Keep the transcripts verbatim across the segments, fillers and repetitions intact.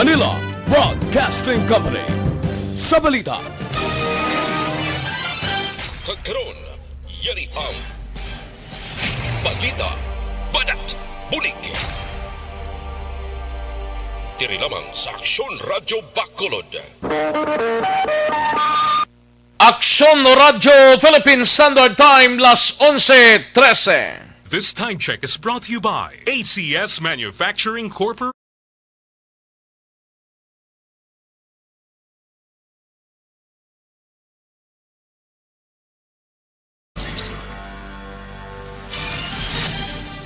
Manila Broadcasting Company. Sa balita. Kag karon, yari ang balita, banat, bulig. Diri lamang sa Aksyon Radyo Bacolod. Aksyon Radyo Philippine Standard Time, las onse trese. This time check is brought to you by A C S Manufacturing Corporation.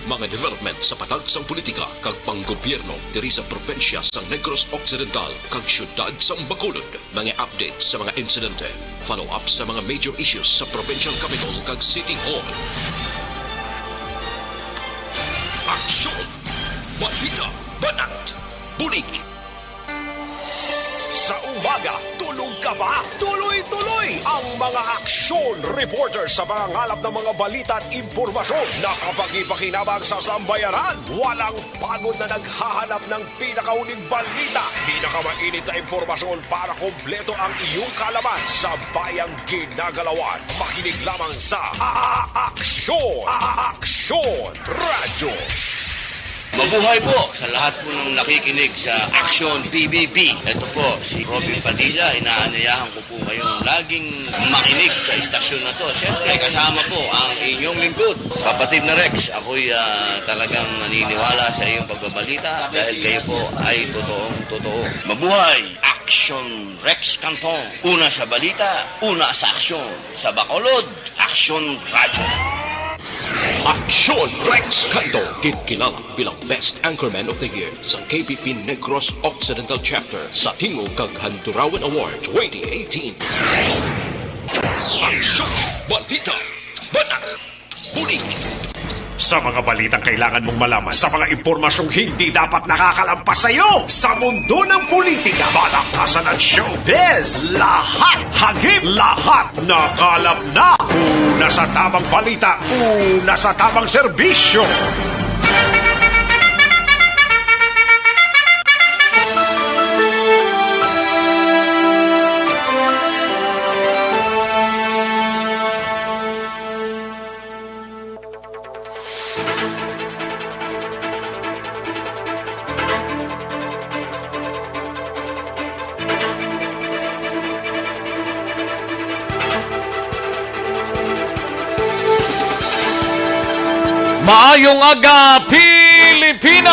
Mga development sa patag sang politika kag panggobyerno diri sa probinsya sang Negros Occidental kag siyudad sang Bacolod. Mga update sa mga insidente, follow-up sa mga major issues sa provincial capital kag city hall. Aksyon! Balita! Banat! Bulig! Sa umaga, tulog ka ba? Tuloy-tuloy ang mga aksyon reporter sa pangangalap ng mga balita at impormasyon. Nakapagpakinabang sa sambayanan. Walang pagod na naghahanap ng pinakahuling balita, pinakamainit na impormasyon para kompleto ang iyong kaalaman sa bayang ginagalawan. Makinig lamang sa A-, A-, Aksyon, A-, Aksyon Radyo. Mabuhay po sa lahat po ng nakikinig sa Aksyon P B B. Ito po si Robin Padilla, inaanyayahan ko po kayong laging makinig sa istasyon na to. Siyempre, kasama po ang inyong lingkod, kapatid na Rex. Ako'y, ah, talagang naniniwala sa iyong pagbabalita dahil kayo po ay totoong totoo. Mabuhay! Aksyon Rex Canton. Una sa balita, una sa aksyon. Sa Bacolod, Aksyon Radyo. Aksyon Rex Canton, ginkilala bilang Best Anchorman of the Year sa K B P Negros Occidental Chapter sa Tingog kag Handurawan Award twenty eighteen. Aksyon, balita, banat, bulig. Sa mga balitang kailangan mong malaman, sa mga impormasyong hindi dapat nakakalampas sa iyo, sa mundo ng politika, balaktasan at showbiz, lahat hagip, lahat nakalap na. Una sa tamang balita, una sa tamang serbisyo. Maayong aga, Pilipinas!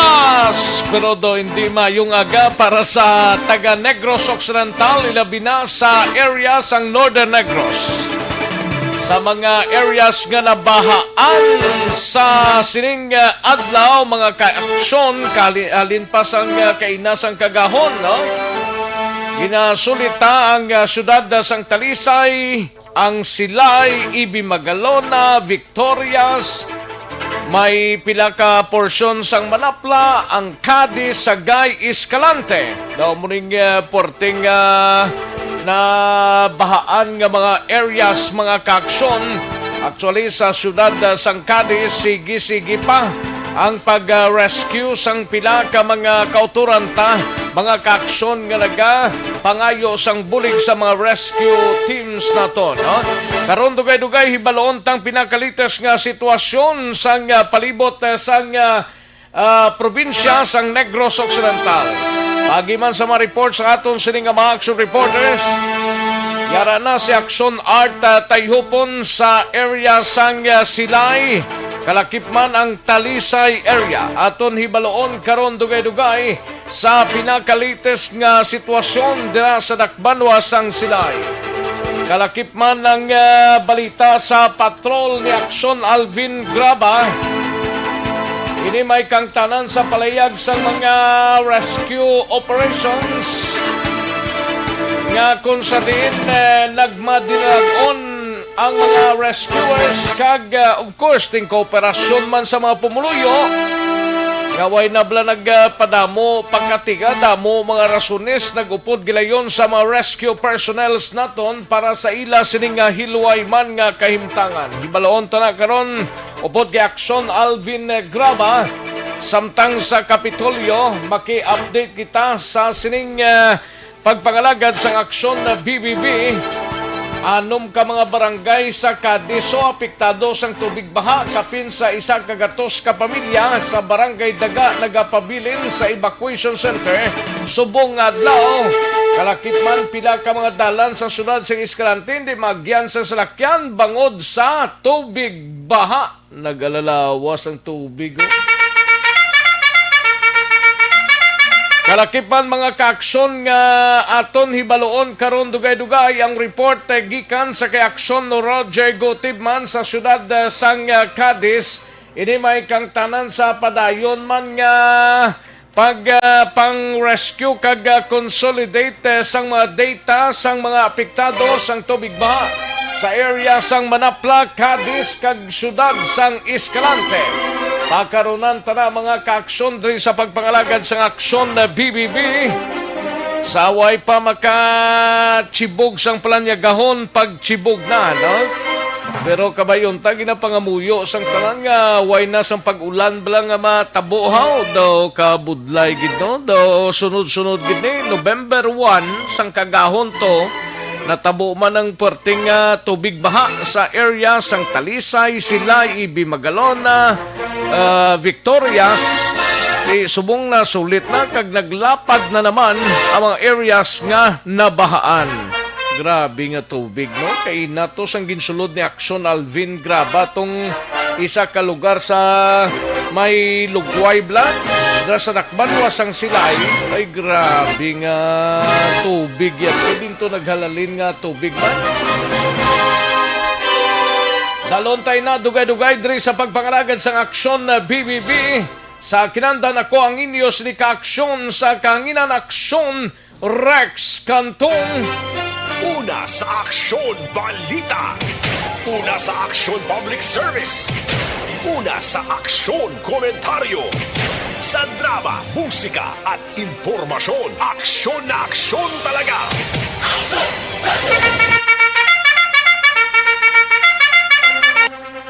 Pero do, hindi maayong aga para sa taga Negros Occidental, ilabi na sa area sang Northern Negros. Sa mga areas nga nabahaan sa sining, ah, adlaw, mga kaaksyon, kali-, halin pa sang, ah, kaina sang kagahon, no? Ginasulita ang, ah, siyudad, ah, sang Talisay, ang Silay, Ibi Magalona, Victorias, may pila ka porsyon sang Manapla, ang Cadiz, Sagay, Escalante. Daw muning, eh, puwerteng, ah, nabahaan nga mga areas, mga kaaksyon. Actually, sa siyudad, ah, sang Cadiz, sige-sige pa ang pag-rescue sang pila ka mga kautoran ta, mga kaaksyon nga nagapangayo sang bulig sa mga rescue teams naton, no? Karon, dugay-dugay, hibaloon tang pinakalites nga sitwasyon sang, ah, palibot, ah, sang, ah, ah, probinsya sang Negros Occidental. Paagi man sa mga report sa aton sini nga mga action reporters, yara na si Action Art, ah, Tayhupon sa area sang, ah, Silay. Kalakip man ang Talisay area. Aton hibaloon karon dugay-dugay sa pinakalites nga sitwasyon dira sa Dakbanwa sang Silay. Kalakip man ang, ah, balita sa patrol ni Action Alvin Graba. Ini may kangtanan sa palayag sa mga rescue operations nga kung sa diin, eh, nagmadinagon ang mga rescuers kag, ah, of course, ting kooperasyon man sa mga pumuluyo nga way na bala nagpadamo pagkatiga, damo mga rasones nag-upod gilayon sa mga rescue personnels naton para sa ila sini nga hilway man nga kahimtangan. Hibaloon ta na karon upod kay Action Alvin Graba. Samtang sa Kapitolyo, maki-update kita sa sining, ah, pagpangalagad sang aksyon na B B B. Anom ka mga barangay sa Cadiz so apektado sang tubig baha, kapin sa isa ka gatos ka pamilya sa Barangay Daga nagapabilin sa evacuation center subong nga adlaw. Kalakip man, pila ka mga dalan sa siyudad sa Escalante hindi maagyan sa salakyan bangod sa tubig baha. Nagalalawas ang tubig, oh. Kalakip man, mga kaaksyon, nga aton hibaluon karon, dugay-dugay ang report, eh, gikan sa kay Aksyon Roger Gutibman sa siyudad, eh, sang, eh, Cadiz. Ini may kangtanan sa padayon man nga pag, ah, pang-rescue kag, ah, consolidate, eh, sang mga data sang mga apektado sang tubig baha sa area sang Manapla, Cadiz, kag siyudad sang Escalante. Pakarunan ta na, mga kaaksyon, diri sa pagpangalagad sang aksyon na B B B. Sa way pa makachibog sang palanyagahon, pagchibog na, no? Pero kabayon ta, ginapangamuyo sang tanan nga way na sang pag-ulan bala nga matabo, haw. Daw kabudlay gid, no? Daw sunod-sunod gid ni November one sang kagahon to, natabo man ang perting, ah, tubig baha sa area sang Talisay, Silay, Ibi, Magalona, ah, Victorias. Di subong na sulit na kag naglapad na naman ang mga areas nga nabahaan. Grabe nga tubig, no? Kay nato sang ginsulod ni Aksyon Alvin Graba tong isa ka lugar sa may Lugway bala, dira sa Dakbanuas sang Silay. Ay, grabe nga tubig yan. Pwede to naghalalin nga tubig man. Dalon tayo na dugay-dugay diri sa pagpangalagad sang aksyon na B B B. Sa kinandan ako ang inyo sini ka aksyon sa kahanginan, aksyon Rex Cantong. Una sa aksyon, balita. Una sa aksyon, public service. Una sa aksyon, komentaryo. Sa drama, musika, at impormasyon, aksyon na aksyon talaga.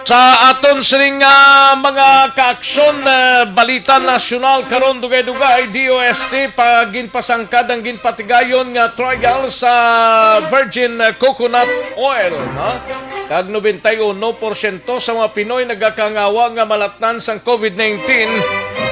Sa aton sining, ah, mga kaaksyon, ah, balita nasyonal karon, dugay-dugay, D O S T, pa, ginpasangkad ang ginpatigayon nga trial sa virgin, ah, coconut oil, no? Kag nobenta y uno porsyento sa mga Pinoy nagakangawa nga malatnan sang covid nineteen,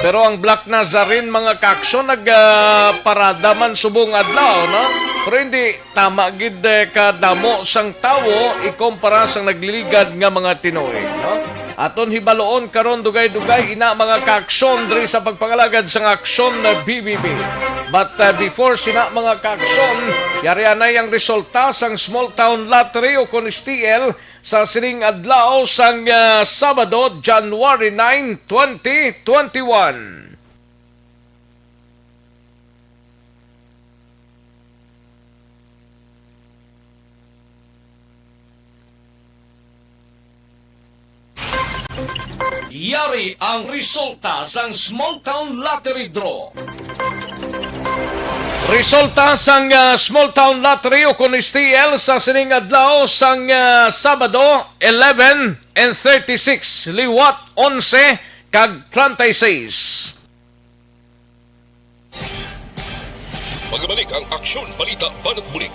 pero ang Black Nazarene, mga kaaksyon, nag, ah, parada man subong adlaw, no? Pero hindi tama gid, eh, kadamo sang tawo ikumpara sang nagliligad nga mga tinuig, no? Aton hibaluon karon dugay-dugay ina, mga kaaksyon, diri sa pagpangalagad sang aksyon na B B B. But, uh, before sina, mga kaaksyon, yari anay ang resulta sang Small Town Lottery o kon S T L sa sining adlaw sang, uh, Sabado, January nine, twenty twenty-one. Yari ang resulta sang Small Town Lottery Draw. Resulta sang, ah, Small Town Lottery o kon S T L sa sining adlaw sang, ah, Sabado, eleven and thirty-six, liwat onse kag treinta y seis. Magbalik ang Aksyon Balita Banat Bulig,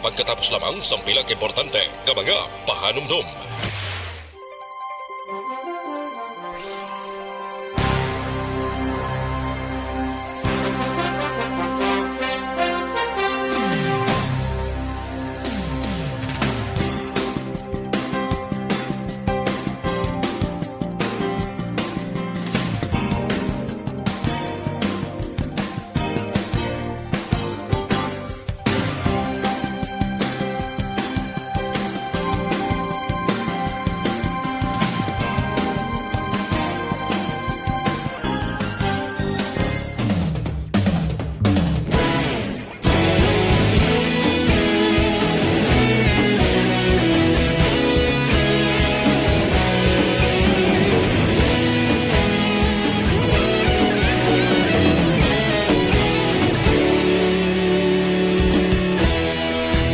pagkatapos lamang sang pila ka importante nga mga pahanumdom.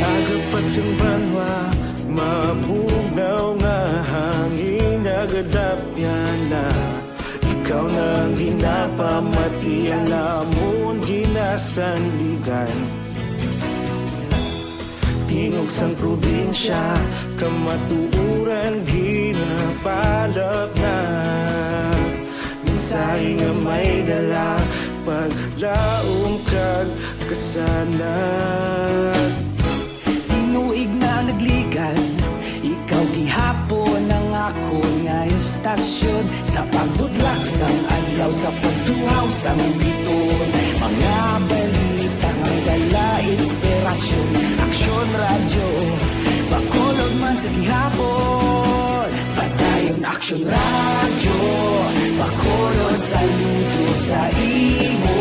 Agapas ang banwa, mabugnaw nga hangin, nagadapyan na. Ikaw na ang ginapamatian, amon ginasandigan. Tingog sang probinsya, kamatuoran ginapalapnag. Mensahe nga may dala, paglaom kag kasanag. Tinuig na nagligad, ikaw gihapon ang akon nga istasyon. Sa pagbutlak sang adlaw, sa pagtuhaw sang bituon, mga balita nga dala inspirasyon. Aksyon Radyo, Bacolod man sa gihapon. Padayon Aksyon Radyo, Bacolod, saludo sa imo.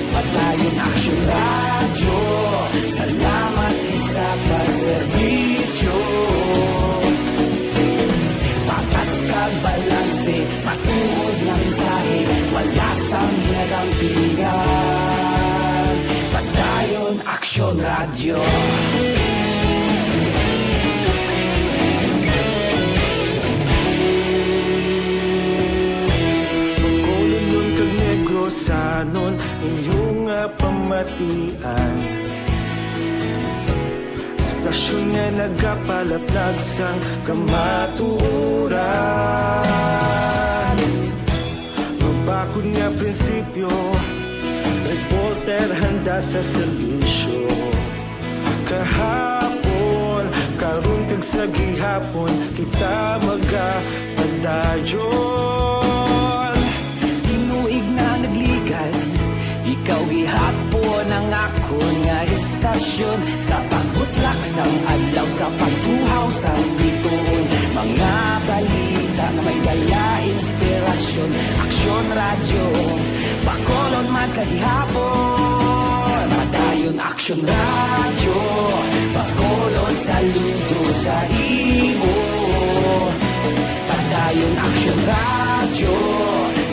Padayon Aksyon Radyo, salamat gid sa pagserbisyo. Patas kag balanse, matuod nga mensahe, wala sang ginadampigan. Padayon Aksyon Radyo. Bacolodnon kag Negrosanon, inyo nga pamatian. Istasyon nga nagapalapnag sang kamatuoran. Mabakod nga prinsipyo, reporter handa sa serbisyo. Kahapon, karon, kag sa gihapon, kita magapadayon. Tinuig na nagligad, ikaw gihapon ang akon nga istasyon. Sa pagbutlak sang adlaw, sa pagtuhaw sang bituon, mga balita nga may dala inspirasyon. Aksyon Radyo, Bacolod man sa gihapon. Padayon Aksyon Radyo, Bacolod, saludo sa imo. Padayon Aksyon Radyo,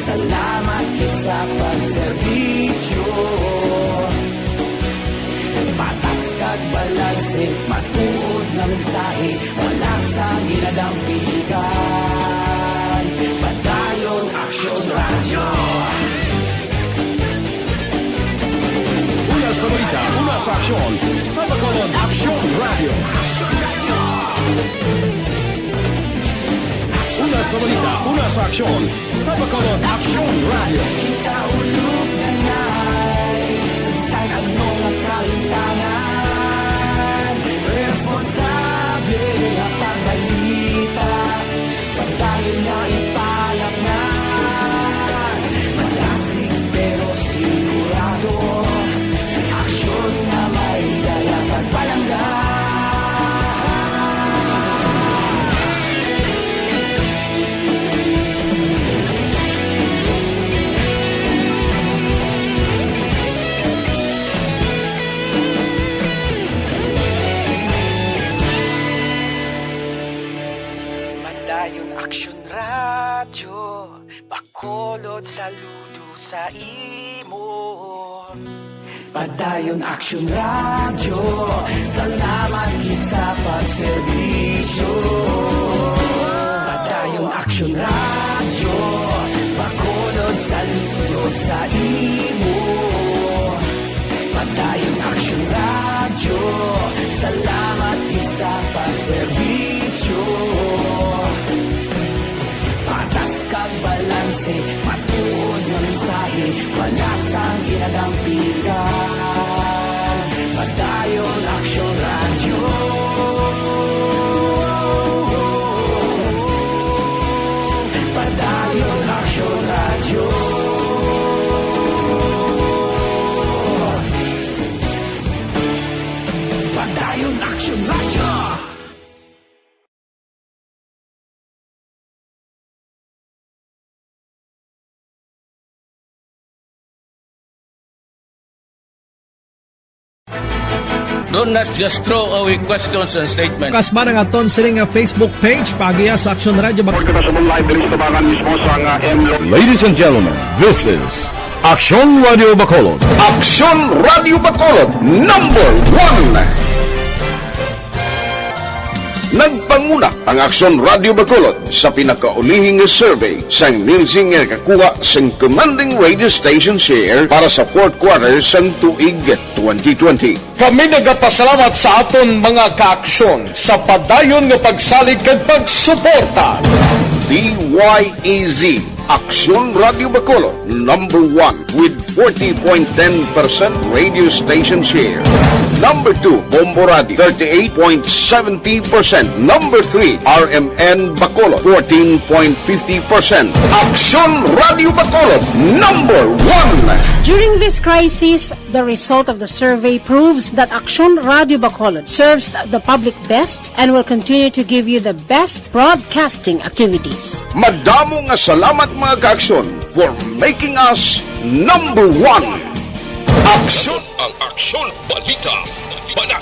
salamat gid sa pagserbisyo. Patas kag balanse, matuod nga mensahe, wala sang ginadampigan. Padayon Aksyon Radyo. Una sa balita, una sa aksyon, sa Bacolod Aksyon Radyo. Una sa balita, una sa aksyon, sa Bacolod Aksyon Radyo. Kita ulog na ngay, sa bisan ano nga kahimtangan, responsable nga pagbalita. Padayon nga ipalapngan, madasig pero sigurado, aksyon nga may dala pagpalangga. Padayon Aksyon Radyo, Bacolod, saludo sa imo. Padayon Aksyon Radyo, salamat gid sa pagserbisyo. Padayon Aksyon Radyo, Bacolod, saludo sa imo. Padayon Aksyon Radyo, salamat gid sa pagserbisyo. Patas kag balanse, matuod nga mensahe, wala sang ginadampigan. Padayon Aksyon Radyo. Padayon Aksyon Radyo. Padayon Aksyon Radyo. Do not just throw away questions and statements. Kasbara nga aton sini nga Facebook page, paagiha sa Aksyon Radyo Bacolod. Report kita sa live diri sa tabangan mismo sa nga M Lo- Ladies and gentlemen, this is Aksyon Radyo Bacolod. Aksyon Radyo Bacolod, number one. Nagpanguna ang Aksyon Radio Bacolod sa pinakaulihi nga survey sang Nielsen nga nakakuha sang commanding radio station share para sa fourth quarter sang tuig twenty twenty. Kami nagapasalamat sa aton mga kaaksyon sa padayon nga pagsalig kag pagsuporta. D Y E Z, Aksyon Radio Bacolod, number one with forty point ten percent radio station share. Number two, Bombo Radio, thirty-eight point seventy percent. Number three, R M N Bacolod, fourteen point fifty percent. Aksyon Radio Bacolod, number one. During this crisis, the result of the survey proves that Aksyon Radio Bacolod serves the public best and will continue to give you the best broadcasting activities. Madamo nga salamat, mga kaaksyon, for making us number one. Aksyon. Ang Aksyon Balita. Banat.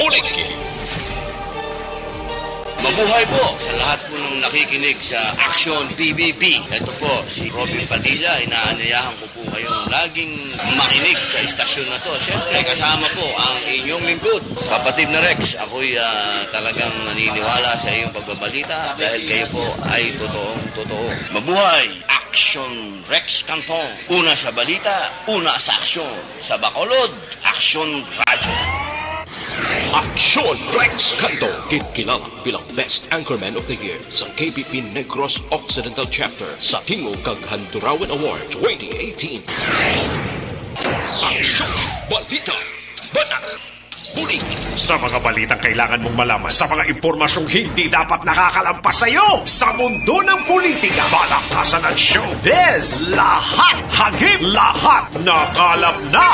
Bulig. Mabuhay po sa lahat po ng nakikinig sa Aksyon P B B. Ito po si Robin Padilla. Inaanyayahan ko po kayong laging makinig sa istasyon na to. Siyempre, kasama po ang inyong lingkod, kapatid na Rex. Ako'y, ah, talagang naniniwala sa iyong pagbabalita dahil kayo po ay totoong totoo. Mabuhay! Aksyon Rex Cantong. Una sa balita, una sa aksyon. Sa Bacolod, Aksyon Radyo. Aksyon Rex Cantong. Ginkilalang bilang Best Anchorman of the Year sa K P P Negros Occidental Chapter sa Tingog kag Handurawan Award twenty eighteen. Aksyon Balita. Banat. Bulig. Sa mga balitang kailangan mong malaman, sa mga impormasyong hindi dapat nakakalampas sa iyo, sa mundo ng politika, balakasan at showbiz, lahat hagip, lahat nakalap na.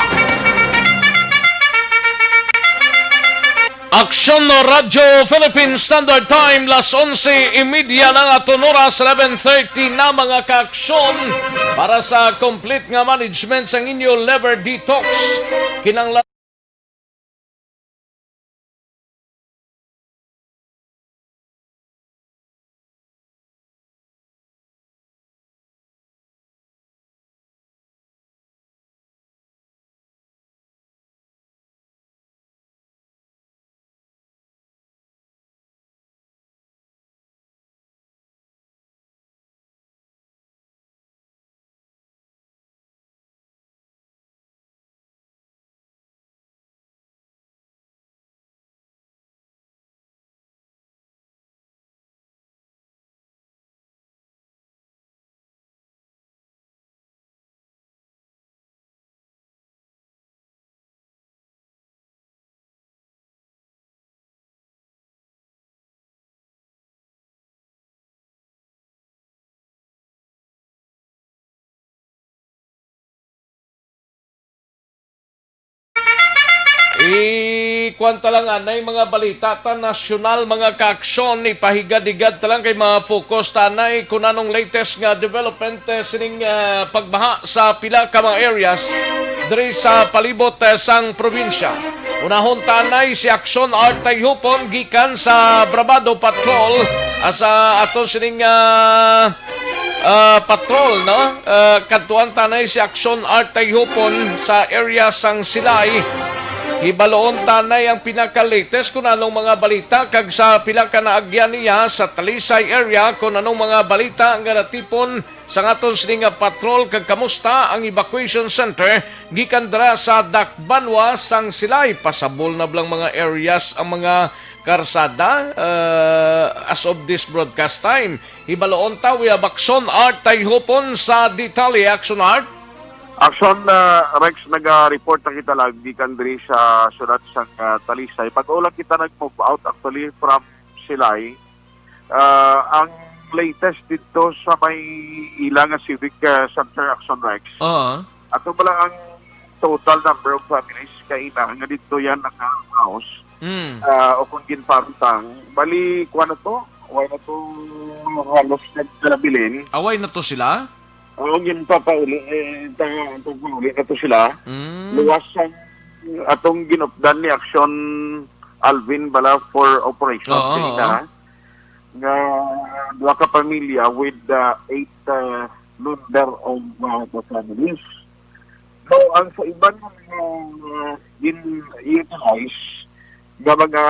Aksyon Radyo Philippine Standard Time, las onse y media na nga aton oras, eleven thirty na, mga kaaksyon. Para sa complete nga management sang inyo liver detox, kinahanglan I-, kuwan ta lang anay mga balita ta nasyonal, mga kaaksyon, ipahigad-higad ta lang kay mga focus ta anay kun anong latest nga development, eh, sining, ah, pagbaha sa pila ka mga areas diri sa palibot, eh, sang probinsya. Unahon ta anay si Aksyon Art Tayhupon gikan sa Bravado Patrol, ah, sa ato sining, ah, ah, patrol, no? Ah, kadtuan ta anay si Aksyon Art Tayhupon sa area sang Silay. Hibaloon ta anay ang pinaka-latest kun anong mga balita kag sa pila ka naagyan niya sa Talisay area kun anong mga balita nga natipon sa aton sini nga patrol kag kamusta ang evacuation center gikan dira sa Dakbanwa sang Silay. Pasabol na bala ang mga areas, ang mga karsada, ah, as of this broadcast time. Hibaloon ta, we have Aksyon Art Tayhupon sa detalye. Aksyon Art. Aksyon, ah, Rex, naga-report na kita lang gikan diri sa syudad sang, ah, Talisay. Bag-o lang kita nag-move out actually from Silay. Ah, ang latest dito sa may ila nga civic, ah, center, Aksyon Rex. Oo. Ato bala ang total number of families kaina nga dito yan nakahouse, Mm. ah, o kung ginpartang, bali, kuha na to, wala na to halos nagkalabilin. Away na to sila? Oo, ginpapauli, eh, ta-, papauli na to sila. Mm. Luwas ang atong ginupdan ni Aksyon Alvin bala for operation Oo, kaina, oo. nga duha ka pamilya with, ah, eight, ah, member of, ah, the families. So, ang sa iban nga, ah, gin-utilize nga mga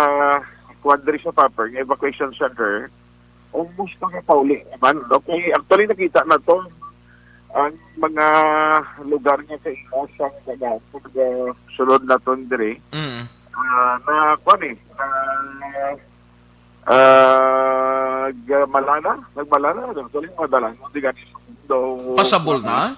kuwan diri sa proper nga evacuation center, almost nakapauli naman, no? Kay actually nakita naton ang mga lugar nga sa ila sang dagat, sa mga sulod naton diri. Mm. Ah, na, kuwan eh, na, ah, ga-, malana, nagmalana, actually, madalang, hindi gani. So, Pasabol na?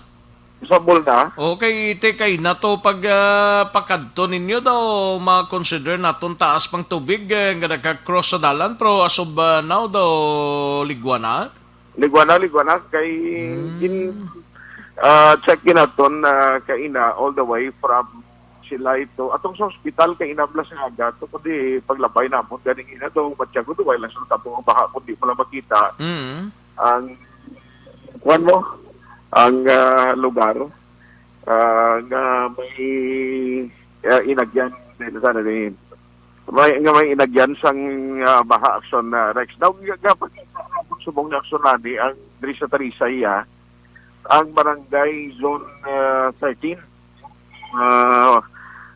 Pasabol na. Okay, iti kay nato pag, ah, pakadto ninyo daw, ma-consider naton taas pang tubig, eh, nga nagka-cross sa dalan, pero as of, ah, now daw, ligwa na? Ligwa na, ligwa na. Kay Hmm. gin-, ah, check gid naton, ah, kaina all the way from Silay to, atong sa hospital kay inablas nga aga to, kundi paglabay namon ganing ina to, matyago to, wala sa tabong ang baha, kundi mo lang makita Mm. ang, kuwan mo, ang, ah, lugar, ah, nga may, ah, inagyan, din sana din. May, nga may inagyan sang, ah, baha, Action, ah, Rex. Daw, nga, nga, pag-, subong na Action Nani, ang diri sa Talisay, ah, ang barangay zone, ah, thirteen. Ah,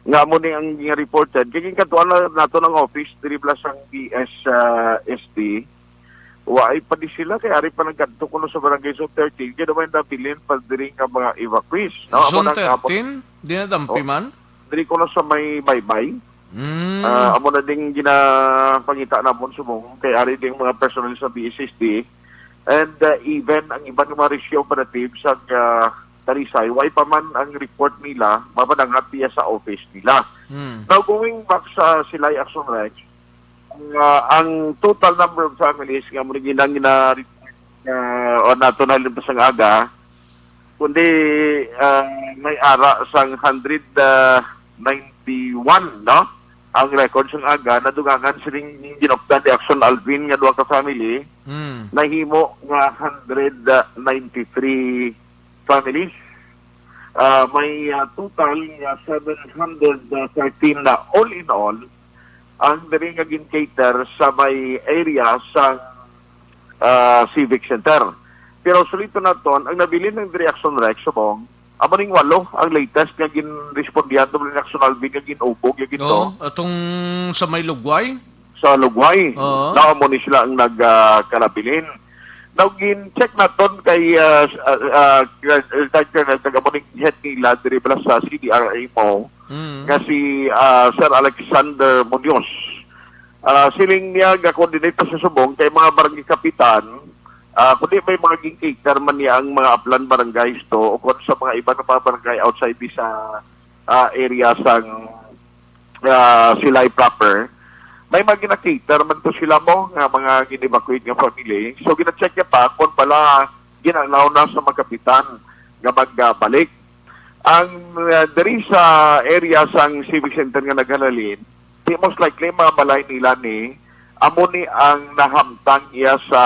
nga mo ni ang reported. Kay ginkadtuan na nato ng office diri bala sang B S, ah, S D. Waay pa di sila kay ari pa nagkadto kuno sa barangay zone thirteen. Kaya naman nabilin pa diri nga mga evacuees. No? Amo Zone na ang amo thirteen? Di na dampi Oh. man? Diri kuno sa may baybay. Mm. Ah, amo na ding ginapangita namon subong kay ari ding mga personnel sa B S S D. And, ah, even ang iban nga mga rescue operatives sa, ah, Talisay, way pa man ang report nila mapadangat diya sa office nila. Mm. Now, going back sa Silay Action Rex, ang, ah, ang total number of families nga mo ginang gina-report, ah, o nato na lipas ang aga, kundi, ah, may ara sang hundred, ah, ninety-one, no? Ang record sang aga, nadugangan sining ginupdan ni Action Alvin nga duha ka family, Mm. nahimo nga hundred ninety-three families. Ah, may, ah, total nga seven hundred thirteen na all in all ang diri nga gin-cater sa may area sang, ah, Civic Center. Pero suliton naton, ang nabilin ng diri Action Rex subong, amo ning walo ang latest nga ginrespondihan to ni Action Alvin nga gin-ubog, nga ginto. Oo, atong sa may Lugway? Sa Lugway. Oo. Nao mo ni sila ang nag, ah, kalabilin. Now, gin-check naton kay, ah, s-, ah, ah, retired colonel, taga mo ning head nila diri bala sa C D R M O, Mm. nga si, ah, Sir Alexander Munoz. Ah, siling niya, ga-coordinate pa sa subong kay mga barangay kapitan, ah, kundi may mga gin-cater man niya ang mga Aplan barangays to o kung sa mga iba nga mga barangay outside di sa, ah, area sang, ah, Silay proper. May mga gina-cater man to sila mo nga mga gin-evacuate nga family. So, gina-check niya pa kung pala gin-allow na sa mga kapitan nga magbalik. Ang, ah, diri sa area sang Civic Center nga naghalalin, di most likely mga balay nila ni, amo ni ang nahamtang iya sa,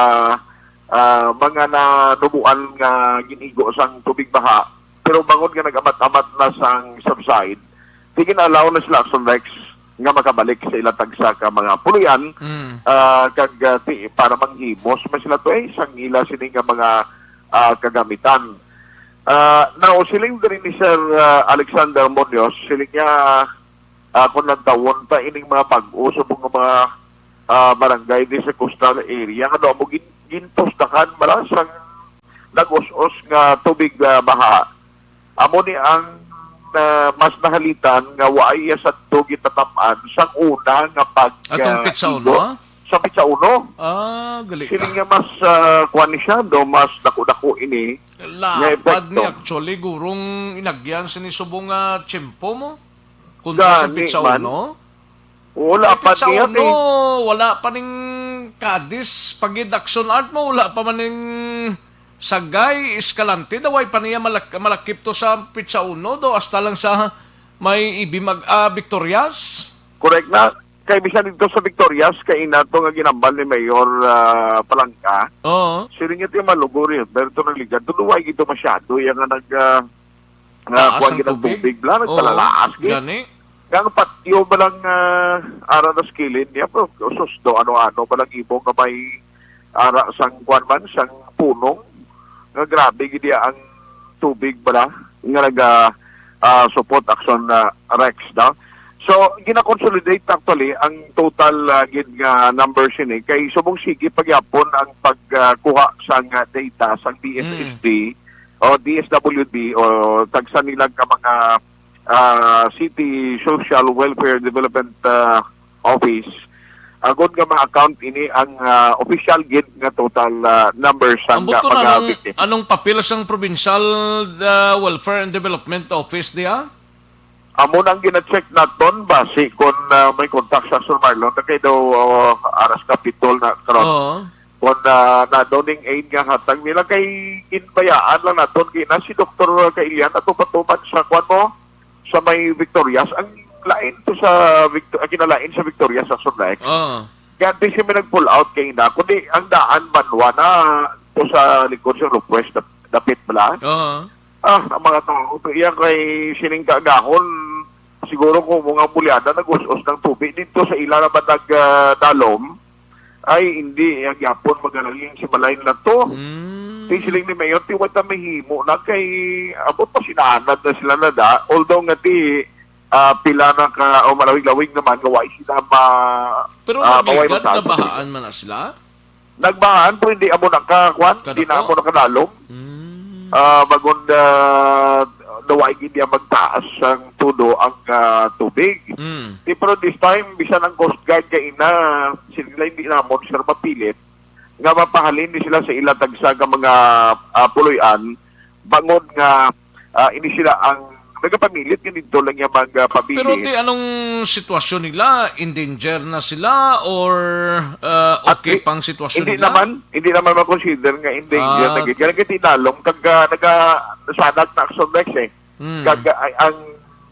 ah, mga nanubuan nga gin-igo sang tubig baha, pero bangod nga nag-amat-amat na sang subside, di gin-allow na sila Action Rex nga makabalik sa ilang tagsa ka mga puloy-an, Mm. ah, kag, ah, ti-, para manghimos man sila to, eh, sang ila sini nga mga, ah, kagamitan. Ah, now, siling diri ni Sir, ah, Alexander Munoz, siling niya, ah, kung nagtawon pa ining mga bag-o sa mga, mga, ah, barangay di sa coastal area, nga daw mo gin-, ginpustakan bala sang nag-us-os nga tubig, ah, baha. Amo ni ang, ah, mas nahalitan nga waay iya sadto gitatam-an sang una nga pag, Atong ah, petsa igo uno? Sa petsa uno. Ah, gali ka. Siling nga mas, ah, kuwan ni siya, do, mas dako-dako ini. Lapad nga ni epekto. Actually, gurong inagyan sini subong nga tiyempo mo? Kung sa Gani petsa man. Uno? Wala Ay, pa petsa niya uno, kay wala pa ning Cadiz, pagid Action Art mo, wala pa man ning Sagay, Escalante, daw ay pa niya malak-, malakip to sa petsa uno, do hasta lang sa may ibimag, ah, Victorias. Correct na. Kay bisan dito sa Victorias, kay ina to nga ginambal ni Mayor, ah, Palangka. Oo. Siling niya ti malugo rin, pero ito naligan. Tuduway ito masyado, yung nga nag, ah, nga Taas kuwan ang gid ang tubig? Tubig, bla, Oo, nagtalalaas gid. Gani. Nga ang patio ba lang, ah, ara na sa kilid niya, pero usos do, ano-ano ba lang imo nga may ara sang kuwan man, sang punong, nga grabe gid iya ang tubig bala, nga naga, ah, support Action, ah, Rex daw. So, gina-consolidate actually ang total, ah, gid nga numbers ini kay subong sige pagyapon ang pagkuha sang, ah, data sang D S S D o D S W D o tagsa nila ka mga, ah, City Social Welfare Development, ah, Office, agod nga ma-account ini ang, ah, official gid nga total, ah, numbers sang, Ambot ah, ko na mga anong, victims. Anong papel sang Provincial, ah, Welfare and Development Office diya? Amo nang gina-check naton basi kon, ah, may contact sa Sir Marlon na kay daw, ah, aras kapitol na karon. Oo. Kon, ah, na doning aid nga hatag nila kay ginbayaan lang naton kay na si Doktor Kailian ato patuman sa kwan mo sa may Victorias ang lain to sa Victor, ang kinalain sa Victorias sa Sunday. Oo. Kaya di siya may nag-pull out kay na kundi ang daan banwa na to sa likod sa Lupres dap- dapit bala. Oo. Ah, ang mga tao, to iya kay sining kaagahon, siguro kung mga bulyada, nag-us-os ng tubig dito sa ila naman nag, ah, dalom, ay, hindi, ang yapon, magaling si balay na to. Mm. Ti siling ni Mayor, ti wata mahimo na kay, abot pa sinanad na sila na da, although nga ti, ah, pila na ka, o malawig-lawig naman, nga wa sila ma-, Pero ah, maway mabigat na masabi. Bahaan man na sila? Nagbahan po, hindi amo nakakuan, hindi na Kadako? Amo nakadalom. Mm. Ah, bagon, ah, naway gid niya magtaas ang tudo ang, ah, tubig. Mm. Di, pero this time, bisan ang Coast Guard kay ina, sila hindi namon, sir, mapilit nga mapahalin ni sila sa ila tagsa ka mga, ah, puloy-an, bangod nga, ah, ini sila ang nagapamilit nga didto lang niya magpabilin. Pero ti anong sitwasyon nila? In danger na sila or, uh, At okay li-, pang sitwasyon hindi nila? Naman, hindi naman ma-consider nga in danger Ah, na gid. Kaya nagtitinalong, kag, ah, naga-, nasanag na action next eh. Hmm. Kag, ah, ang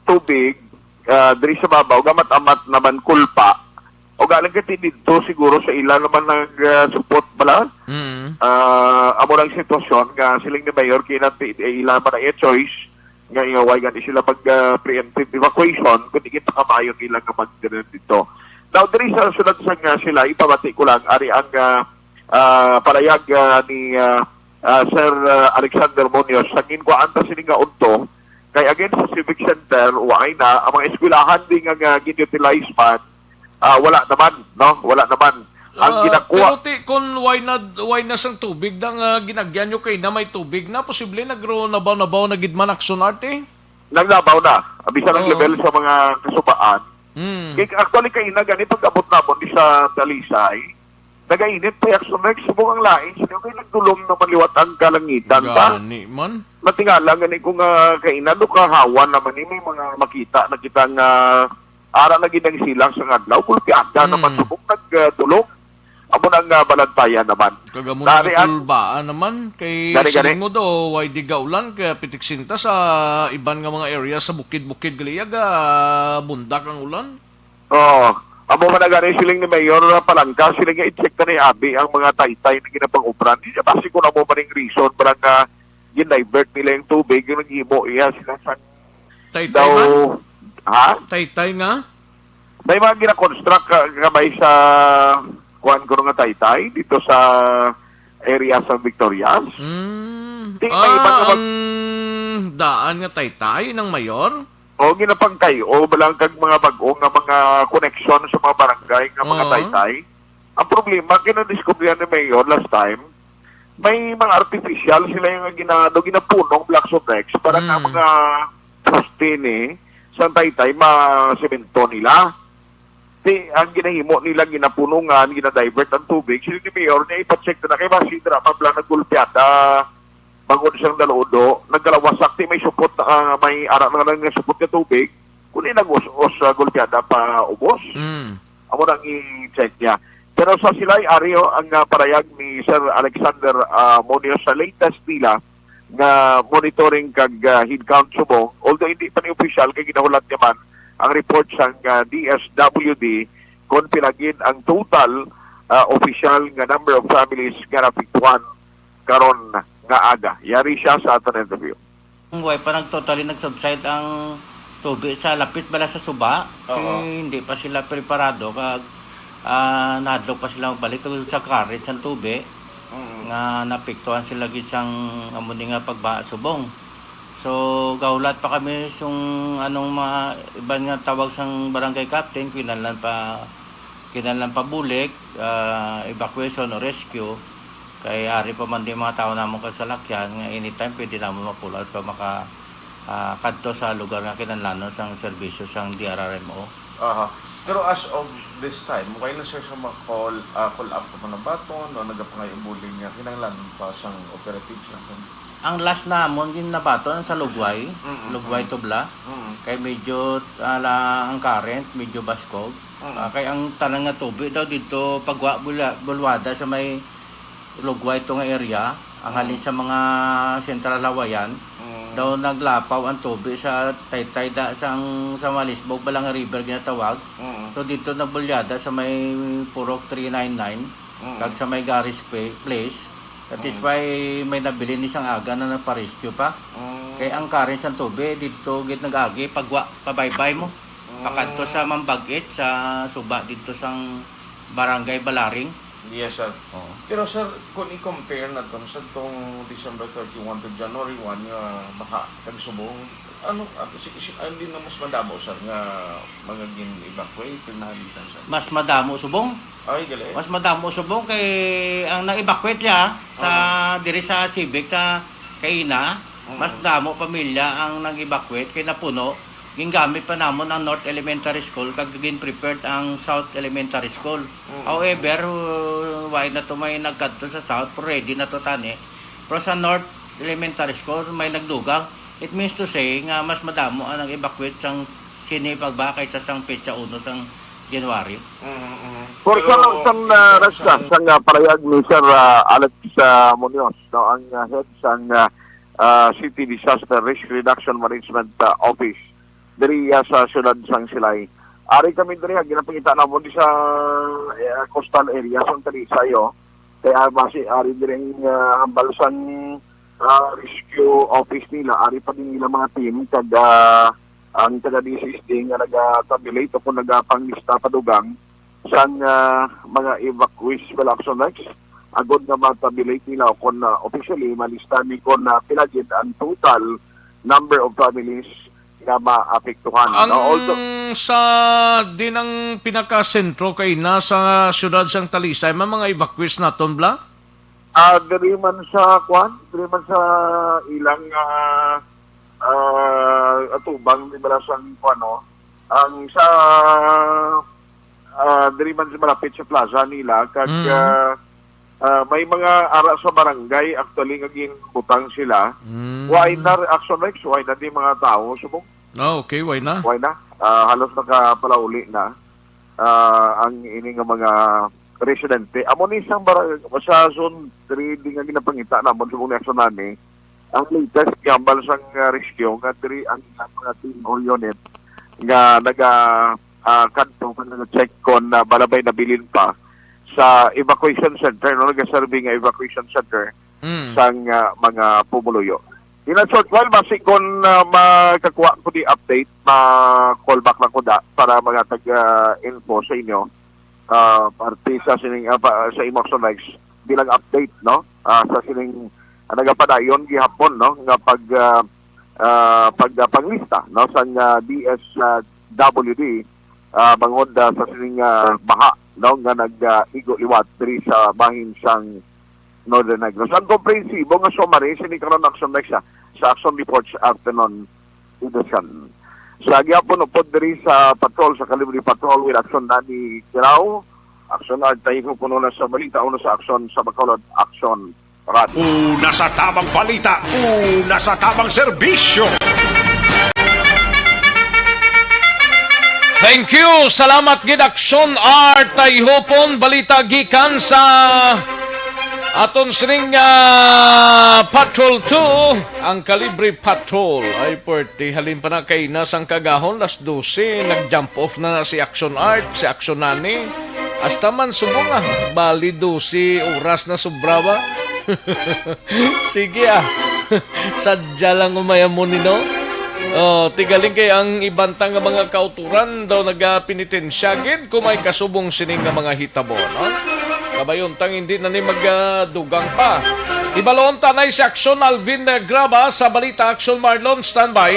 tubig, ah, diri sa babaw, gamat-amat naman kulpa. O galing ka didto siguro sa ila naman nag, ah, support bala. Mm. Ah, amo lang sitwasyon nga siling ni Mayor kinati, eh, ila man ang choice nga ingaway gani sila mag, ah, preemptive evacuation kundi kita kamayon nila nga mag dito. Now, diri sa sulod sa nga sila, ipabati ko lang, ari ang, ah, ah, palayag, ah, ni, ah, ah, Sir, ah, Alexander Munoz, sa ginkuhaan ta sini nga unto, kay again sa Civic Center, waay na, ang mga eskwelahan di nga, nga gin-utilize man, ah, wala naman, no? Wala naman. Ang Ah, ginakuha pero ti, kung why na, why na sang tubig na nga ginagyan nyo kay na may tubig na, posible nagro nabaw-nabaw na gid man akson arte? Naglabaw na. Bisan ang Oo. Level sa mga kasubaan. Hmm. Kay actually, kay na gani pag-abot namon di sa Talisay, nagainit pa yak sumek, subong ang lain. Sino kay nagdulom naman liwat ang kalangitan pa? Gani man. Matingala gani ko nga kainan o kahawa naman ni may mga makita na kita nga ara na gid ang silang sa adlaw. Gulpiada Mm. naman subong nagdulom. Amo nang, ah, balantayan naman. Kag amo Dari na ang tulbaan naman kay Gani, gani. Siling mo daw, way di gaulan, kaya pitiksinta sa iban nga mga area sa bukid-bukid gali, aga bundak ang ulan. Oo. Amo man na gani siling ni Mayor Palangka, siling nga i-check na ni Abi ang mga taytay na ginapang-ubran. Di niya basi kung amo man yung reason, parang, ah, gin-divert nila yung tubig, yung naghimo iya sila sa Taytay daw, man? Ha? Taytay nga? May mga gina-construct ka, kamay sa kuan ko nga taytay, dito sa area sa Victorias. Mm. Di, may Ah, iba ka mag- ang daan nga taytay ng mayor? O, ginapangkay. O, balang kag mga bag-o nga mga koneksyon sa mga barangay nga mga Oo. taytay. Ang problema, kinadiskubrihan ni Mayor last time, may mga artificial sila yung ginado, ginapunong blocks of Rex para nga Mm. mga poste ni sa taytay, masemento nila. Di, ang ginahimo nila, ginapunungan, ginadivert ang tubig. Sila ni Mayor niya, ipacheck na kay Masidra, mabla nagulpiada, bangod siyang daludo, nagkalawasak, di may supot, ah, may ara na lang nga supot nga tubig, kundi nag-us-us sa gulpiada pa ubos. Mm. Amo nang i-check niya. Pero sa sila'y aryo ang, ah, parayag ni Sir Alexander, ah, Munoz sa latest nila nga monitoring kag, ah, head count subong, although hindi pa ni opisyal kay ginahulat niya man ang report sang, ah, D S W D kung pila gid ang total, ah, opisyal nga number of families nga naapektuhan karon nga aga. Yari siya sa aton interview. Way pa nag-totally nag-subside ang tubig sa lapit bala sa suba. Oo. Kay hindi pa sila preparado kag, ah, nahadlok pa sila magbalik tungod sa current sang tubig Mm. nga naapektuhan sila gid sang amo ni nga pagbaha subong. So, gahulat pa kami sung anong mga iban nga tawag sang barangay captain, kinahanglan pa, kinahanglan pa bulik, ah, evacuation o rescue. Kay ari pa man di mga tao namon kag salakyan nga anytime pwede namon ma-pull out pa maka, ah, kadto sa lugar nga kinahanglanon sang serbisyo sang D R R M O. Aha. Pero as of this time, wala na, sir, sa mga call, ah, call up ko na baton o nagapangayo bulig nga kinahanglan pa sang operatives naton? Ang last namon gin nabaton sa Lugway, Mm, Lugway mm. Tubla. Mm. Kay medyo, ah, la, ang current medyo baskog. Mm. Ah, kay ang tanan nga tubig daw dito pagwa bulwa-, bulwada sa may Lugway to nga area, ang halin Mm. sa mga Central Hawaiian, Mm. daw naglapaw ang tubig sa taytay da, sang, sa Malisbog, Balang River ginatawag. Mm. So, dito nagbulyada sa may Purok three nine nine, Mm. kag sa may Garis Pla-, Place. That is Mm. why may nabilin ni sang aga na nagpa-rescue pa. Mm. Kay ang current sang tubig, dito gid nag-agi, pagwa, pabaybay mo. Mm. Pakadto sa Mambag-it, sa suba dito sang Barangay Balaring. Yes, sir. Oo. Pero, sir, kung i-compare naton sa tong December thirty-one to January one nga baha kag subong, ano, ah, si, si, ano din na mas madamo, sir, nga mga gin-evacuate, nga nahagitan, sir? Mas madamo subong. Ay, gali. Mas madamo subong kay ang na-evacuate niya sa, Oo. diri sa Civic, sa Kaina, Mm. mas damo pamilya ang nag-evacuate kay napuno. Gingamit pa namon ang North Elementary School kag gin-prepared ang South Elementary School. Mm. However, uh, why na to may nagkadto sa South, pero ready na to tani. Pero sa North Elementary School, may nagdugang. It means to say nga mas madamo ang nag-evacuate sang sini pagba kaysa sang petsa uno sang January. Mm, mm. For Pero sa, sa, in ah, terms Raskas, of sang, ah, parayag ni Sir, ah, Alex, ah, Munoz, no, ang, ah, head sang, ah, ah, City Disaster Risk Reduction Management, ah, Office diri, ah, sa siyudad sang Silay. Ari kami diri, ah, ginapangita namon di sa, eh, coastal area sang Talisay, oh. Kaya basi ari diri ang, ah, hambal sang, ah, rescue office nila, ari pa din nila mga team kag, ah, ang taga D C S D nga naga-tabulate o kung nagapanglista padugang sang, ah, mga evacuees, wala, Action Rex, agod nga ma-tabulate nila o kung, ah, officially malista ni kung, ah, pila gid ang total number of families nga maapektuhan, Ang no? Although sa din ang pinakasentro kay na sa siyudad sang Talisay, may mga evacuees naton, bla? Ah, diri man sa, kwan, diri man sa ilang, ah, ah, atubang, di ba, sang, kwan, no? Ang sa, ah, diri man sa malapit sa plaza nila, kag, Mm. ah, ah, may mga ara sa barangay, actually, nga ginbutang sila. Mm. Why na, Action Rex? Why na di mga tao? Subong? Ah, okay, why na? Why na? Ah, halos nakapalauli na, ah, ang ini nga mga residente. Amo ni sang bara-, sa zone three di nga ginapangita namon subong ni Action Nani, ang latest gambal sang, ah, rescue nga diri ang ilang mga team or unit nga naga, ah, kadto nga naga-check kon, ah, balabay nabilin pa sa evacuation center, no? Nagaserve nga evacuation center Mm. sang, ah, mga pumuluyo. In a short while, basi kon, ah, makakuha ko di update, ma-call back lang ko da para mga tag, ah, info sa inyo, ah, parte sa sining, ah, pa, sa imo, Action Rex, bilang update, no? Ah, sa sining, ah, nagapadayon gihapon, no, nga pag, ah, ah, pag, ah, panglista, no, sang, ah, D S W D, ah, bangod, ah, sa sining, ah, baha, no, nga nag, ah, igo liwat diri sa bahin sang Northern Negros. Ang komprehensibo nga summary sini karon, Action Rex, ah, sa Action Reports Afternoon Edition. Sa gihapon upod diri sa patrol, sa Kalibre Patrol with Action Danny Kirao, Action Art Taiho, puno na sa balita, uno sa Action sa Bacolod, Action Rat. Una sa tamang balita, una sa tamang serbisyo. Thank you. Salamat gid, Action Art Tayhopon. Balita gikan sa aton sining, ah, Patrol two, ang Kalibre Patrol. Ay, pwerte. Halin pa na kay na sang kagahon, las dose, nag-jump off na, na si Action Art, si Action Nani. Hasta man subong, ah, bali dose oras na sobra ba? Sige, ah. Sadya lang umay amo ni, no? Oh, tigaling kay ang iban ta nga mga kauturan daw nagapenitensya gid kung may kasubong sini nga mga hitabo, no? Kabay untang hindi na ni magadugang pa. Ibaloon ta na si Aksyon Alvin, eh, Graba sa balita. Aksyon Marlon, standby.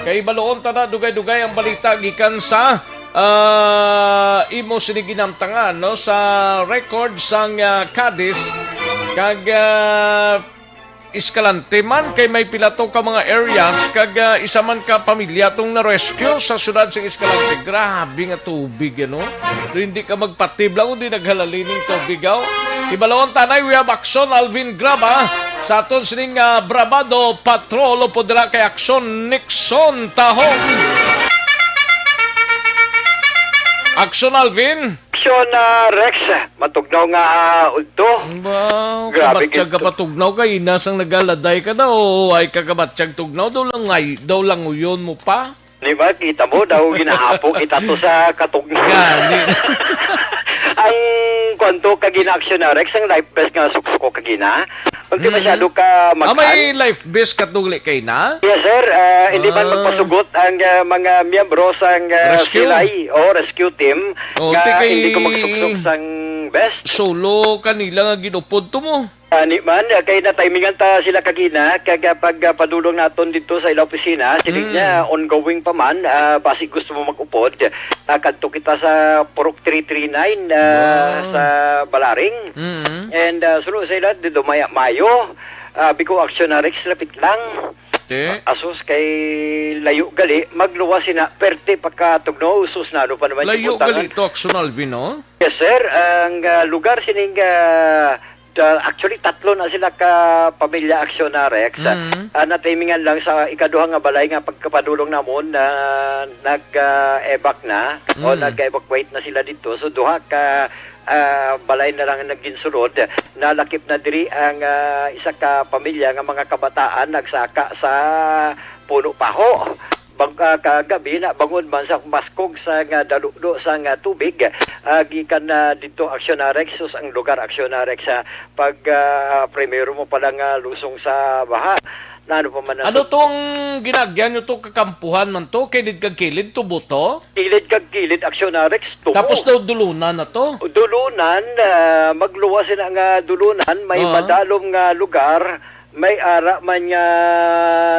Kay ibaloon ta na dugay-dugay ang balita gikan sa, ah, imo sini ginamtangan, no, sa record sang, ah, Cadiz kag, ah, Escalante man, kay may pila to ka mga areas kag, ah, isa man ka pamilya tong na-rescue sa siyudad sa Escalante. Grabe nga tubig, ano? Do hindi ka magpatib lang, hindi naghalali ning tubig, aw. Ibaloon ta na, we have Aksyon Alvin Graba sa aton sining, ah, Brabado Patrol, upod dira kay Aksyon Nixon Tahong. Aksyon Alvin. Aksyon, ah, Rex, matugnaw nga, ah, udto. Ba, grabe kabatyag gid ka to. Patugnaw kay ina sang nagaladay ka daw. Ay ka kabatyag tugnaw daw lang, ay daw lang uyon mo pa. Di ba, kita mo daw, ginahapo kita to sa katugnaw. Gani. Ang kwanto kagina, Aksyon, ah, Rex, ang life vest nga suksok ko kagina. Hindi Mm. masyado ka Ah, may makan. Life vest ka tugli kay na? Yes, sir. Ah, hindi man Ah. magpasugot ang, ah, mga miyembro sang, ah, Rescue? Silay o rescue team Oh, nga ti kay hindi ko magsuksok sang vest. Solo kanila nga ginupod to mo. Ani man, ah, kay natimingan ta sila kagina, kag, ah, pag, ah, padulong naton dito sa ila opisina, siling Mm. niya, ongoing pa man, ah, basi gusto mo mag-upod, ah, kadto kita sa Purok three three nine, ah, Wow. sa Balaring. Mm. And, ah, suno sa ila, dito maya mayo, ah, Biko Aksyon na Rex, lapit lang. Te? Asus kay layo gali, magluwas sina, perte pagkatugno, sus, na ano pa naman Layo yung butangan. Gali to, Aksyon Alvin, no? Yes, sir. Ang, ah, lugar sining, ah, ah, actually, tatlo na sila ka pamilya Aksyon na Rex. Mm. Ah, natimingan lang sa ikaduha nga balay nga pagkapadulong namon na nag, ah, evac na o Mm. nag-evacuate na sila dito. So, duha ka, ah, balay na lang ang naging sulod. Nalakip na diri ang, ah, isa ka pamilya nga mga kabataan nagsaka sa puno paho. Bang, ah, kagabi na, bangod man sa maskog sa nga daludo sa nga tubig, ah, gikan na dito Aksyon Arex, sus, ang lugar Aksyon Arex, sa pag, ah, primero mo pala nga lusong sa baha. Na ano pa man ang Ano tong ginagyan nyo to, kakampuhan man to? Kilid kag kilid, tubo to? Kilid kag kilid, Aksyon Arex, tubo. Tapos daw dulunan na to? Dulunan, ah, magluwas na nga dulunan, may Oo. madalom nga lugar, may ara man nga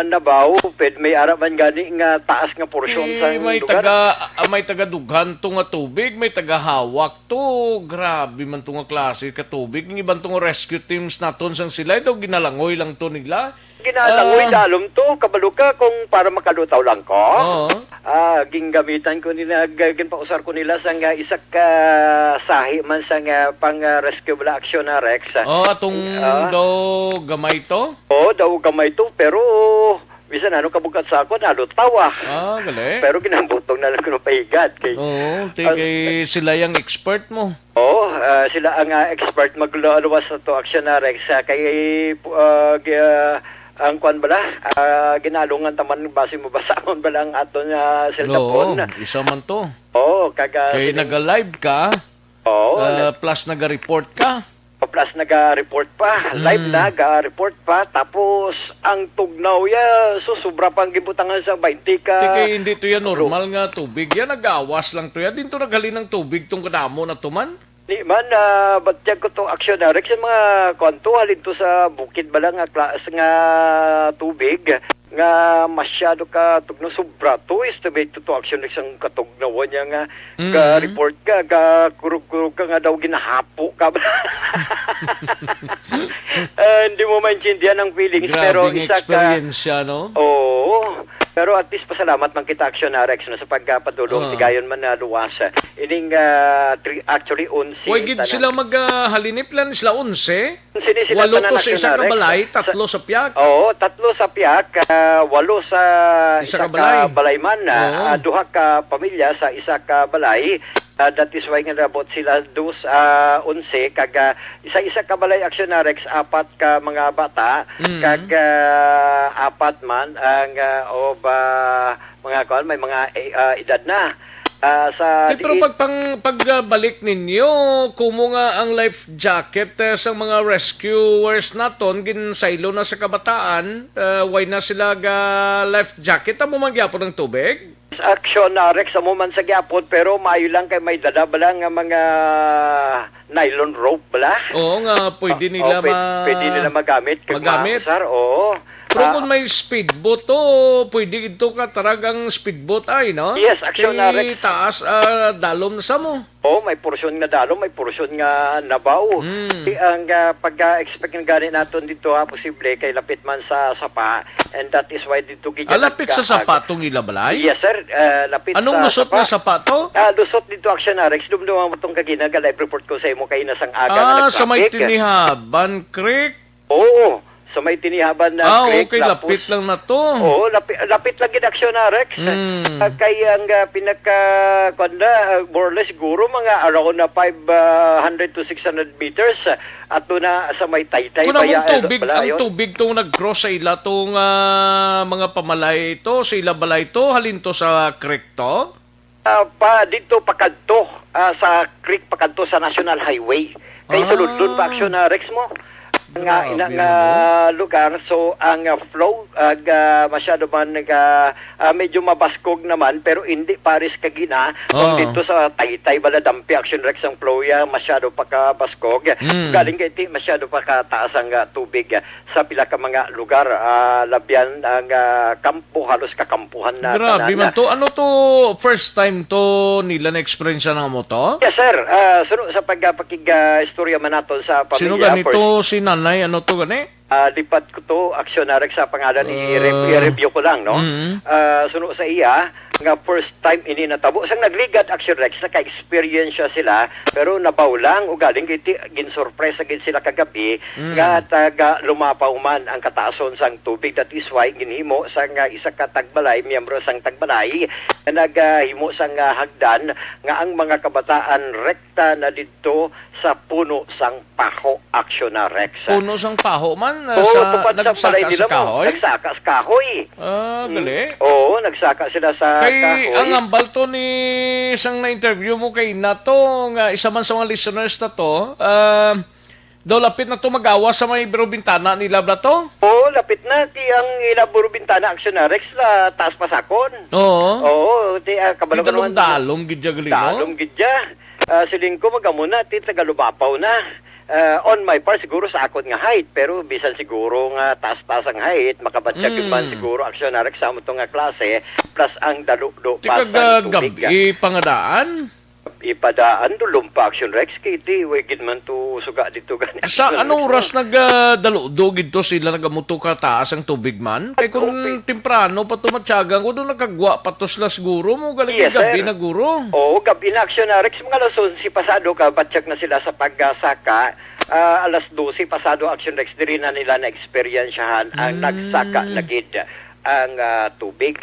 nabaw, ped may ara man gani nga taas nga porsyon Ti, sang may lugar. Taga, ah, may taga dughan to nga tubig, may taga hawak to. Grabe man to nga klase ka tubig. Ang iban to nga rescue teams naton sang sila, daw ginalangoy lang to nila. Ginalangoy Ah. dalom to, kabalo ka kung para makalutaw lang ko. Oo. Ah, ginggamitan ko nila, g-, ginpausar ko nila sang, ah, isa ka sahi man sang, ah, pang, ah, rescue bala aksyon na Rex. Oh, atong Ah. daw gamay to? Oo, daw gamay to, pero bisan ano kabugat sa ako, nalutaw, ah. Ah, gali. Pero ginambutong na lang ko ng pahigat kay Oo, ti-, Ah, kay sila yung expert mo. Oo, ah, sila ang, ah, expert magluwas sa to aksyon na Rex, ah, kay, ah, gi-, ah, ang kwan bala, ah, ginalungan taman basi mabasahon bala ang aton nga cellphone. Oo, isa man to. Oo, kaga Kay sining naga-live ka, Oo, ah, nag- plus naga-report ka. Plus naga-report pa. Live Mm. naga-report pa. Tapos, ang tugnaw ya, so, sobra pang gibutangan sa baynte ka Ti kay hindi to yan Bro. normal nga tubig. Yan, nagawas lang to yan. Din to naghalin ang tubig tong kadamo na to man. Di man, ah, batyag ko to, aksyon, ah, Rex, yung mga kwan to, halin to sa bukid bala nga kla-, nga tubig. nga masyado ka tugnaw, sobra to, estimate to, to action isang katugnawan niya nga Mm. ga-report ka, ga-kurog-kurog ka nga daw ginahapo ka. Ah, hindi mo maintindihan ang feelings, Grabe pero nga isa ka eksperyensya, no? Oo. Pero at least pasalamat man kita, Aksyon, ah, Rex, no, sa pagpadulong Ah. tigayon man na luwas. Ining, ah, tri-, actually, onse Way gid tanan. Sila mag, ah, halinip lang sila, onse? Sini sila Walo tanan to sa na isa ka kinarek. balay, Sa tatlo sa piyak. Oo, tatlo sa piyak, ah, walo sa Isa isa ka ka balay. balay man, ah, Oo. ah, duha ka pamilya sa isa ka balay. Ah, that is why nga nabot sila dos, ah, onse, kag, ah, isa-isa ka balay, Aksyon na Rex, apat ka mga bata, Mm. kag, ah, apat man ang, ah, o ba, mga kuwan, may mga, eh, ah, edad na. Ah, sa Ti, pero diin pag pang-, pagbalik ninyo, kumo nga ang life jacket, eh, sa mga rescuers naton, ginsaylo na sa kabataan, eh, way na sila ga life jacket, amo man gyapon ang tubig? Action, ah, Rex, amo man sa gyapon, pero maayo lang kay may dala ba lang nga mga nylon rope bala. Oo nga, pwede Ah, nila oh, pwed-, ma-, pwede nila magamit kag magamit. mausar, oo. Pero Ah, kung may speedboat to, pwede ito ka talagang speedboat ay, no? Yes, action Kay na, Rex. taas, ah, dalom na sa mo. Oh, may porsyon nga dalom, may porsyon nga nabaw. Hmm. Di ang, ah, pag-expect nga gani naton dito, ha, posible kay lapit man sa sapa, and that is why dito Ah, gid lapit sa nagkahag- sapa tong ila balay? Yes, sir. Ah, lapit Anong sa lusot sapa. nga sapa to? Ah, lusot dito, Action Rex. Dumduma mo tong kagina, ga-live report ko sa imo kay nasang aga nga Ah, sa may nagtraffic. Tinihaban Creek? Oo, sa may Tinihaban na Ah, Creek, okay, lapos. lapit lang na to. Oo, lapi-, lapit lang gid, Action Rex. Mm. Ah, kay ang, ah, pinaka, kuwan na, ah, more or less, siguro mga around na five hundred to six hundred meters, ah, ato na sa may Taytay, Kung ang Baya-, tubig, ang Balayon. tubig tong nag-cross sa ila tong, ah, mga pamalay ito, sa ila balay to, halin to sa creek to? Ah, pa dito pakadto, ah, sa creek pakadto sa National Highway. Kay Ah. suludlon pa aksyon na Rex mo. Nga Grabe ina nga naman. lugar, so ang, ah, flow, ah, ga-, masyado man naga, ah, medyo mabaskog naman, pero hindi pares kagina. Kung Oo. dito sa Taytay, Baladampi, action Rex ang flow ya, masyado pa kabaskog. Mm. Galing kay ti, masyado pa kataas ang, ah, tubig, ah, sa pila ka mga lugar, ah, labyan ang, ah, kampo, halos kakampuhan na Grabe tanan. man to. Ano to, first time to nila na-experience na mo to? Yes, sir. Ah, suno sa pagpakig, ah, istorya man naton sa Sino pamilya, gani to first si nanay? Ano to gani? Ah, lipat ko to, aksyon na sa pangalan ni Ah. i-re-, i-review ko lang, no? Mm. Ah, suno sa iya, nga first time ini natabo. Sang nagligad, action Rex, naka-experience siya sila, pero nabaw lang, ugaling giti, ginsurpresa gid sila kagabi, Mm. nga taga lumapaw man ang kataason sang tubig. That is why ginhimo sang, ah, isa ka tagbalay, miyembro sang tagbalay, nga naghimo sang, ah, hagdan nga ang mga kabataan rekta na didto sa puno sang paho, action na Rex. Puno sang paho man, ah, Oo, sa, tupad sa nagsaka balay sa nila mo. kahoy? Nagsaka sa kahoy. Ah, Mm. gali. Oo, nagsaka sila sa Kay kahoy. ang hambal to ni sang na-interview mo kay nato nga isa man sa mga listeners na to, ah, daw lapit na to magawas sa may biro bintana nila ba to? Oo, lapit na. Ti ang ila biro bintana, action na Rex, la taas pa sakon. Oo. Oo, ti, ah, kabalo ka naman. Dalom-dalom gid ya gali, no? Dalom gid ya. Ah, siling ko, magamo na, ti taga lumapaw na. Ah, on my part, siguro sa akon nga height, pero bisan siguro nga taas-taas ang height, makabatyag Mm. man siguro aksyon na Rex sa amo to nga klase, plus ang daludo Ti pa kag, sa ah, tubig. gab-i pa nga daan? Ipadaan, dulom pa aksyon Rex, kay ti, way gid man to suga dito gani. Sa Action anong Rex, oras no? nag, ah, daludo gid to sila, nagamuto ka taas ang tubig man? Kay kung Okay. temprano pa to matyagan, kung doon nakagwa pa to sila siguro, mo galing Yes, gabi sir. na guro. Oo, gabi na aksyon na Rex, mga alas onse pasado ka, batyag na sila sa pagsaka. Ah, alas dose pasado action Rex, diri na nila na-experience ang Mm. nagsaka na gid ang, ah, tubig.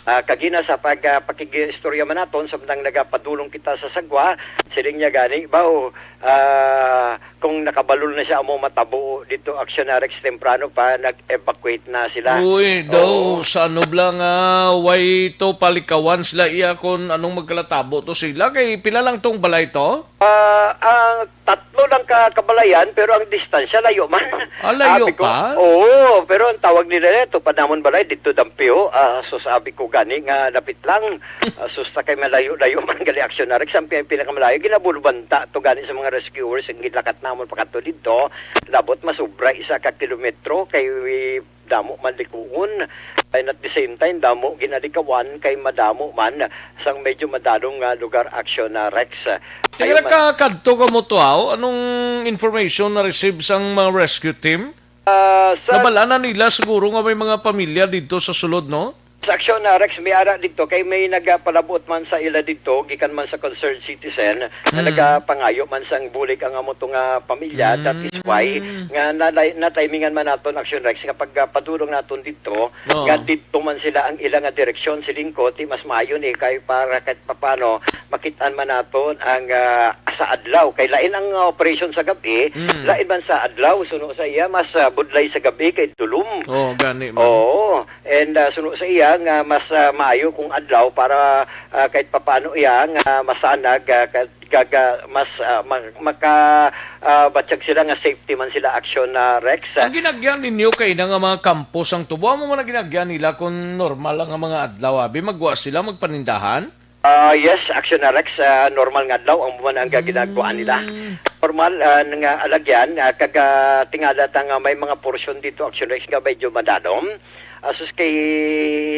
Ah, kagina sa pag, ah, pakig-istorya man naton, samtang nagapadulong kita sa sagwa, siling niya gani, ba, oh, ah, kung nakabalol na siya amo matabo dito, action na Rex, temprano pa, nag-evacuate na sila. Uy, daw, Oo. sa ano bala nga, way to palikawan sila iya kung anong magkalatabo to sila. Kay pila lang tong balay to? Ah, ang tatlo lang ka kabalayan, pero ang distansya layo man. Ah, layo Abi ko, pa? Oo, pero ang tawag nila nito, pa namon balay, dito dampiho. Ah, so sabi ko gani nga lapit lang. Ah, susta kay malayo-layo man gali aksyon na. Rex, ang pi-, pinakamalayo, ginabulbanta to gani sa mga rescuers, ang gilakat namon pakadto dito. Labot masubra isa ka kilometro, kay damo man likuon. And at the same time, damo ginalikawan kay madamo man sang medyo madalong nga lugar aksyon na Rex. Kaya Ayun man. ka, kadto ka mo to, aw? Anong information na receive sang mga rescue team? Ah, sa Nabal-an na nila siguro nga may mga pamilya dito sa sulod, no? Sa aksyon na Rex, may ara dito kay may nagapalabot man sa ila dito, gikan man sa concerned citizen, na Mm. nagapangayo man sang bulig ang amo to nga pamilya. That is why Mm. nga nalay-, natimingan man naton aksyon Rex nga pagpadulong naton dito, Oo. nga dito man sila ang ila nga direksyon, siling ko, ti mas maayo ni kay para kahit papano makitaan man naton ang, ah, sa adlaw. Kay lain ang, ah, operation sa gabi, Mm. lain man sa adlaw. Suno sa iya, mas, ah, budlay sa gabi kay dulom. Oo, gani man. Oo. And, ah, suno sa iya nga mas, ah, maayo kung adlaw para, ah, kahit papaano iya nga masanag, ah, ka-, gaga-, mas, ah, ma-, maka, ah, batyag sila nga safety man sila action na Rex. Ang ginagyan ninyo kay na nga mga kampo sang tubo, amo man ang ginagyan nila kung normal ang mga adlaw, abi, magwa sila magpanindahan? Ah, yes, action na Rex, ah, normal nga adlaw ang man ang ginagawa nila. Mm. Formal, ah, nga alagyan, ah, kag, ah, tingala ta nga may mga portion dito, Action Rex, nga medyo madalom. Asus kay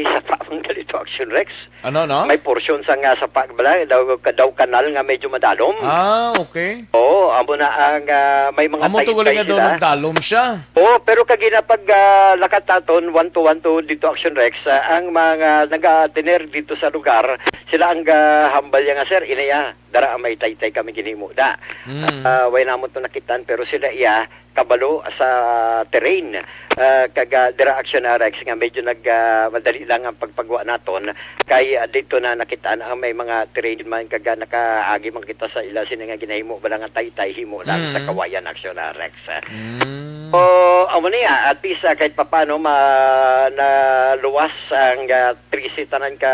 sa pa man gali to, Action Rex. Ano, no? May portion sa nga sa pa, bala, daw, daw kanal nga medyo madalom. Ah, okay. Oo, amo na ang, ah, may mga Amo to gali taytay nga daw sila. Nagdalom siya. Oo, pero kag ginapag, ah, lakat naton, one to one to dito, Action Rex, ah, ang mga naga-tener dito sa lugar, sila ang gahambal niya nga, "Sir, inaya, dara may taytay kami ginhimo da." Mm. Ah, way namon to nakitan, pero sila iya kabalo sa terrain. Ah, kag, ah, dira, Action Rex, nga medyo nag, ah, madali lang ang pagpagwa naton kay, ah, dito na nakitaan ang may mga terrain man kag, ah, nakaagi man kita sa ila sini nga ginahimo bala nga taytay himo lang sa Mm. kawayan, Action Rex. Mm. O, amo ni, ah, at least, ah, kahit papano ma-, naluwas ang, ah, trese tanan ka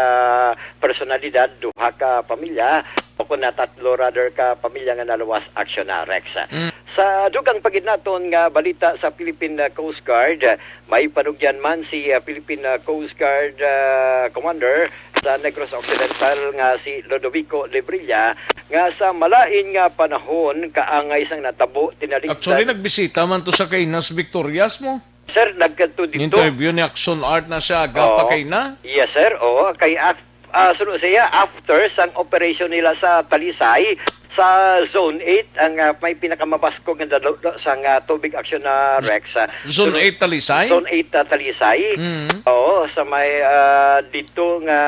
personalidad, duha ka pamilya, o kun na tatlo rather ka pamilya nga naluwas, Action Rex. Mm. Sa dugang pa gid naton nga balita sa Philippine, ah, Coast Guard, ah, may panugyan man si, ah, Philippine, ah, Coast Guard, ah, Commander sa Negros Occidental nga si Lodovico Lebrilla nga sa malain nga panahon kaangay sang natabo tinaligdan. Actually, nagbisita man to sa Kainas Victorias mo. Sir, nagkadto dito. Interview ni Action Art na siya, aga pa Oo. Kay na? Yes, sir. Oo, kay af-, ah, suno siya, after sang operation nila sa Talisay, sa Zone eight, ang, ah, may pinakamabaskog nga dalo-, sang, ah, tubig, Action Rex, ah. Zone Suno-, eight Talisay? Zone eight, ah, Talisay. Mm. Oo, sa may, ah, dito nga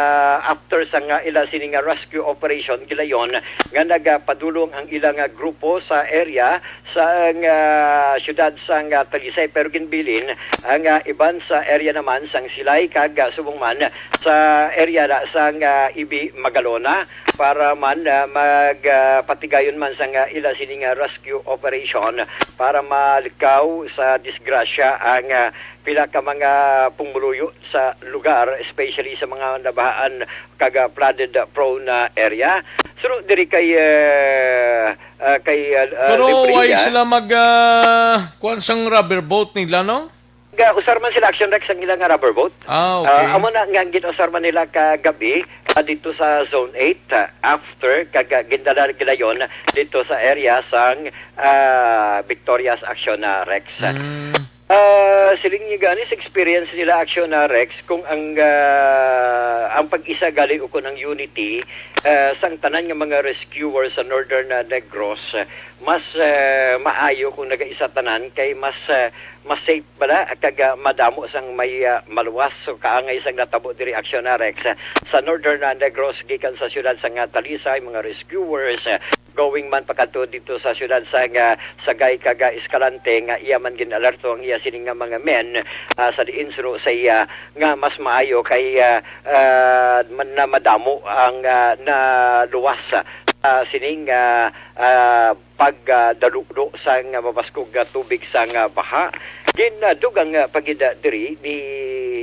after sang, ah, ila sini nga rescue operation, gilayon nga nagapadulong ang ila nga grupo sa area sang, ah, siyudad sang, ah, Talisay, pero ginbilin ang, ah, iban sa area naman sang Silay kag, ah, subong man sa area na sang, ah, Ibi Magalona para man, ah, mag, ah, patigayon man sang, ah, ila sining, ah, rescue operation para malikaw sa disgrasya ang, ah, pila ka mga pumuluyo sa lugar, especially sa mga nabahaan kag, ah, flooded, ah, prone, ah, area. Suno diri kay, ah, ah, kay, ah, ah, Pero Librilla. Why sila mag, ah, kuwan sang rubber boat nila, no? Ga-, usar man sila, Action Rex, ang ilang rubber boat. Ah, okay. Ah, amo na nga gin-usar man nila kagabi, ah, dito sa Zone eight, ah, after kag, ah, gindala gilayon dito sa area sang, ah, Victorias, Action, ah, Rex. Mm. Ah, siling niya gani sa experience nila, Action, ah, Rex, kung ang, ah, ang pag-isa gali ukon ang unity, ah, sang tanan nga mga rescuer sa Northern, ah, Negros, ah, mas, ah, maayo kung nagaisa tanan kay mas, ah, mas safe bala kag, ah, madamo sang may, ah, maluwas. So, kaangay sang natabo diri, Action, ah, Rex, ah, sa Northern, ah, Negros, gikan sa siyudad sang, ah, Talisay, mga rescuers, ah, going man pakadto dito sa siyudad sang, ah, Sagay kag, ah, Escalante, nga iya man gin-alerto ang iya sini nga mga men, ah, sa diin suno sa iya nga mas maayo kay, ah, ah, man-, na madamo ang, ah, naluwas, ah, sining, ah, ah, pag, ah, daludo sang mabaskog nga tubig sang, ah, baha. Gindugang, ah, pa gid, ah, diri ni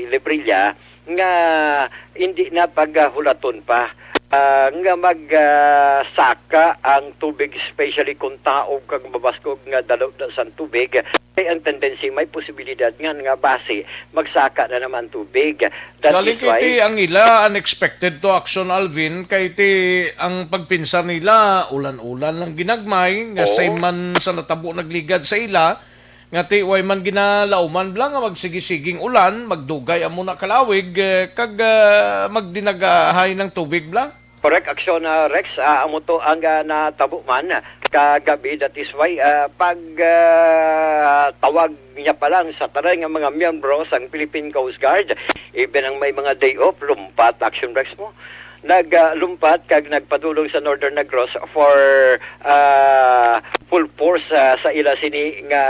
Lebrilla nga hindi na pagahulaton pa, ah, nga mag, ah, saka ang tubig, especially kung taob kag mabaskog nga daludo sang tubig. Kay ang tendency, may posibilidad nga, nga basi magsaka na naman tubig. That Galing is why iti ang ila, unexpected to, Action Alvin, kay ti ang pagpinsar nila, ulan-ulan lang ginagmay, nga Oo. Same man sa natabo nagligad sa ila, nga ti way man ginalauman bala nga magsigi-siging ulan, magdugay amo na kalawig, eh, kag, ah, magdinagahay ng tubig bala. Correct, Action, ah, Rex. Ah, amo to ang, ah, natabo man kagabi. That is why, ah, pag, ah, tawag niya pa lang sa tanan nga mga miyembro sang Philippine Coast Guard, even ang may mga day off, lumpat, Action Rex mo. Nag, ah, lumpat kag nagpadulong sa Northern Negros for, ah, full force, ah, sa ila sini nga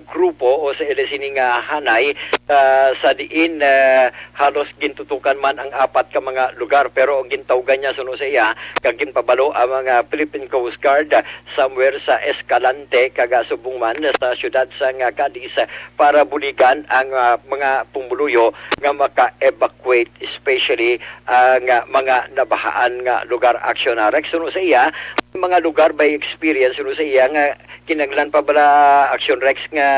grupo o sa ila sini nga hanay, ah, sa diin, ah, halos gintutukan man ang apat ka mga lugar, pero ang gintawgan niya suno sa iya, kag ginpabalo ang mga Philippine Coast Guard, ah, somewhere sa Escalante, kag, ah, subong man sa siyudad sang, ah, Cadiz, ah, para buligan ang, ah, mga pumuluyo nga maka-evacuate, especially ang, ah, mga nabahaan nga lugar. Action, ah, Rex, suno sa iya, mga lugar by experience, suno sa iya nga kinahanglan pa bala, Action Rex, nga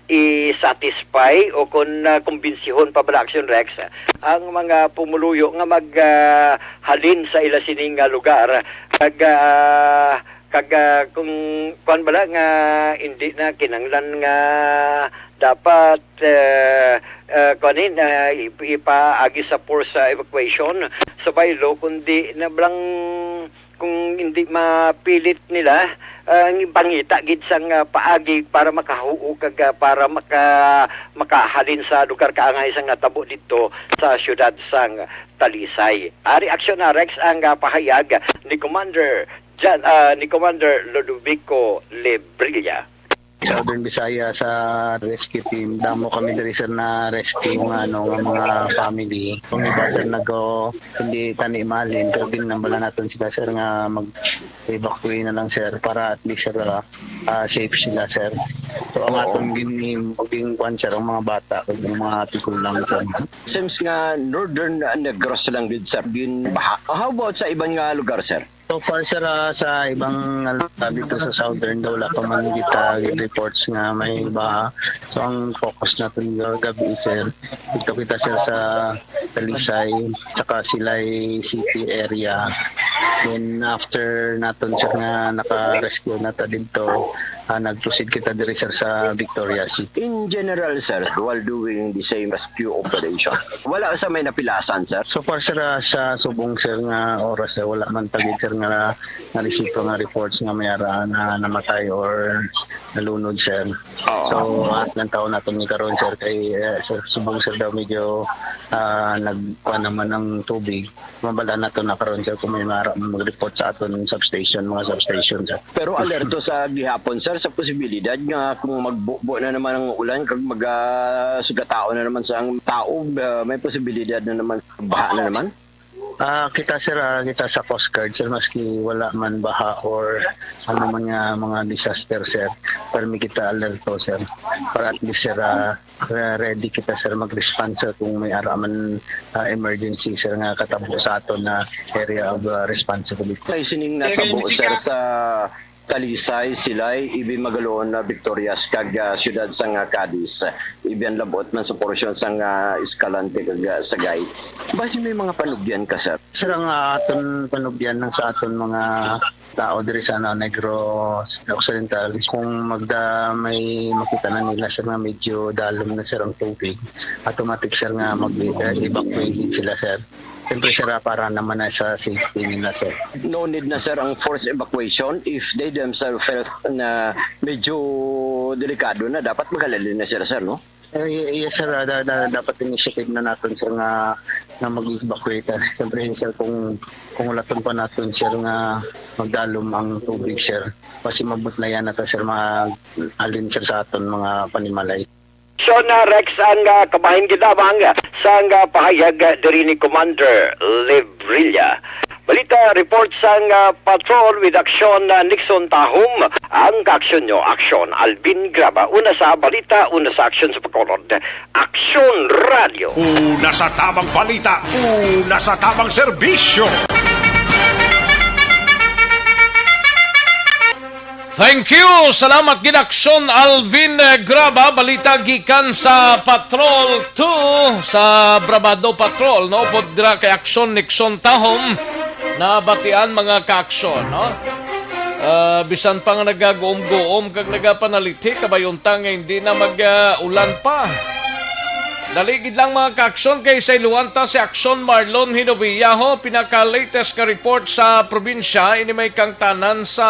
i-satisfy o kung, ah, kumbinsihon pa bala, Action Rex, ang mga pumuluyo nga mag, ah, halin sa ila sining, ah, lugar. Kag, ah, Kag, ah, kung kuwan bala nga hindi na kinanglan nga dapat, eh, eh, kuwanin, ah, ip-, ipaagi sa force, ah, evacuation sa baylo, kundi na blang kung hindi mapilit nila, ah, ang ipangita gid sang, ah, paagi para makahuo kag, ah, para maka-, makahalin sa lugar kaangay sang natabo didto sa siyudad sang Talisay. Ari, Aksyon Rex, ang, ah, pahayag ni Commander Jan-, ah, ni Commander Ludovico Lebrilla. Southern Visayas sa rescue team, damo kami diri, sir, na rescue nga, ano, nga mga family. Kung iba, sir, nag-o, hindi tani malin, pero ginambala naton sila, sir, nga mag-evacuate na lang, sir, para at least, sir, ah, ah, safe sila, sir. So, ang Oo. aton gin-, gin-, kwan, sir, ang mga bata, ang mga tigulang, sir. Seems nga Northern Negros lang gid, sir, ginbaha. How about sa iban nga lugar, sir? So far, sir, ah, sa ibang, ah, lugar dito sa Southern daw, wala pa man kita reports nga may baha. So, ang focus natin nga gabi, sir, dito kita, sir, sa Talisay, tsaka Silay City area. Then, after naton, sir, nga naka-rescue na ta dito, ah, nag-proceed kita diri, sir, sa Victoria City. In general, sir, while doing the same rescue operation, wala sa may napilasan, sir? So far, sir, ah, sa subong, sir, nga oras, sir, wala man tagid, sir, nga na-receive pa nga reports nga may ara na namatay or nalunod, sir. Oo. So, at ng taon natin ni karon, sir, kay, eh, sir, subong, sir, daw medyo, ah, nagkuha naman ang tubig. Mabala nato na karon, sir, kung may mara mag-report sa aton substation, mga substation, sir. Pero alerto sa gihapon, sir, sa posibilidad nga kung magbubo na naman ang ulan, kag mag, ah, sugataon na naman sa ang taob, ah, may posibilidad na naman, baha na naman? Ah, kita, sir, ah, kita sa Coast Guard, sir, maski wala man baha or ano man nga mga disaster, sir, pero may kita alerto, sir, para at least, sir, ah, re-, ready kita, sir, mag-respond, sir, kung may ara man, ah, emergency, sir, nga katabo sa aton na area of, ah, responsibility. May sining natabo, sir, sa Talisay, Silay, Ibin, Magaloon, ah, Victorias, kag, ah, siyudad sang, ah, Cadiz. Ibin, labot man sa porsyon sang, ah, Escalante kag, ah, Sagay. Basi may mga panugyan ka, sir? Sir, ang, ah, aton panugyan lang sa aton mga tao diri sa, ano, Negros Occidental, kung magda-, may makita na nila, sir, nga medyo dalom na, sir, ang tubig, automatic, sir, nga mag-, eh, evacuate sila, sir. Siyempre, sir, ah, para naman na sa safety nila, sir. No need na, sir, ang forced evacuation if they themselves felt na medyo delikado na, dapat maghalin na sila, sir, no? Eh, y-, yes, sir. Ah, da-, da-, dapat initiative na naton, sir, nga, nga mag-evacuate. Ah, siyempre, sir, kung, kung ulaton pa naton, sir, nga magdalom ang tubig, sir, kasi mabutlayan na ta, sir, mag-alin, sir, sa aton mga panimalay. So na, Rex, ang, ah, kabahin gid lamang sa ang, ah, pahayag, ah, diri ni Commander Lebrilla. Balita report sang, ah, patrol with action, ah, Nixon Tahom. Ang kaaksyon nyo, aksyon Alvin Graba. Una sa balita, una sa aksyon sa Bacolod. Aksyon Radio. Una sa tamang balita, una sa tamang serbisyo. Thank you. Salamat gid, Aksyon Alvin, eh, Graba. Balita gikan sa Patrol two, sa Bravado Patrol, no? Upod dira kay Aksyon Nixon Tahom. Nabatian, mga kaaksyon, no? Ah, bisan pa nga nagaguom-guom kag nagapanalithi, kabay unta nga hindi na mag, ah, ulan pa. Dali gid lang, mga kaaksyon, kay sa iluhan ta si Aksyon Marlon Hinovia, ho, pinaka-latest ka report sa probinsya, ini may kangtanan sa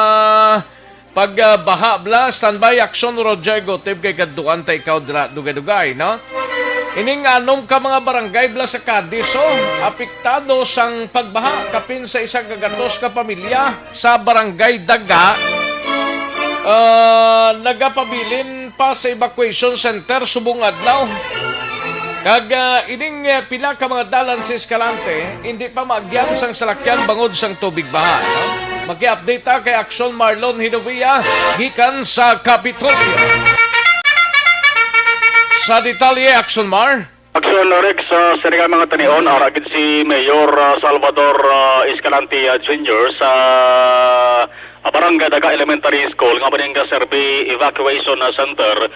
pagbaha bala. Standby, Aksyon Roger Gotib, kay kadtuan ta ikaw dira dugay-dugay, no? Ining anom ka mga barangay bala sa Cadiz, oh, apektado sang pagbaha, kapin sa isa ka gatos ka pamilya sa Barangay Daga, ah, nagapabilin pa sa evacuation center subong adlaw. Kag, ah, ining, ah, pila ka mga dalan sa Escalante, hindi pa maagyan sang salakyan bangod sang tubig baha, no? Maki-update ta kay Aksyon Marlon Hinovia gikan sa Kapitolyo. Sa detalye, Aksyon Mar. Aksyon Rex, sa sini nga mga tanion, ara gid si Mayor, ah, Salvador, ah, Escalante, ah, Junior sa, ah, Barangay Daga Elementary School nga maning serbi evacuation, ah, center.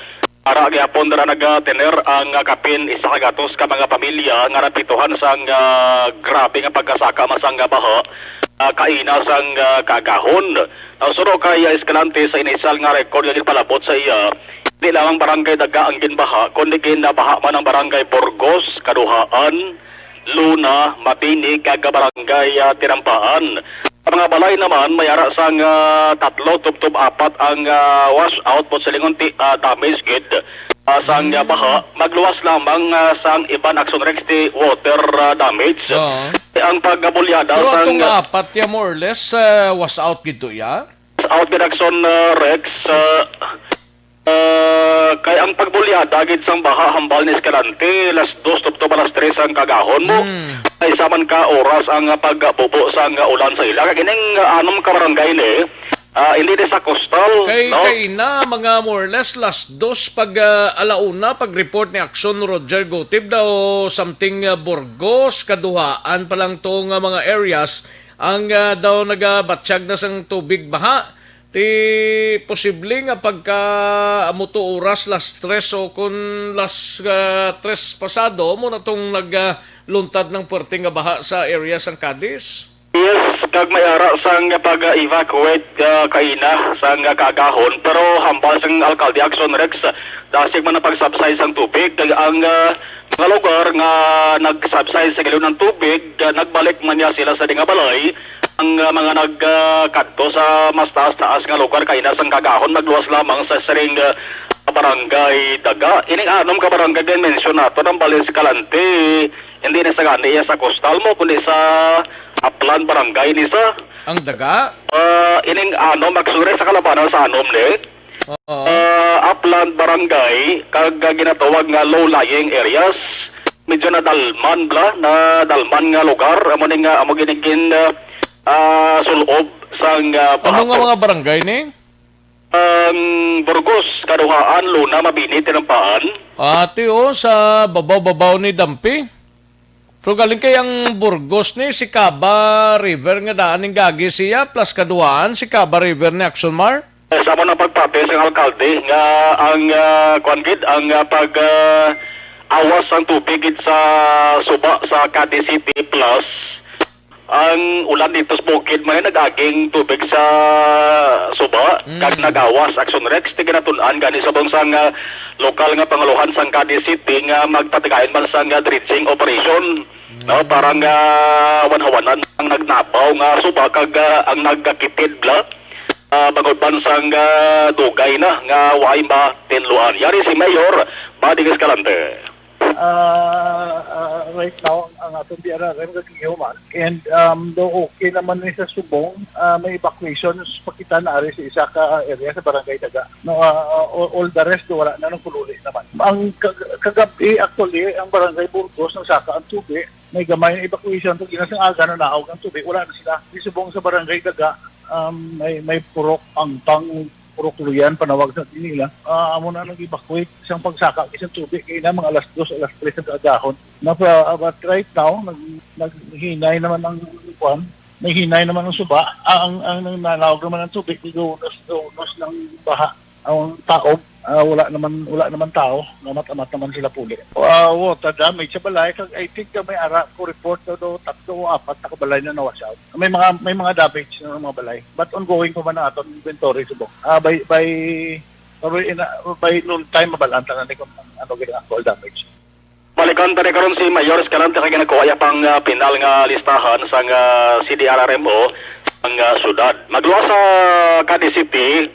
Ara gihapon dira nagatener ang, ah, kapin isa ka gatos ka mga pamilya nga naapektuhan sang, ah, grabe nga pagkasaka masang nga baha. ah, kaina sang, ah, kaagahon. Ang suno kay, ah, Escalante, sa inisyal nga record nga ginpalabot sa iya, di lamang Barangay Daga ang ginbaha, kundi ginbaha man ang Barangay Burgos, Kaduhaan, Luna, Mabini, kag Barangay, ah, Tinampaan. Sa mga balay naman, may ara sang, ah, tatlo tubtob apat ang, ah, wash out, buot silingon ti, ah, damage gid, ah, sang, ah, baha. Magluwas lamang, ah, sang iban, Action Rex, ti water, ah, damage. Oo. Ang pagbulyada Pero sang, atong ah, apat ya, more or less, ah, wash out gid to, ya? Out gid, Action, ah, Rex, ah, ah, kay ang pagbulyada gid sang baha hambal ni Escalante, las dos tubtob alas tres ang kagahon mo. Hmm. Ay, isa man ka oras ang, ah, pagbubo sang, ah, ulan sa ila. Kag ining, ah, anom ka barangay ni, ah, hindi ni sa coastal, Kay, no? Kay na, mga more or less, las dos pag, ah, alauna, pag report ni Action Roger Gutib daw, something, ah, Burgos, Kaduhaan pa lang to nga mga areas, ang, ah, daw nagabatyag na sang tubig baha. Ti posible nga pagka amo to oras, las tres o kun las, ah, tres pasado, mo na tong nag, ah, luntad ng puwerte nga baha sa area sang Cadiz. Yes, kag may ara sang pag-evacuate, ah, kaina sang kaagahon, pero hambal sang alkalde Action Rex, dasig man ang pag-subside sang tubig. Kag ang, ah, mga lugar nga nag-subside sa gilid ng tubig, ah, nagbalik man niya sila sa di nga balay. Ang, ah, mga nag, ah, kadto sa mas taas-taas nga lugar kaina sang kaagahon, magluwas lamang sa siring, ah, barangay Daga. Ining anom ka barangay din mention nato ng Baliscalante. Hindi ni sa gani iya sa coastal mo, kundi sa Aplan Barangay ni sa, Ang Daga? ah, ining anom, actually, sa kalabanan sa anom ni. Oo. Ah, Aplan Barangay, kag, ah, ginatawag nga low-lying areas. Medyo nadalman bla, nadalman nga lugar. Amo ni nga, amo ginigin, ah, ah, sulob sang, ah, Ano nga bahapon. Mga barangay ni? Ang Burgos, Kaduhaan, Luna, Mabini, Tinampaan. Ati, oh, sa babaw-babaw ni Dampi. Pero galing kay ang Burgos ni si Caba River nga daan ning gagi siya, plus Kaduhaan si Caba River ni Action Mar. Sa amo nang pagpati sang alkalde nga ang, ah, kuwan gid, ang, ah, pag, ah, awas ang tubig gid sa suba sa Cadiz City, plus ang ulan dito sa bukid man ay nag-aging tubig sa suba, Mm. kag nagawas, Action Rex, ti ginatun-an gani subong sang, ah, lokal nga panguluhan sang Cadiz City nga magpatigayon man sang, ah, dredging operation, no, Mm. para nga wanhawanan ang nagnabaw nga suba kag, ah, ang nagkakitid bla, ah, bangod man sang, ah, dugay na nga way matinluan. Yari si Mayor Buddy Escalante. Ah, ah, right now, ang aton D R R M gag-iho man. And, um, do okay naman ni sa subong, ah, may evacuations pa kita na ari sa isa ka area sa Barangay Daga. No, ah, all, all the rest, wala na, nagpululi naman. Ang kag-, kagabi, actually, ang Barangay Burgos, nagsaka ang tubig. May gamay na evacuation. Pag ginasang aga, nanaog ang tubig. Wala na sila. Di subong sa Barangay Daga, um, may, may purok angpang, purok luyan, panawag sa nila. Ah, amo na nag-evacuate isang pagsaka isang tubig. Kaya na, mga alas dos, alas tres ang kaagahon. Napa, but right now, nag-, naghinay naman ang, kuwan. Naghinay naman ang suba. Ah, ang, ang nananaog naman ang tubig, gaunos, gaunos ng baha. Ang tao, ah, wala naman, wala naman tao. Namat-amat naman sila puli. Ah, water damage sa balay. Kag I think, ah, may ara ko report na do, tatlo o apat na kabalay na na-wash out. May mga, may mga damage na mga balay. But ongoing pa man ang aton inventory subong. Ah, by, by, pero in, by noon time, mabalaan tanan ni kung ano gid ang actual damage. Balikan ta ni karon si Mayor Escalante kay nagkuha iya pang, ah, pinal nga listahan sang, ah, C D R R M O sang, ah, syudad. Magluwas sa Cadiz City,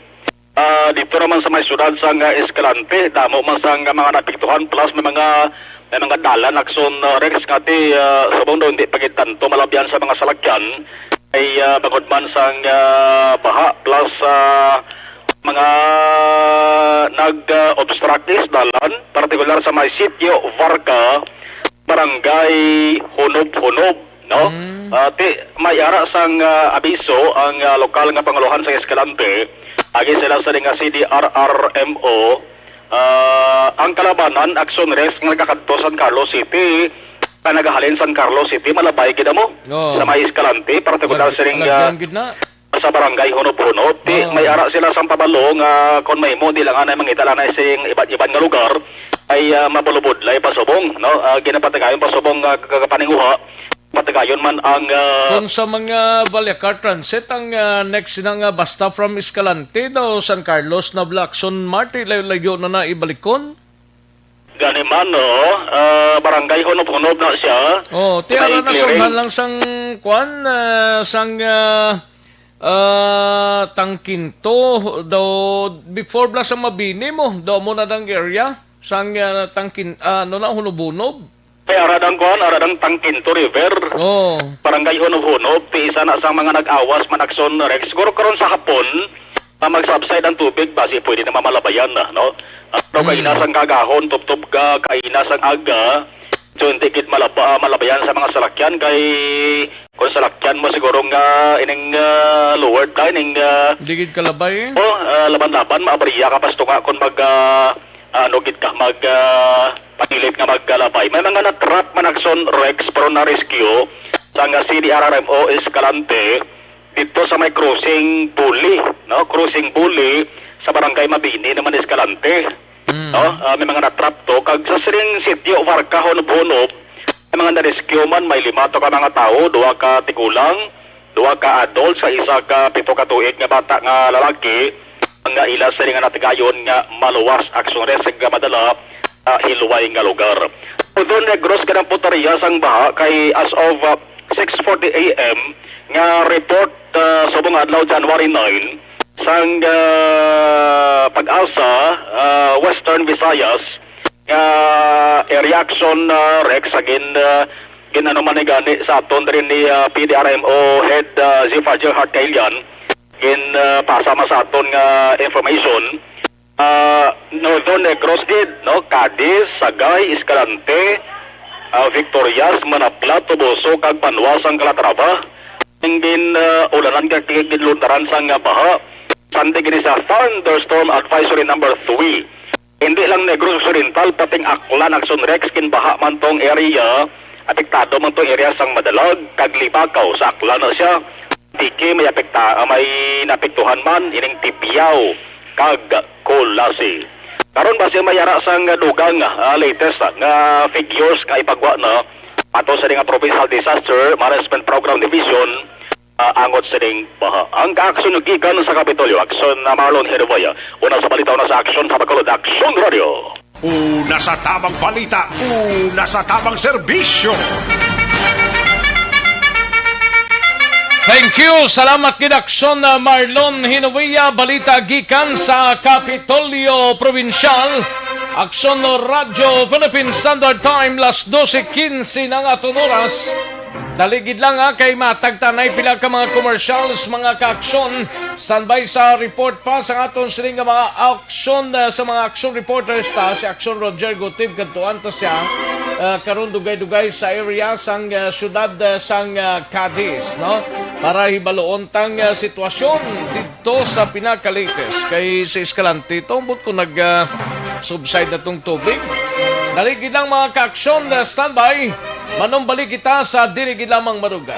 ah, dito naman sa may syudad sang, ah, Escalante, damo man sang mga naapektuhan, plus may mga, may mga dalan, Action, ah, Rex, nga ti, ah, subong daw hindi pa gid tanto malabyan sa mga salakyan. Ay, ah, bangod man sang, ah, baha plus, ah, mga nag, ah, obstruct is dalan, partikular sa may Sitio Varca, Barangay Hunob-Hunob, no? Mm. Ah, ti, may ara sang, ah, abiso ang, ah, lokal nga panguluhan sa Escalante, agi sila sa nga C D R R M O, ah, ang kalabanan, Action Rex, nga nagakadto San Carlos City, nga nagahalin San Carlos City, malabay gid amo Oo. sa may Escalante, partikular Lag-, sining, ah, lagyan gid na. sa barangay Hunob-Hunob. Ti, Oo. may ara sila sang pabalo nga kon mahimo, di lang anay mangita lang na sing iba't iban nga lugar, ay, ah, mabulubudlay pasubong, no? Ah, ginapatigayon pasubong nga kagapaninguha. Patigayon man ang, ah, Kung sa mga Baliacar Transit, ang, ah, next na nga basta from Escalante daw, San Carlos, Nabla, Aksyon, Marte, layo-layo na na ibalikon. Gani man, no? Ah, barangay Hunob-Hunob na siya. Oh, ti ara na clearing. Sanghan lang sang, kwan, ah, sang, ah, ah, Tangkinto, daw, before bala sa Mabini mo, daw mo na dang area, sang, ah, Tangkin-, ah, ano na, Hunob-Hunob. Ay, ara dang kwan, ara dang Tangkinto River. Oh. Barangay Hunob-Hunob, ti isa na sa mga nag-awas man, Aksyon Rex. Siguro karon sa hapon, ah, mag-subside ang tubig, basi pwede na mamalabayan na, no? Ah, pero Mm. kaina sang kagahon, tubtob ka, kaina sang aga, so hindi gid malaba-, malabayan sa mga salakyan kay kung salakyan mo siguro nga ining, ah, lowered na, ining, ah, Di gid kalabay, eh. Oh, ah, laban-laban, maabriya ka, pasto nga kung mag, ah, ano gid ka, mag, ah, papilit nga magkalabay. May mga na-trap man, Aksyon Rex, pero na-rescue sa nga C D R R M O Escalante dito sa may crossing Buli, no? Crossing Buli sa barangay Mabini naman, Escalante. Mm. No? Ah, may mga na-trap to. Kag sa sining sitio Varca, Hunob-Hunob, may mga na-rescue man, may lima to ka mga tawo, duha ka tigulang, duha ka adult, sa isa ka pito ka tuig nga bata nga lalaki, nga ila sini nga natigayon nga maluwas, Aksyon Rex, nga madala sa hilway nga lugar. Although Negros, kanang putaria sang baha kay as of, ah, six forty A M nga report, ah, subong adlaw, January nine, sang, ah, PAGASA, ah, Western Visayas, nga, eh, reaction, ah, Rex, sa gin-, ah, gin-ano man ni gani sa aton diri ni, ah, P D R M O Head, ah, Zephyr Gerhard Kailian, gin, ah, pasa man sa aton nga information, ah, Northern Negros gid, no? Cadiz, Sagay, Escalante, ah, Victorias, Manapla, Toboso, kag Banwa sang Calatrava, ang gin, ah, ulanan kag ginlundaran sang, ah, baha. Sandi gini sa Thunderstorm Advisory Number Three. Hindi lang Negros Occidental, pating Aklan, Aksyon Rex, ginbaha man tong area. Apektado man tong area sang Madalag kag Libacao. Sa Aklan na siya. Antique, may apekta-, ah, may naapektuhan man ining Tibiao kag Culasi. Karon, basi may ara sang dugang, ah, latest, ah, nga figures nga ipagwa na ato sa nga Provincial Disaster Management Program Division, ah, angot sining baha. Ang kaaksyon gikan sa Kapitolyo, Aksyon na Marlon Herboya. Una sa balita, una sa aksyon, sa Bacolod, Aksyon Radio. Una sa tamang balita, una sa tamang serbisyo. Thank you. Salamat gid, Aksyon na Marlon Hinovia. Balita gikan sa Kapitolyo Provincial. Aksyon Radyo Philippine Standard Time, las dose quince na nga aton oras. Dali gid lang, ha, kay matagtanay pila ka mga commercials, mga kaaksyon. Standby sa report pa sa aton sining nga mga aksyon, uh, sa mga action reporters ta, si Aksyon Roger Gutib, kadtuan ta siya, uh, karon dugay-dugay sa area sang, uh, syudad, uh, sang, uh, Cadiz, no? Para hibaluon tang, uh, sitwasyon didto sa pinaka-latest kay sa Escalante. Tumbot ko nag, uh, subside na tong tubig. Dali gid lang, mga kaaksyon, uh, standby. Manumbalik kita sa dili gid lamang madugay.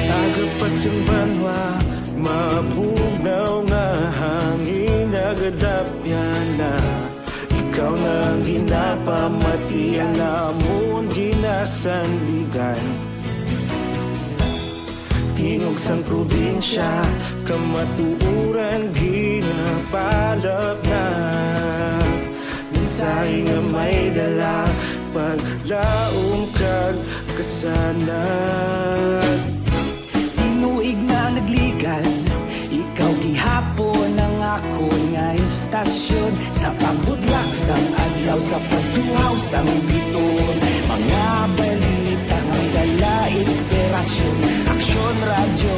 Aga pa sang banwa, mabugnaw nga hangin nagadapyan na. Ikaw na ang ginapamati, ang amon ginasandigan. Tingog sang probinsya, kamatuoran ginapalapnag. Mensahe nga may dala, paglaom kag kasanag. Tinuig na nagligan, ikaw gihapon ang akon nga istasyon. Sa pagbutlak sang adlaw, sa pagtuhaw sang biton, mga balita nga dala inspirasyon. Aksyon Radyo,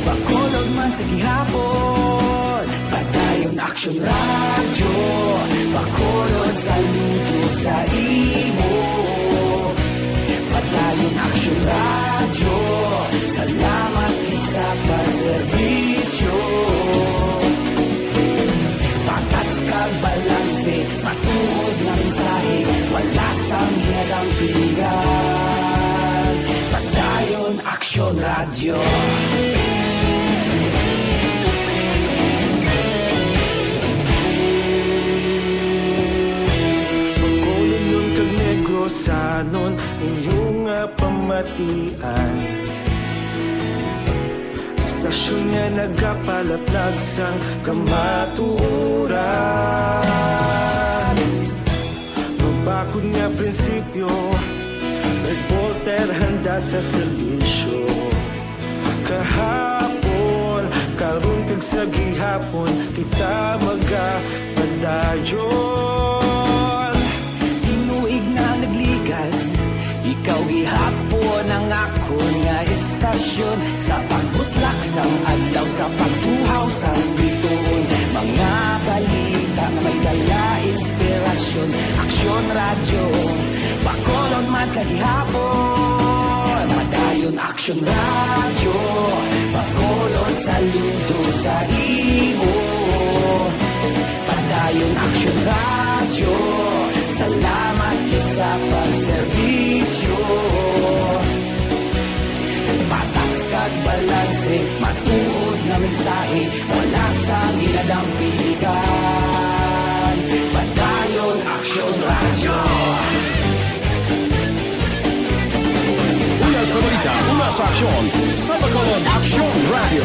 Bacolod man sa gihapon. Padayon Aksyon Radyo, Bacolodnon kag Negrosanon, inyo nga pamatian. Istasyon nga nagapalaplag sang kamatuoran. Mabakod nga prinsipyo, reporter handa sa serbisyo. Kahapon, karon kag sa gihapon, kita magapadayon. Tinuig na nagligan, ikaw gihapon ang akon nga istasyon. Sa pagbutlak sang adlaw, sa pagtuhaw sang bituon, mga balita nga may dala inspirasyon. Aksyon Radyo, Bacolod man sa gihapon. Padayon Aksyon Radyo, Bacolod, saludo sa imo. Padayon Aksyon Radyo, salamat gid sa pagserbisyo. Patas kag balanse, matuod nga mensahe, wala sang ginadampigan. Padayon Aksyon Radyo. Una sa balita, una sa aksyon, sa Bacolod Aksyon Radyo.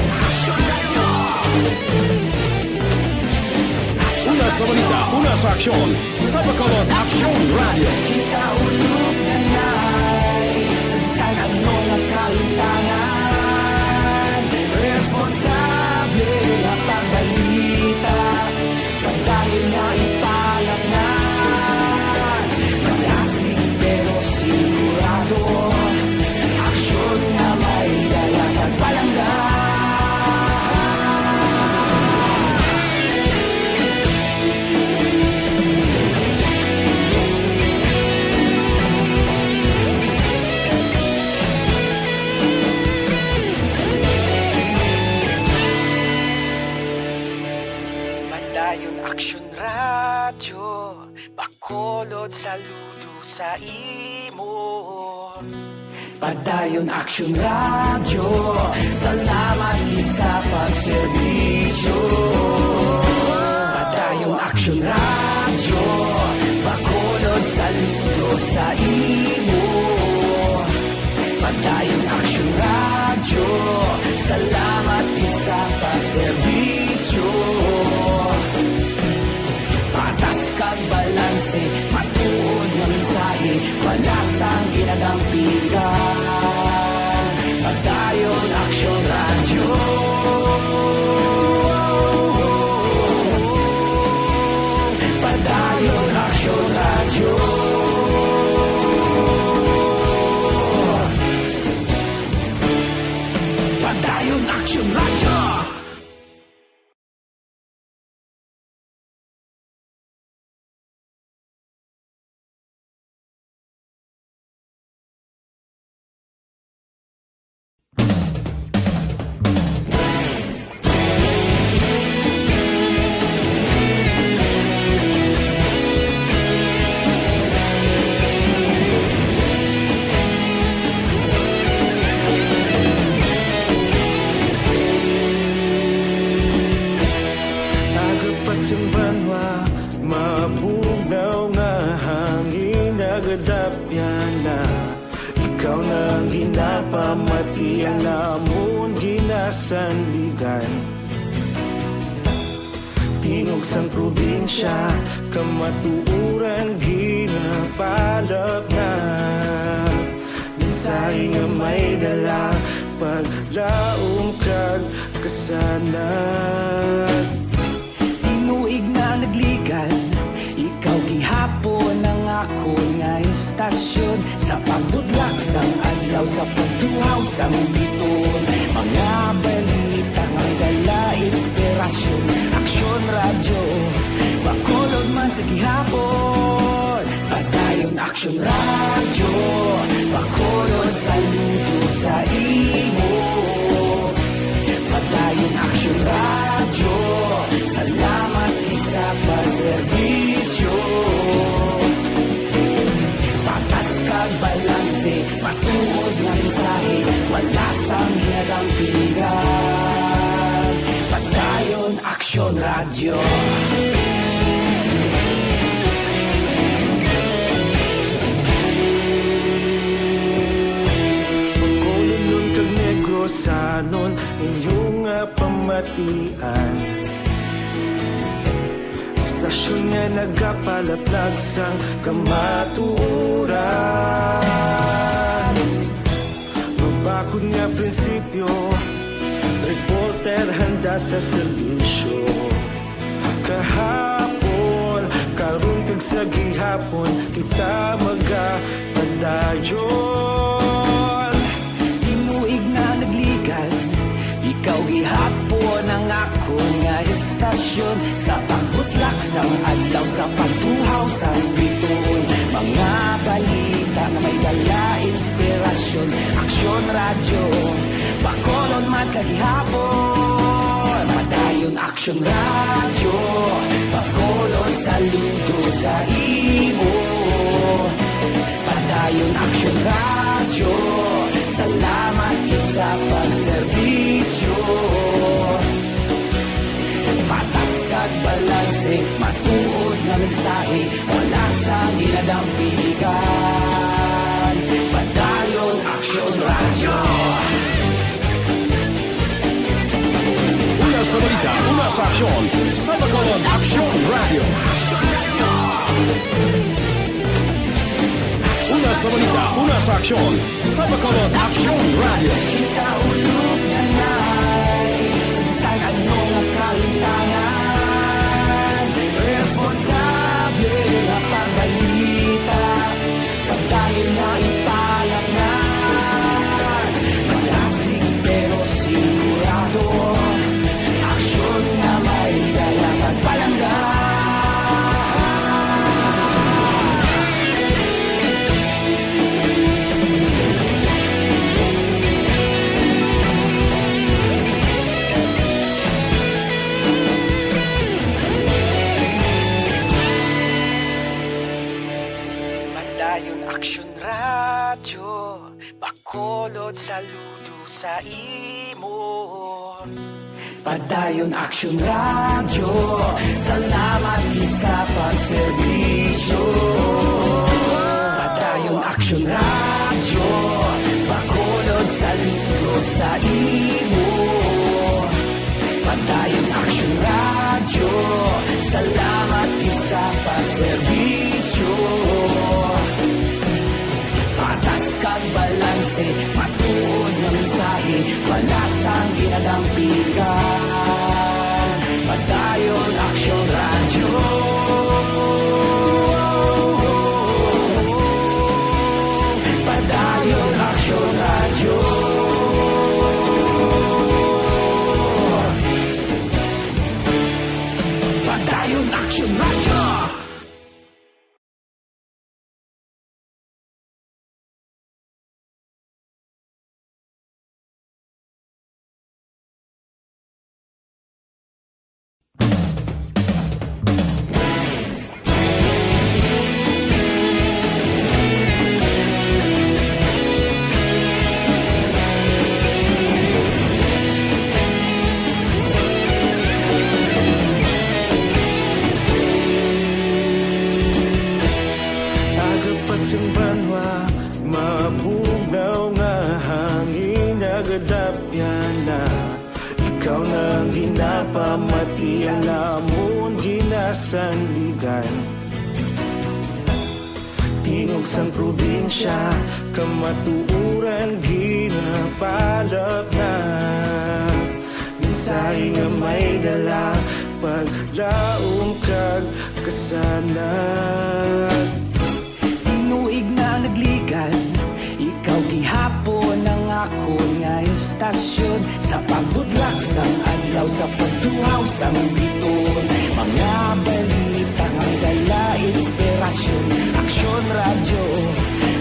Una sa balita, una sa aksyon, sa Bacolod Aksyon Radyo. Kita ulog na ngay, sa bisan ano nga kahitangan, responsable nga pagbalita. Padayon nga ipalapnan, magasig pero sigurado. Aksyon nga may dala kag palangga. Padayon Aksyon Radyo, Bacolod, saludo sa imo. Padayon Aksyon Radyo, salamat gid sa pagserbisyo. Padayon Aksyon Radyo, Bacolod, saludo sa imo. Padayon Aksyon Radyo, salamat gid sa pagserbisyo. Patas kag balanse, matuod nga mensahe, wala sang ginadampigan. Padayon Aksyon Radyo. Padayon Aksyon Radyo. Padayon Aksyon Radyo. Aga pa sing banwa, mabugnaw nga hangin nagadapyan na. Ikaw na ang ginapamatian namon ginasandigan. Tingog sang probinsya, kamatuoran ginapalapnag. Mensahe nga may dala, paglaom kag kasanag. Tinuig na nagligan, ikaw gihapon ang akon nga istasyon. Sa pagbutlak sang adlaw, sa pagtuhaw sang bituon, mga balita nga dala inspirasyon. Aksyon Radyo, Bacolod man sa gihapon. Padayon Aksyon Radyo, Bacolod, saludo sa imo. Padayon Aksyon Radyo, salamat gid sa pagserbisyo. Patas kag balanse, matuod nga mensahe, wala sang ginadala. Radyo. Bacolodnon kag Negrosanon, inyo nga pamatian. Istasyon nga nagapalaplag sang kamatuoran. Mabakod nga prinsipyo, reporter handa sa serbisyo. Kahapon, karon kag sa gihapon, kita magapadayon. Tinuig na nagligan, ikaw gihapon ang akon nga istasyon. Sa pagbutlak sang adlaw, sa pagtuhaw sang bituon, mga balita nga may dala inspirasyon. Aksyon Radyo, Bacolod man sa gihapon. Padayon Aksyon Radyo, Bacolod saludo sa imo. Padayon Aksyon Radyo, salamat gid sa pagserbisyo. Patas kag balanse, matuod nga mensahe, wala sang ginadampigan. Padayon Aksyon Radyo. Una sa balita, una sa aksyon, sa Bacolod Aksyon Radyo. Una sa balita, una sa aksyon, sa Bacolod Aksyon Radyo. Kita ulog na nai, sa bisan ano nga kalimtangan, responsable nga pagbalita. Padayon nga ipalatngan, malasig pero sigurado. Aksyon nga may dala kag palangga. Padayon Aksyon Radyo, Bacolod saludo sa imo. Padayon Aksyon Radyo, salamat gid sa pagserbisyo. Padayon Aksyon Radyo, Bacolod saludo sa imo. Padayon Aksyon Radyo, salamat gid sa pagserbisyo. Patas kag balanse, matuod nga mensahe, wala sang ginadampigan. Padayon Aksyon Radyo. Padayon Aksyon Radyo. Padayon Aksyon Radyo. Aga pa sang banwa, mabugnaw nga hangin nagadapyan na. Ikaw na ang ginapamatian namon ginasandigan. Tingog sang probinsya, kamatuoran ginapalapnag. Mensahe nga may dala, paglaom kag kasanag. Tinuig na nagligan, ikaw gihapon ang akon nga istasyon. Sa pagbutlak sang adlaw, sa pagtuhaw sang bituon, mga balita nga may dala inspirasyon. Aksyon Radyo,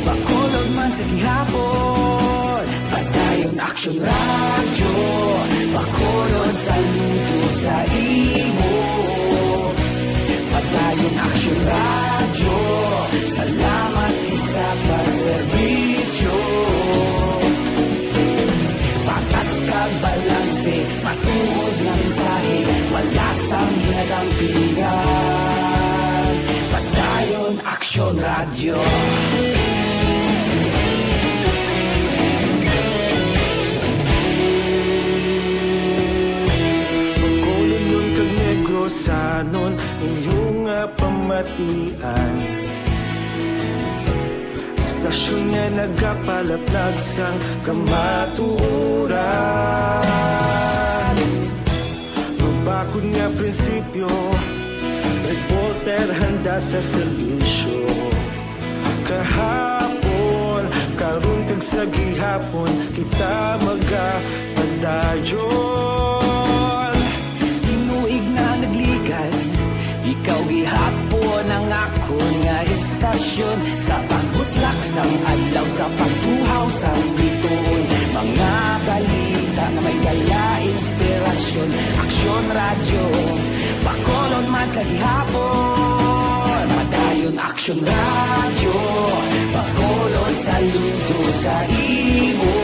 Bacolod man sa gihapon. Padayon Aksyon Radyo, Bacolod saludo sa imo. Padayon Aksyon Radyo, salamat gid sa pagserbisyo. Patas kag balanse, matuod nga mensahe, wala sang Pilihan, Padayon Aksyon Radyo. Bacolodnon kag Negrosanon, inyo nga pamatian. Istasyon nga nagapalaplag sang kamatuoran. Mabakod nga prinsipyo, reporter handa sa serbisyo. Kahapon, karon kag sa gihapon, kita magapadayon. Tinuig na nagligad, ikaw gihapon ang akon nga istasyon. Sa pagbutlak sang adlaw, sa pagtuhaw sang bituon, mga balita nga may dala inspirasyon. Aksyon Radyo, Bacolod man sa gihapon. Padayon Aksyon Radyo, Bacolod, saludo sa imo.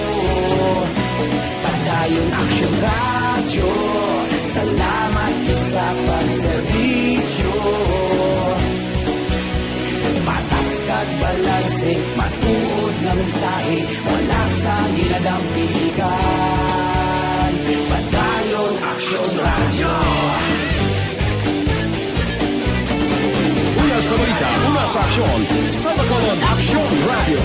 Padayon Aksyon Radyo, salamat gid sa pagserbisyo. Patas kag balanse, matuod nga mensahe, wala sang ginadampigan. Padayon Aksyon Radyo. Una sa balita, una sa aksyon, sa Bacolod Aksyon Radyo.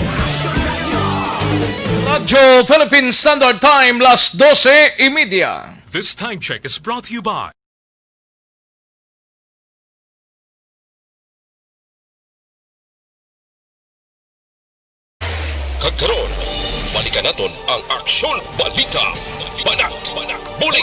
Radyo Philippine Standard Time, las dose y media. This time check is brought to you by Kag karon, balikan naton ang Aksyon Balita. Banat, Bulig.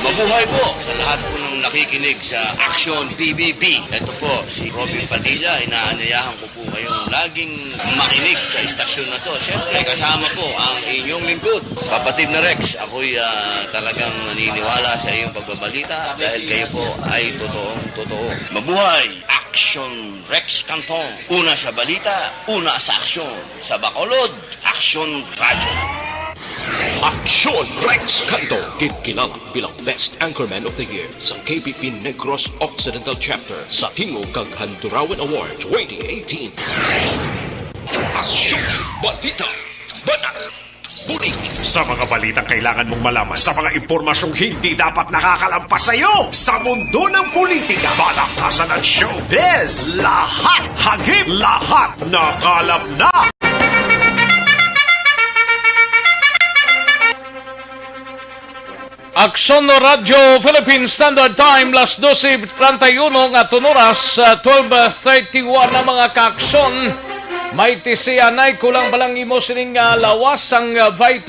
Mabuhay po sa lahat po ng nakikinig sa Aksyon P B B. Ito po si Robin Padilla. Inaanyayahan ko po kayong laging makinig sa istasyon na to. Siyempre, kasama po ang inyong lingkod, Kapatid na Rex. Ako'y ah, talagang naniniwala sa iyong pagbabalita dahil kayo po ay totoong totoo. Mabuhay! Action Rex Cantong. Una sa balita, una sa aksyon. Sa Bacolod, Aksyon Radyo. Aksyon Rex Cantong, gid kilala bilang Best Anchorman of the Year sa K P P Negros Occidental Chapter sa Tingog kag Handurawan Award twenty eighteen. Aksyon Balita, Banat, Bulig. Sa mga balitang kailangan mong malaman, sa mga impormasyong hindi dapat nakakalampas sa iyo, sa mundo ng politika, balakasan at showbiz, lahat hagip, lahat nakalap na. Aksyon Radyo Philippine Standard Time, las dose treinta y uno nga tunuras, ah, twelve thirty-one na mga kaaksyon. May tisianay, kulang pa lang imo sining, ah, lawas sang, ah, vitamin.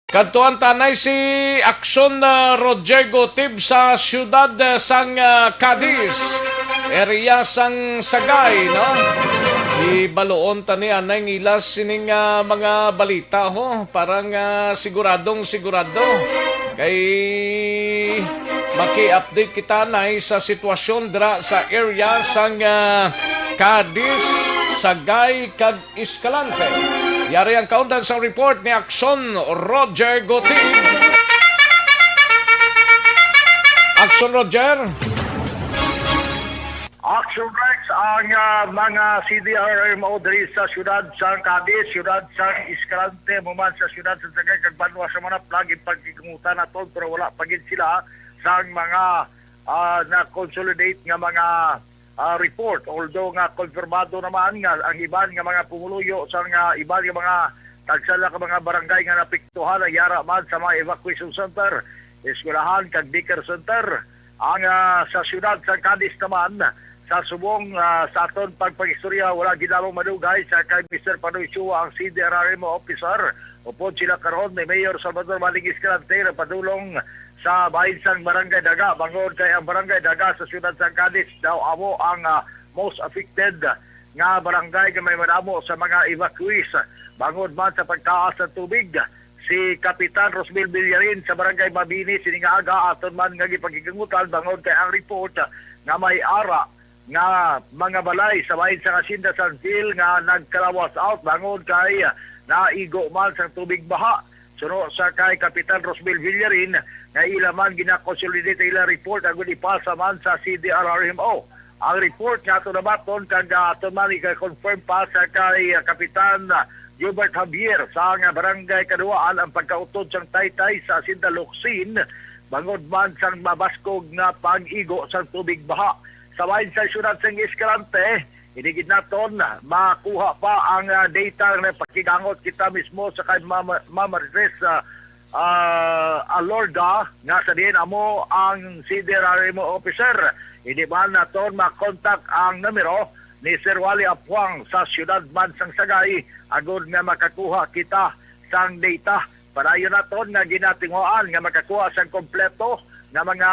Kadtuan ta anay si Aksyon, ah, Roger Gutib sa siyudad, ah, sang, ah, Cadiz, area sang Sagay, no? Ibaluon ta ni anay ngilas sining, ah, mga balita, ho, para nga siguradong sigurado. Kay maki-update kita anay sa sitwasyon dira sa area sang, ah, Cadiz, Sagay, kag Escalante. Yari ang kaundan sang report ni Aksyon Roger Gutib. Aksyon Roger. Action Rex, ang, ah, mga C D R M O diri sa siyudad sang Cadiz, siyudad sang Escalante, human sa siyudad sa Sagay kag banwa sa Manaplag, ipagkikungutan naton, pero wala pa gid sila sang mga, ah, na-consolidate nga mga, ah, report. Although nga konfirmado naman nga ang iban nga mga pumuluyo sang, ah, iban nga mga tagsala ka mga barangay nga napiktuhan, ang yara man sa mga evacuation center, eskwelahan kag daycare center. Ang, ah, sa siyudad sa Cadiz naman, sa subong, ah, sa aton pagpangistorya, wala gid lamang madugay sa kay Mister Panoy Chua, ang C D R R M O officer. Upod sila karon ni Mayor Salvador Maling Escalante, padulong sa bahin sang Barangay Daga, bangod kay ang Barangay Daga sa siyudad sa Cadiz daw amo ang, ah, most affected nga barangay nga may madamo sa mga evacuees bangod man sa pagtaas sa tubig. Si Kapitan Rosmil Villarin sa Barangay Mabini sini nga aga aton man nga gipakigumutan bangod kay ang report nga may ara nga mga balay sa bahin sang Hacienda San Gil nga nagkalawas out bangod kay naigo man sang tubig baha. Suno sa kay Kapitan Rosmil Villarin, nga ila man gina-consolidate ila report agud ipasa man sa C D R R M O. Ang report nga ato nabaton kag, ah, ato man i-confirm pa sa kay, ah, Kapitan, ah, Gilbert Javier sa nga Barangay Kaduwaan ang pagkautod sang taytay sa Hacienda Locsin bangod man sang mabaskog nga pag-igo sang tubig baha. Sa bahin sa siyudad sang Escalante, hindi gid naton makuha pa ang, ah, data nga pakigangot kita mismo sa kay Ma'am, Ma'am Marites, ah, ah, Alorda, nga sa diin amo ang C D R R M O officer. Hindi man naton makontak ang numero ni Sir Wally Apuang sa siyudad man sang Sagay agud nga makakuha kita sang data. Padayon naton nga ginatinguhaan nga makakuha sang kompleto nga mga,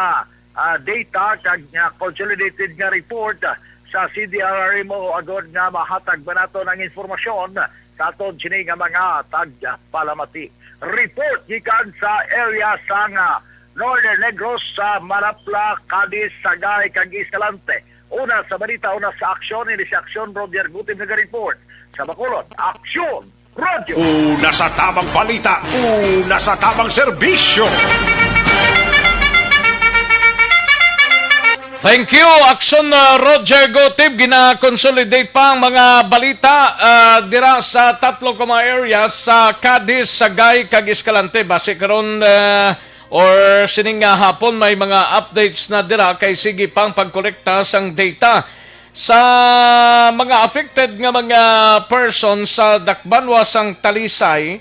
ah, data kag nga consolidated nga report, ah, sa C D R R M O agud nga mahatag ba naton ang informasyon sa aton sini nga mga tagpalamati. Report gikan sa area sang, ah, Northern Negros sa Manapla, Cadiz, Sagay, kag Escalante. Una sa balita, una sa aksyon, ini si Aksyon Roger Gutib naga-report. Sa Bacolod, Aksyon Radyo. Una sa tamang balita, una sa tamang serbisyo. Thank you, Aksyon, uh, Roger Gutib. Gina-consolidate pa ang mga balita, uh, dira sa tatlo ka mga areas sa Cadiz, Sagay, kag Escalante. Basi karon, uh, or sining nga hapon may mga updates na dira kay sige pang pagkolekta sang data sa mga affected nga mga persons sa dakbanwa sang Talisay.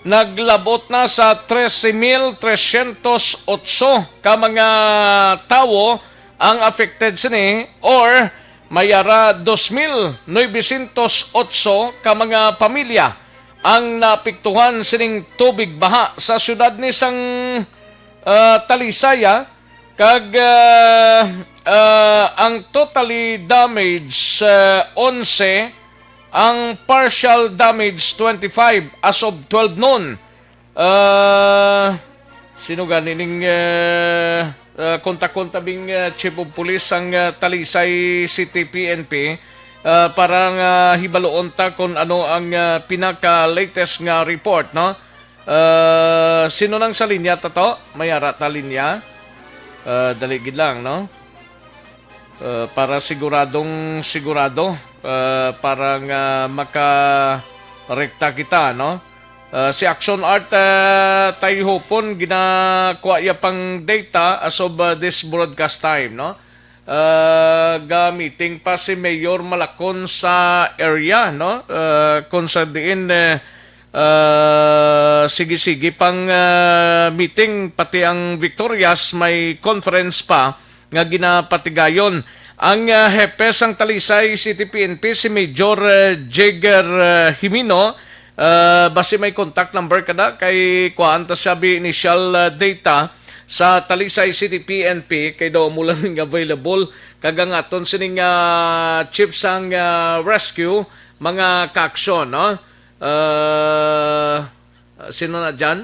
Naglabot na sa trese mil tresyentos otso ka mga tawo ang affected sini, or may ara dos mil novecientos otso ka mga pamilya ang naapektuhan sining tubig baha sa siyudad ni sang, ah, Talisay, ah. Kag, ah, ah, ang totally damage, ah, onse, ang partial damage twenty-five as of twelve noon. Ah, sino gani ning, ah, ah, kontak-kontak bing, ah, Chief of Police sang, ah, Talisay City P N P, ah, para nga hibaluon ta kung ano ang, ah, pinaka-latest nga report, no? Ah, sino nang sa linya, Tato? May ara ta linya? Ah, dali gid lang, no? Ah, para siguradong sigurado, ah, para nga makarekta kita, no? Ah, si Action Art, ah, Tayhupon, ginakuha iya pang data as of, ah, this broadcast time, no? Ah, ga-meeting pa si Mayor Malacon sa area, no? Ah, kung sa diin, eh, ah, sige-sige pang, ah, meeting, pati ang Victorias may conference pa nga ginapatigayon. Ang, ah, hepe sang Talisay City P N P, si Major, ah, Jigger, ah, Jimeno, Ah, basi may contact number ka na kay kuhaan ta siya bi initial, ah, data sa Talisay City P N P kay daw amo lang ning available kag ang aton sining, ah, chief sang, ah, rescue mga kaaksyon, no? Ah, sino na dyan?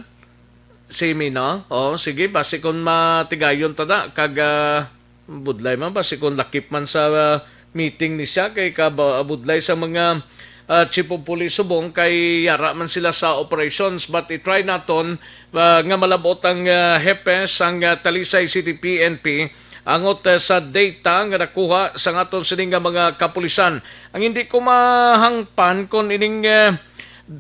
Si Mina? Oh, sige, basi kon matigayon ta na, kag, ah, budlay man, basi kon lakip man sa, ah, meeting ni siya, kay kabudlay sa mga, ah, chief of police subong, kay yara man sila sa operations, but i-try naton, ah, nga malabot ang, ah, hepe sang, ah, Talisay City P N P, angot, ah, sa data nga nakuha sa aton sini nga mga kapulisan. Ang hindi ko mahangpan kon ining, ah,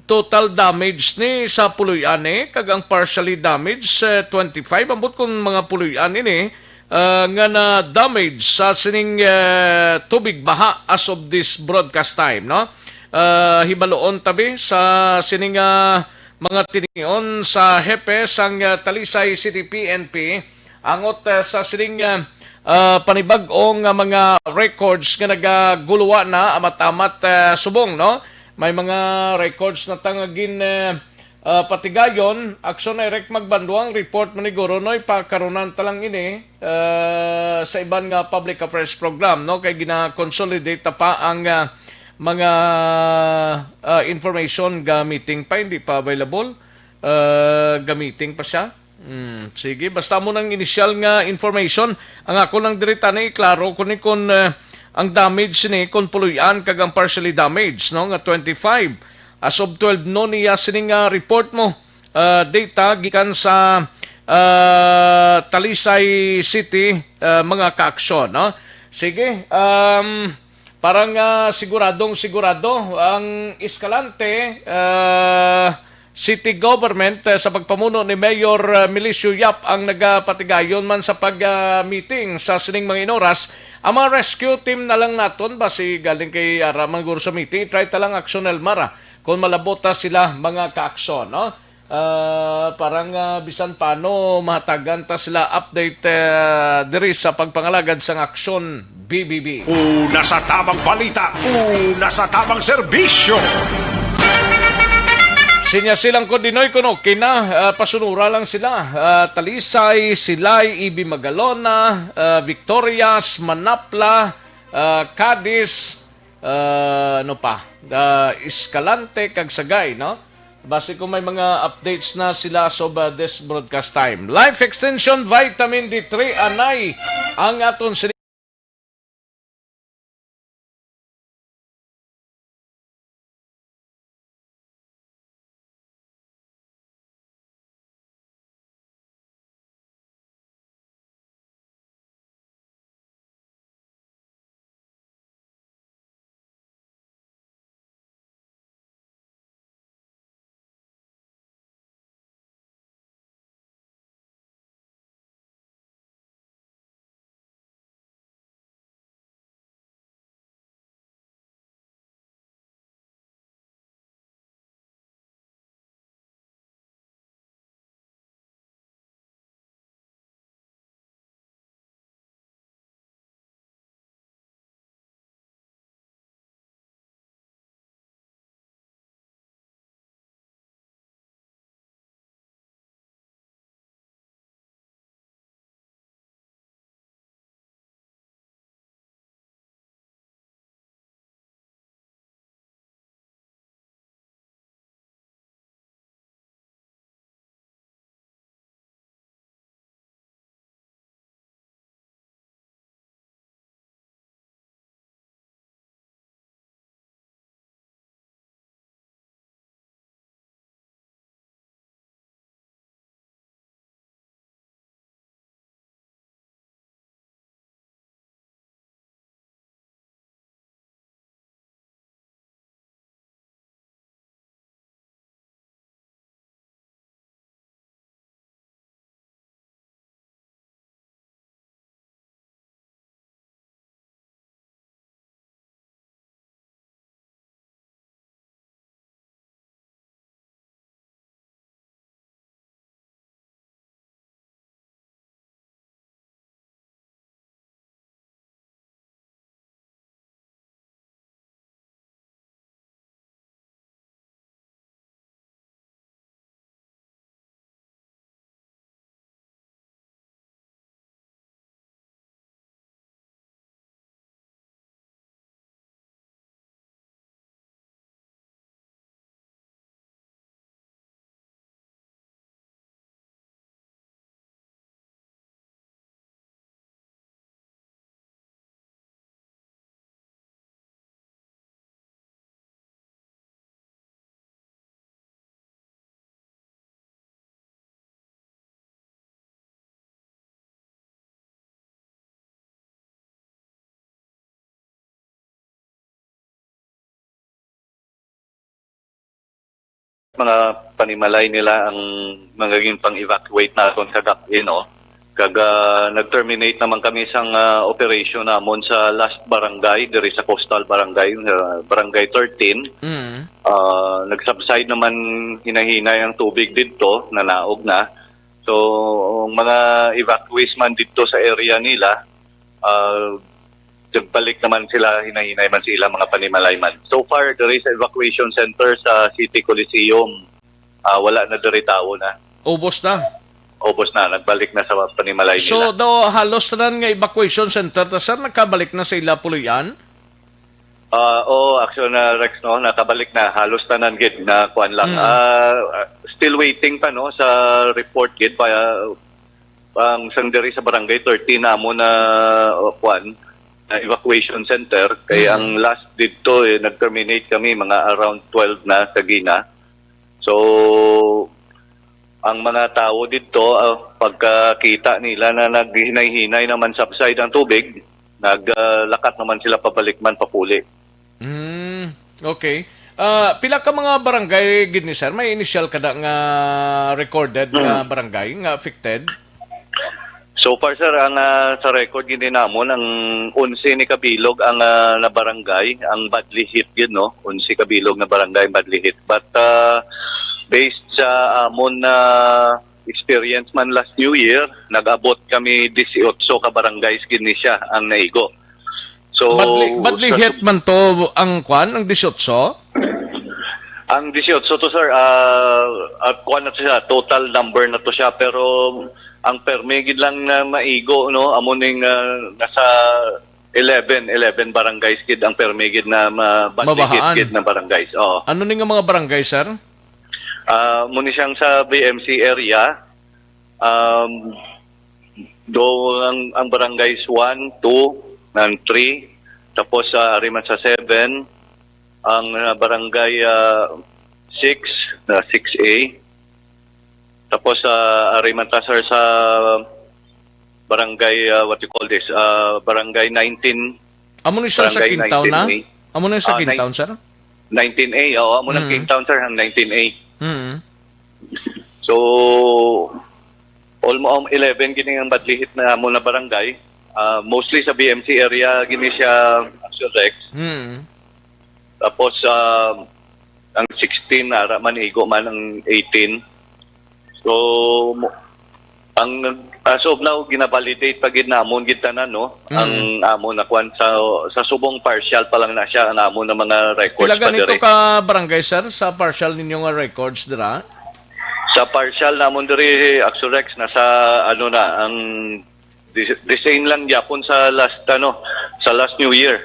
total damage ni sa puloy-an ni, kag ang partially damage, eh, twenty-five. Ambot kung mga puloy-an ini, ah, nga na-damage sa sining, eh, tubig baha as of this broadcast time, no? Ah, hibaluon tabi sa sining, ah, mga tinion sa hepe sang, ah, Talisay City P N P, angot, ah, sa sining, ah, ah, panibag-o nga mga records nga nagaguluwa na amat-amat, ah, subong, no? May mga records na ta nga gin, ah, ah, patigayon. Aksyon Direct Magbanduang, report man ni Guro Noy, pakarunan ta lang ini, ah, sa iban nga public affairs program, no? Kay gina-consolidate ta pa ang, ah, mga, ah, information gamiting pa, hindi pa available. Ah, gamiting pa siya. Hmm, sige, basta mo nang initial nga information. Ang ako lang diri tani, klaro ko ni kun, ah, ang damage ni kun puloy-an kag ang partially damaged, no, nga twenty-five. As of twelve noon, iya sini nga report mo, ah, data gikan sa, ah, Talisay City, ah, mga kaaksyon, no? Sige, um, para nga siguradong sigurado ang Escalante, ah, City Government, eh, sa pagpamuno ni Mayor, ah, Milicio Yap ang nagapatigayon man sa pag, ah, meeting sa sining mga inoras. Ang mga rescue team na lang naton, basi galing kay ara man guro sa meeting, try ta lang aksyon, Elmar, ah, kung malabot ta sila mga kaaksyon, no? Ah, para nga bisan paano mahatagan ta sila update, ah, diri sa pagpangalagad sang aksyon, B B B. Una sa tamang balita, una sa tamang serbisyo. Sinya silang ko dinoy kuno kina, ah, pasunura lang sila. Ah, Talisay, Silay, Ibi Magalona, ah, Victorias, Manapla, ah, Cadiz, ah, ano pa? Ah, Escalante kag Sagay, no? Basi kung may mga updates na sila sa, ah, this broadcast time. Life Extension Vitamin D three anay ang aton sini- mga panimalay nila ang mga gin pang-evacuate naton kagab-i, no? Kag, ah, nag-terminate naman kami sang, ah, operation namon sa last barangay, diri sa coastal barangay, ah, Barangay thirteen. Mm. Ah, nag-subside naman hinay-hinay ang tubig didto, nanaog na. So, ang mga evacuees man didto sa area nila, ah, nagbalik naman sila, hinay-hinay man sa ilang mga panimalay man. So far, diri sa evacuation center sa City Coliseum, ah, wala na diri tawo na. Ubos na. Ubos na, nagbalik na sa panimalay So, nila. daw halos tanan nga evacuation center ta, sir, nakabalik na sa ila puloy-an? Ah, oo, actually na, Rex, no, nakabalik na, halos tanan gid na kuan lang. Mm. Ah, still waiting pa, no, sa report gid pa, ah, ang sang diri sa Barangay thirteen namo na, uh, kuan, na evacuation center. Kay Mm. ang last didto, eh, nag-terminate kami mga around twelve na kagina. So, ang mga tawo didto, ah, pagkakita nila na naghinay-hinay naman subside ang tubig, naglakat naman sila pabalik man papuli. Mm, okay. Ah, pila ka mga barangay gid ni, sir? May initial kada nga recorded nga Hmm. barangay nga affected? So far, sir, ang, ah, sa record gid namon, ang onse ni kabilog ang, ah, na barangay, ang badly hit gid, no? Onse kabilog na barangay badly hit. But, ah, based sa amon na experience man last New Year, nag-abot kami disiotso ka barangays gid ni siya ang naigo. So, Badly, badly sa hit man to ang kwan, ang disiotso? Ang disiotso to, sir, ah, ah, kwan na to siya, total number na to siya, pero ang permi gid lang na maigo, no, amo ning, ah, nasa eleven, eleven barangays gid ang permi gid na ma-, badly hit Mabahaan. gid na barangays. Oo. Ano ni nga mga barangay, sir? Ah, mo ni siyang sa B M C area, um, do ang, ang barangays one, two, and three. Tapos, ah, ari man sa seven, ang, ah, barangay, ah, six, na six A. Tapos, ah, ari man ta, sir, sa barangay, ah, what you call this, ah, barangay nineteen. Amo ni sa, sa Barangay Quintown na? nineteen A. Amo ni sa Ah, Quintown, nine-, sir? nineteen A, oo, amo nang Mm. Quintown, sir, ang nineteen A. Mm. So, almost eleven gini ang badly hit na amo na barangay. Ah, mostly sa B M C area gini siya, Action Rex. Mm. Tapos, ah, ang sixteen, ara man, igo man ang eighteen. So, mo-, ang, as of now, ginavalidate pa gid namon gid tanan, no? Mm. Ang amon na kwan sa, sa subong partial pa lang na siya, ang amon na mga records Pila pa ganito diri. ka barangay, sir, sa partial ninyo nga records dira? Sa partial namon diri, Axorex, nasa, ano na, ang the, the same lang gyapon sa last, ano, sa last New Year.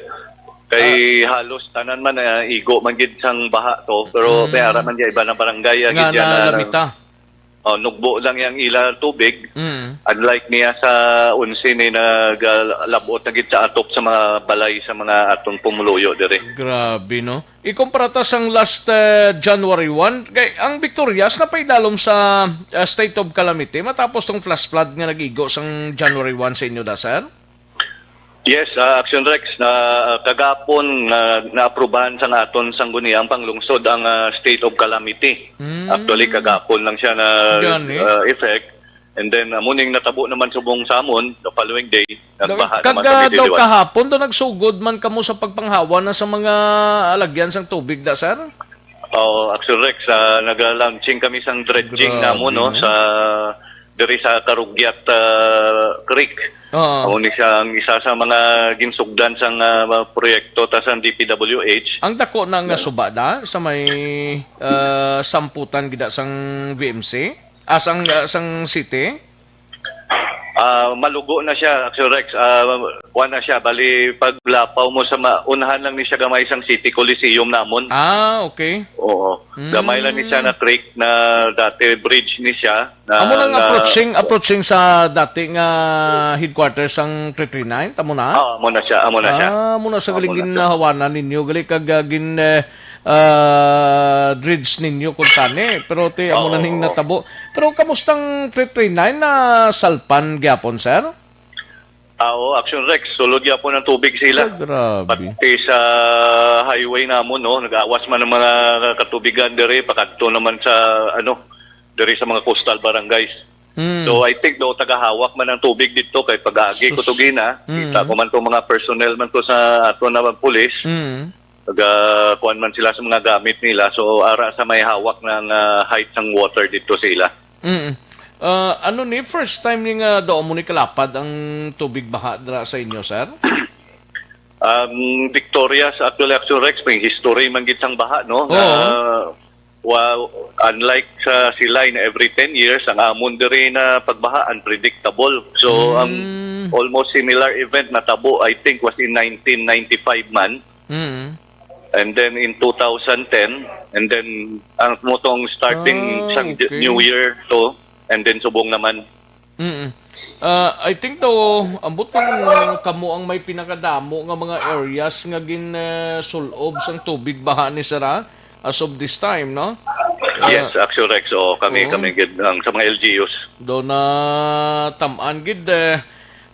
Kay Ah. halos tanan man, ah, igo man gid sang baha to, pero Mm. may ara man diya iba na barangay, ah, Nga gid yan na na lamita. Oh, nugbo lang yang ila tubig. Mm. Unlike niya sa onse ni nagalabot na gid sa atop sa mga balay sa mga atong pumuluyo diri. Grabe, no? Ikumpara ta sang last, eh, January one, kay ang Victorias napaidalom sa, eh, state of calamity matapos tong flash flood nga nag-igo sang January one sa inyo da, sir? Yes, ah, Action Rex, na, ah, kagapon na naaprubahan sa aton sangguniang panglungsod ang, ah, state of calamity. Mm. Actually, kagapon lang siya na, Gani. ah, effect. And then, amo ning natabo naman subong sa amon, the following day, nagbaha Kag, naman ah, kami daw diliwat. kahapon, daw nagsugod man kamo sa pagpanghawa na sa mga alagyan sang tubig da, sir? Oo, Action Rex, ah, naga-launching kami sang dredging Grabe, namo, no, no? sa, diri sa Karugyat, ah, Creek. Oo. Amo ni siya ang isa sa mga ginsugdan sang, ah, mga proyekto ta sang D P W H. Ang dako na nga Ano? suba da sa may, ah, samputan gida sang V M C? Ah, sang, ah, sang city? Ah, malugo na siya, Action Rex. Ah, kuwan na siya. Bali, paglapaw mo sa ma-, unahan lang ni siya gamay sang City Coliseum namon. Ah, okay. Oo. Mm. Gamay lang ni siya na creek na dati bridge ni siya na, Amo nang na approaching, approaching sa dati nga headquarters sang three three nine, tamo na? Ah, amo na siya, amo na siya. Ah, amo na sa Amo galing na siya. ginahawanan ninyo, gali kag, ah, gin, eh, ah, dredge ninyo kung tani. Pero ti, amo na Oo, ning oo. natabo. Pero kamustang three three nine na salpan gyapon, sir? Ah, oo, Action Rex, sulod gyapon ang tubig sila. Ah, grabe. Pati sa highway namon, no, nag-awas man ang mga katubigan diri, pakadto naman sa, ano, diri sa mga coastal barangays. Mm. So, I think, do, tagahawak man ang tubig dito kay pag-agi ko Sus. to gina, Mm. kita ko man to mga personnel man to sa ato na police. Mm. Taga, kuwan man sila sa mga gamit nila. So, ara sa may hawak ng, ah, height ng water dito sila. Mm. Ah, ano ni, first time ni nga daw mo ni kalapad ang tubig baha dira sa inyo, sir? Um, Victorias, actually, Action Rex, may history man gid sang baha, no? Oo. Na, wa-, unlike sa Silay na every ten years, ang amon diri na pagbaha, unpredictable. So, ang Mm. almost similar event na tabo, I think, was in nineteen ninety-five man. Mm. And then in two thousand ten, and then ang mo tong starting Ah, sang okay. New Year to, and then subong naman. Mm. Ah, I think daw, ambot kung kamo ang may pinakadamo nga mga areas nga gin, ah, sulob sang tubig baha ni sir, ah, as of this time, no? Ah, Yes, Action Rex, o kami, Oo. kami gid ang sa mga L G Us. Do na tam-an gid, eh,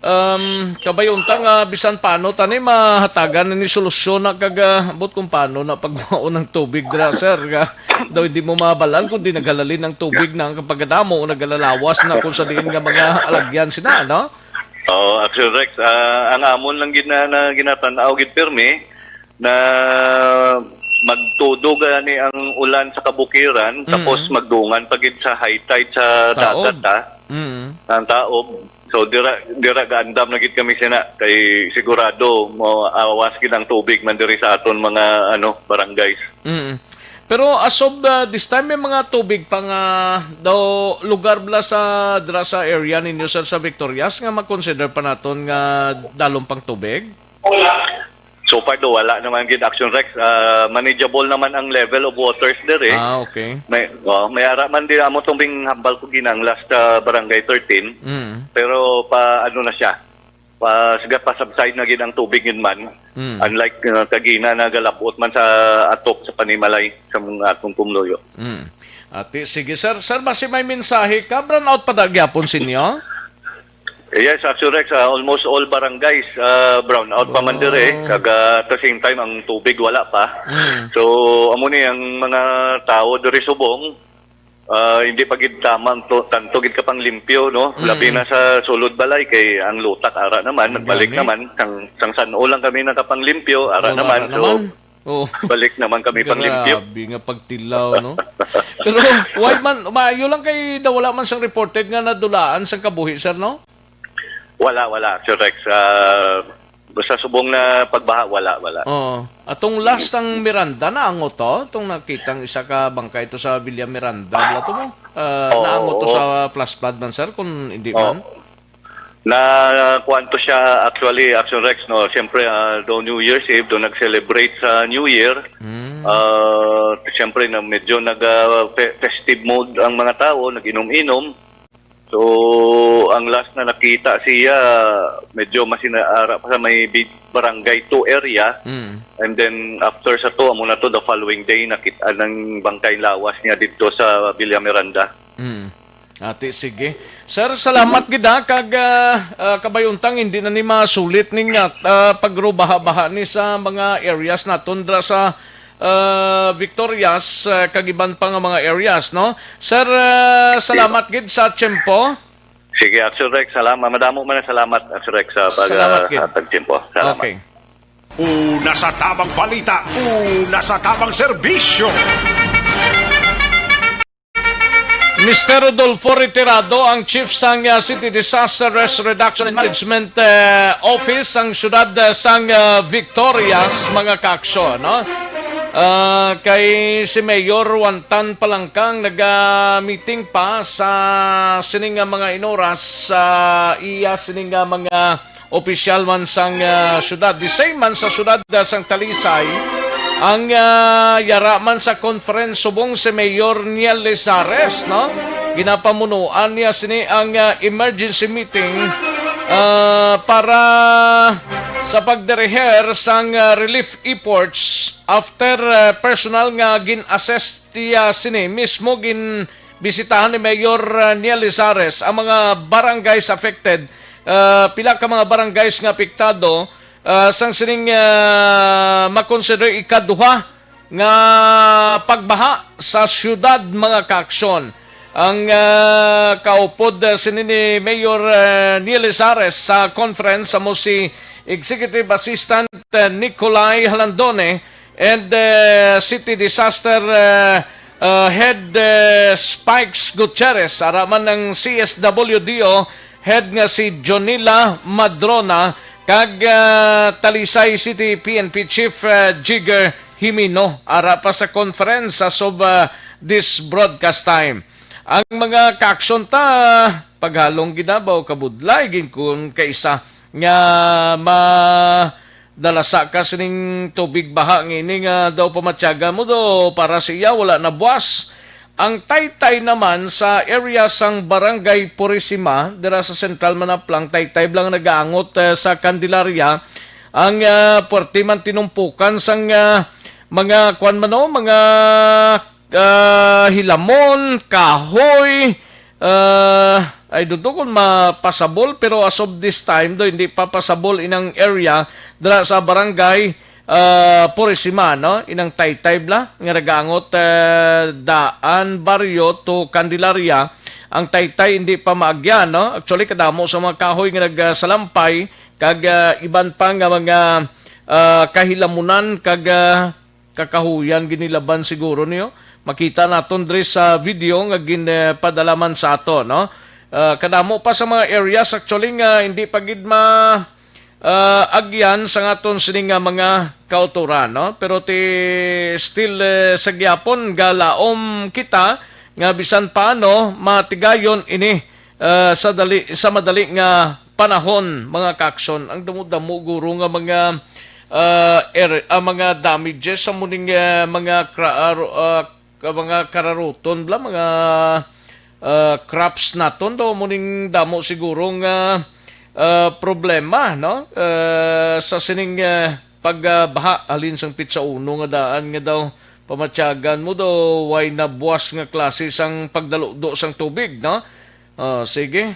um, kabay unta nga bisan paano tani mahatagan ni solusyon na kag, ah, ambot kung paano na pagwaon ng tubig dira, sir, nga daw hindi mo mabalan kung di naghalalin ang tubig na ang pagkadamo o nagalalawas na kung sa diin nga mga alagyan sina, no? Oo, Action Rex, ah, ang amon lang gid na, na ginatan-aw gid pirmi na magtudo gani ang ulan sa kabukiran, Mm. tapos magdungan pa gid sa high tide sa Taob. dagat, ha? Mm. Ang taob. So, dira, dira gaandam na gid kami sina kay sigurado mo awas gid ang tubig man diri sa aton mga, ano, barangays. Mm. Pero as of, uh, this time, may mga tubig pa nga daw lugar bala sa, dira sa area ninyo, sir, sa Victorias, nga ma-consider pa naton nga dalom pang tubig? So far do, wala naman gid, Action Rex. Ah, manageable naman ang level of waters diri. Ah, okay. May, oh, may ara man din amo tong hambal ko ginang last, ah, Barangay thirteen. Mm. Pero pa, ano na siya, pa, siga pa subside na gid ang tubig yun man. Mm. Unlike, uh, kagina na galabot man sa atok sa panimalay sa mga atong pumluyo. Mm. Ati, sige, sir. Sir, basi may mensahe ka? Brownout pa da gyapon sinyo? Yes, Action Rex, ah, almost all barangays, ah, brownout pa man dire. Oh. Kag, ah, at the same time, ang tubig wala pa. Mm. So, amo ni ang mga tao diri subong, ah, hindi pa gid tamang to, tanto gid kapanglimpyo, no? Mm. Labi na sa sulod balay, kay ang lutak ara naman, Ang nagbalik gani. naman. Sang, sang san-o lang kami nakapanglimpyo, ara Oh, naman. ara So, naman. Oh. balik naman kami panglimpyo. Grabe nga pagtilaw, no? Pero why man, maayo lang kay daw wala man sang reported nga nadulaan sang kabuhi, sir, no? Wala, wala, Action Rex. Ah, sa subong na pagbaha, wala, wala. Oo. Atong last ang Miranda, naangot to? Itong nakitang isa ka bangkay to sa Villa Miranda, wala to mo? Ah, Oo, naangot to oo. sa flash flood man, sir, kung hindi Oo. man? Na, kuwan to siya, actually, Action Rex, no? Siyempre, ah, do New Year's Eve, do nag-celebrate sa New Year. Mm. Ah, siyempre, na medyo nag, ah, fe-, festive mood ang mga tao, nag-inom-inom. So, ang last na nakita siya, medyo masinaara pa sa may bi-, Barangay two area. Mm. And then, after sa to, amo na to, the following day, nakita ng bangkay lawas niya dito sa Villa Miranda. Mm. Ati, sige. Sir, salamat gid, ha, kag, ah, ah, kabayuntang hindi na ni masulit ning, ah, ah, pagrubaha-baha ni sa mga areas naton dra sa, ah, Victorias, ah, kag iban pa nga mga areas, no? Sir, ah, salamat gid sa tiyempo. Sige, Action Rex, salamat. Madamo man ang salamat, Action Rex, sa pag, Salamat ah, gid. hatag tiyempo. Salamat. Okay. Una sa tamang balita, una sa tamang serbisyo. Mister Rodolfo Retirado, ang chief sang, uh, City Disaster Risk Reduction and Management, uh, Office sang siyudad, uh, sang, uh, Victorias, mga kaakso, no? Uh, kay si Mayor Juan Tan Palangkang naga-meeting pa sa sining nga mga inoras sa iya sining nga mga opisyal man sang, ah, syudad. The same man sa syudad, ah, sang Talisay, ang, ah, yara man sa conference subong si Mayor Niel Lizares, no? Ginapamunuan niya sini ang, ah, emergency meeting, ah, para sa pagdiriher sang, ah, relief efforts after, ah, personal nga gin-assess niya sini. Mismo ginbisitahan ni Mayor, ah, Niel Lizares ang mga barangays affected ah, pila ka mga barangays nga apektado, ah, sang sining, ah, makonsider ikaduha nga pagbaha sa siyudad, mga kaaksyon. Ang, ah, kaupod, ah, sini ni Mayor, ah, Neil Izares sa conference amo si Executive Assistant, ah, Nicolai Halandone and, ah, City Disaster, ah, ah, Head, ah, Spikes Gutierrez, ara man ang C S W D O Head nga si Jonila Madrona, kag, ah, Talisay City P N P Chief, ah, Jigger Jimeno, ara pa sa conference as of, ah, this broadcast time. Ang mga kaaksyon ta, paghalong ginabaw, kabudlay, ginkun kaisa nga madalasa ka sining tubig baha nga ini nga daw pamatyagan mo do para sa iya wala na buwas. Ang taytay naman sa area sang Barangay Purisima, dira sa Central Manaplang, taytay bala nga nagaangot, eh, sa Candelaria. Ang, ah, puwerte man tinumpukan sang, ah, mga, kuwan man, no, mga, ah, hilamon, kahoy, ah, I don't know kung mapasabol, pero as of this time, do, hindi pa pasabol inang area dira sa Barangay, ah, Purisima, no? Inang taytay bala nga nagaangot, ah, daan baryo to Candelaria. Ang taytay hindi pa maagyan, no? Actually, kadamo sa mga kahoy nga nagasalampay kag, ah, iban pa nga mga, ah, kahilamunan kag, ah, kakahuyan ginilaban siguro niyo. Makita naton diri sa video nga ginpadala man sa ato, no? Ah, kadamo pa sa mga areas actually nga hindi pa gid ma, ah, agyan sa aton sini nga mga kautoran, no? Pero ti still, eh, sa gihapon galaom kita nga bisan paano matigayon ini, ah, sa dali, sa madali nga panahon, mga kaaksyon. Ang damo-damo guro nga mga, ah, er-, ah, mga damages sa muning, ah, mga kra-, ah, ro-, ah, ka-, mga kararuton bala, mga, ah, crops naton daw muning damo siguro nga, ah, problema, no? Ah, sa sining, ah, pagbaha halin sang pitsa uno nga daan nga daw pamatyagan mo daw way nabuwas nga klase sang pagdaludo sang tubig, no? Ah, sige.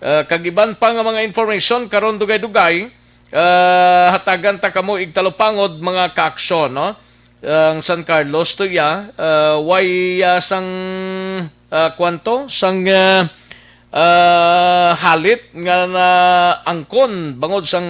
Ah, kag iban pa nga mga information karon dugay-dugay, ah, hatagan ta kamo igtalupangod, mga kaaksyon, no? Ang San Carlos to iya, ah, way, ah, sang, ah, kwanto, sang, ah, ah, halit nga naangkon bangod sang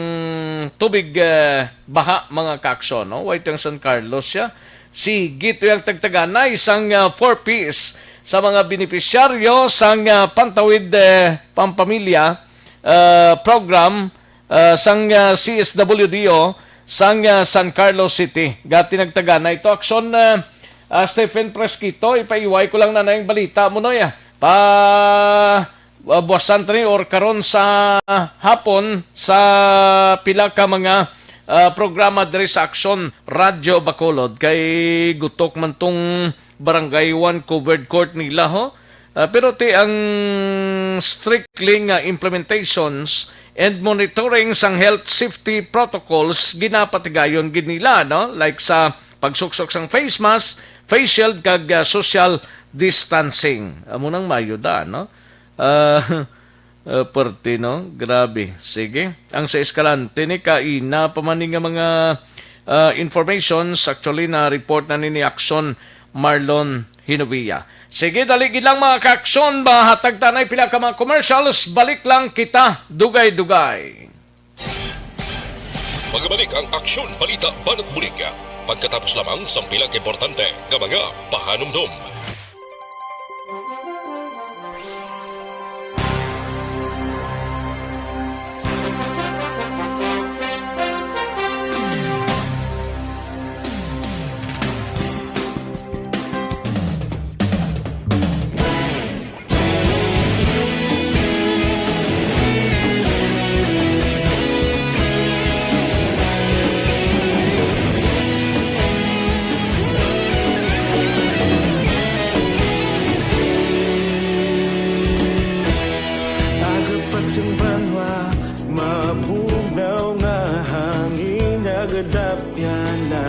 tubig, ah, baha, mga kaaksyon, no? Way to ang San Carlos siya. Sige to ang tagtaganay sang, ah, four Ps sa mga benepisyaryo sang, ah, Pantawid, eh, Pampamilya, ah, Program, ah, sang, ah, C S W D O sang, ah, San Carlos City. Gati nagtagana ito. Aksyon, ah, ah, Stephen Fresquito, ipaiway ko lang na na yung balita mo, no, ya. Pa, ah, buwasan ta ni or karon sa hapon sa pila ka mga, ah, programa diri sa Aksyon Radyo Bacolod. Kay gutok man tong Barangay One covered court nila, ho. Ah, pero ti ang strictly nga implementations and monitoring sang health safety protocols ginapatigayon gid nila, no? Like sa pagsuksok sang face mask, face shield, kag, ah, social distancing. Amo nang mayo da, no? Ah, ah, perte, no? Grabe. Sige. Ang sa Escalante ni kaina pa man ni nga mga, ah, informations, actually na report na ni, ni Aksyon Marlon Hinovia. Sige, dali gid lang, mga kaaksyon, mahatag tanay pila ka mga commercials, balik lang kita dugay-dugay. Magabalik ang Aksyon Balita Banat Bulig pagkatapos lamang sang pila ka importante nga mga pahanumdom. Aga pa sing banwa, mabugnaw nga hangin nagadapyan na.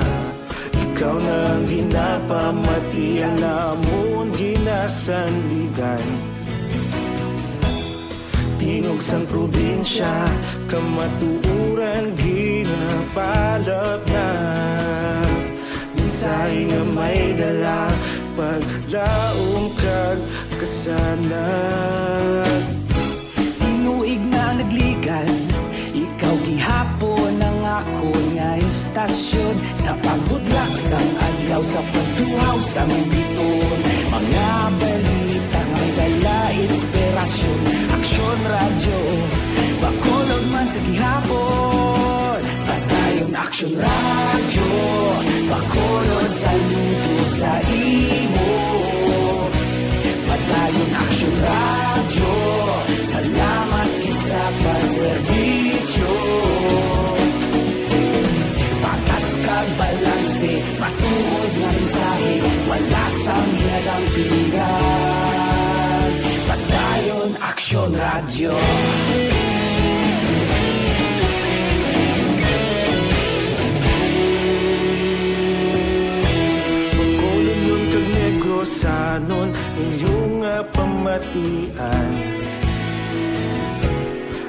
Ikaw na ang ginapamati, ang amon ginasandigan. Di Tingog sang probinsya, kamatuoran ginapalapnag. Mensahe nga may dala, paglaom kag kasanag. Tinuig na nagligan, ikaw gihapon ang akon nga istasyon. Sa pagbudlak sang adlaw, sa pagtuhaw sang biton, mga balita may dala inspirasyon. Aksyon Radyo, Bacolod man sa gihapon. Padayon Aksyon Radyo, Bacolod, saludo sa imo. Padayon Aksyon Radyo, salamat gid sa pagserbisyo. Patas kag balanse, matuod nga mensahe, wala sang ginadampigan. Padayon Aksyon Radyo. Bacolodnon kag Negrosanon, inyo nga pamatian.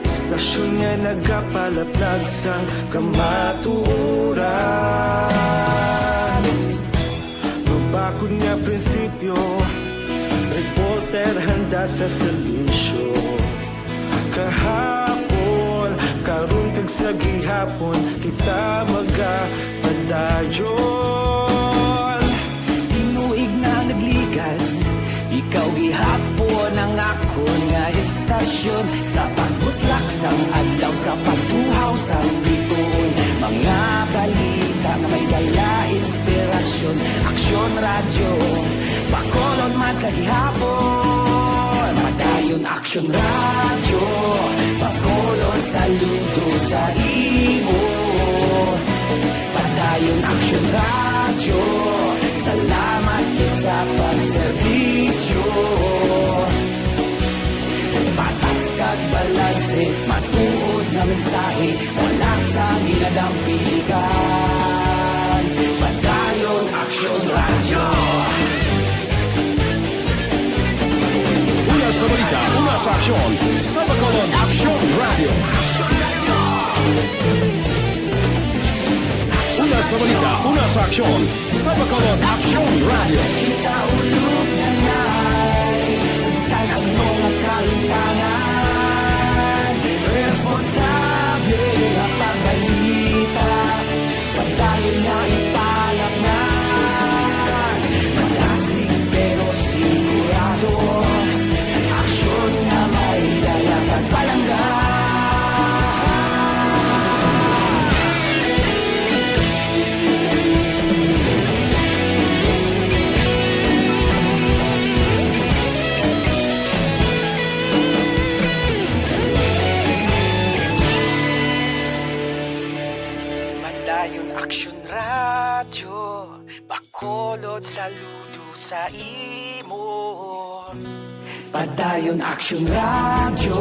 Istasyon nga nagapalaplag sang kamatuoran. Mabakod nga prinsipyo, reporter handa sa serbisyo. Kahapon, karon kag sa gihapon, kita magapadayon. Tinuig na nagligan, ikaw gihapon ang akon nga istasyon. Sa pagbutlak sang adlaw, sa pagtuhaw sang bituon, mga balita nga may dala inspirasyon. Aksyon Radyo, Bacolod man sa gihapon. Padayon Aksyon Radyo, Bacolod, saludo sa imo. Padayon Aksyon Radyo, salamat gid sa pagserbisyo. Patas kag balanse, matuod nga mensahe, wala sang ginadampigan. Padayon Aksyon Radyo. Una sa balita, una sa aksyon, sa Bacolod Aksyon Radyo. Una sa balita, una sa aksyon, sa Bacolod Aksyon Radyo. Kita ulog na nay, sagsag ang mga kahitangan. Responsable nga pagbalita, padayon nga ipalapngan. Malasig pero sigurado, aksyon nga may dala kag palangga. Padayon Aksyon Radyo, Bacolod, saludo sa imo. Padayon Aksyon Radyo,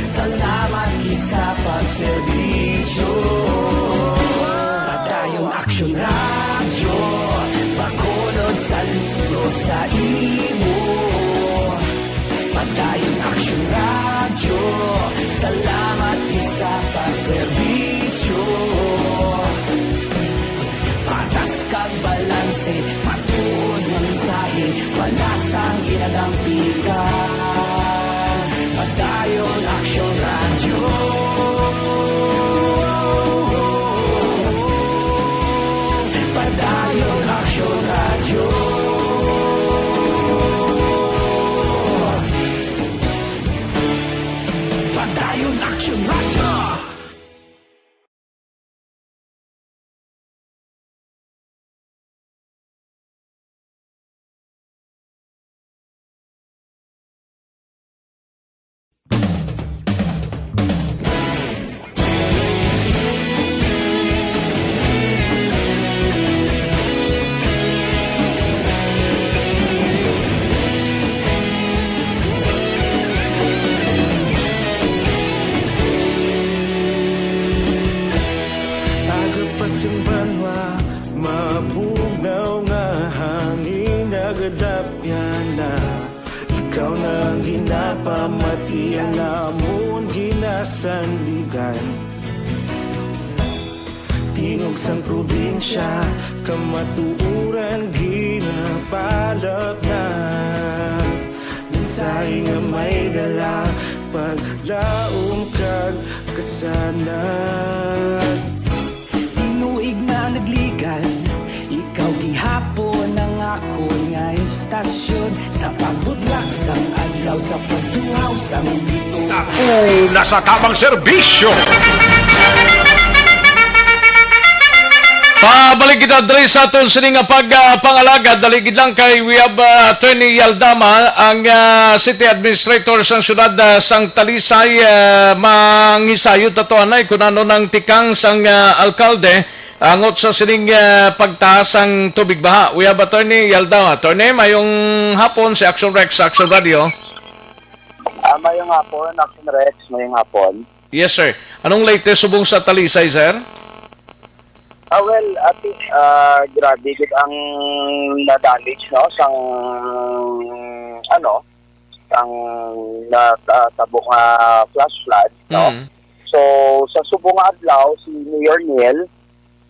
salamat gid sa pagserbisyo. Padayon Aksyon Radyo, Bacolod, saludo sa imo. Padayon Aksyon Radyo, salamat gid sa pagserbisyo. Patas kag balanse, matuod nga mensahe, wala sang ginadampigan. Padayon Aksyon Radyo. Padayon Aksyon Radyo. Padayon Aksyon Radyo. Aga pa sing banwa, mabugnaw nga hangin nagadapyan na. Ikaw na ang ginapamatian namon Sanligan. Tingog sang probinsya, kamatuoran ginapalapnat. Mensahe nga may dala, paglaom kag kasanag. Tinuig na nagligan, ikaw gihapon ang akon nga estasyon. Sa pagbutlak sang adlaw, sa pagtuhaw sang bituon. Una sa tamang serbisyo. Pabalik kita diri sa aton sini nga pag, ah, pangalagad. Dali gid lang kay we have, ah, Attorney Yaldama, ang, ah, city administrator sang syudad, ah, sang Talisay, ah, mangisayod ta to, anay, kun ano nang tikang sang, ah, alkalde angot sa sining, ah, pagtaas sang tubig baha. We have Attorney Yaldama. Attorney, mayong hapon, si Action Rex sa Action Radio. Ah, mayong hapon, Action Rex. Mayong hapon. Yes, sir. Anong latest subong sa Talisay, sir? Ah, well, ati, ah, grabe gid ang na-damage, no, sang, ano, sang na, ah, tabo nga flash flood, no? Mm. So, sa subong nga adlaw, si Mayor Neil,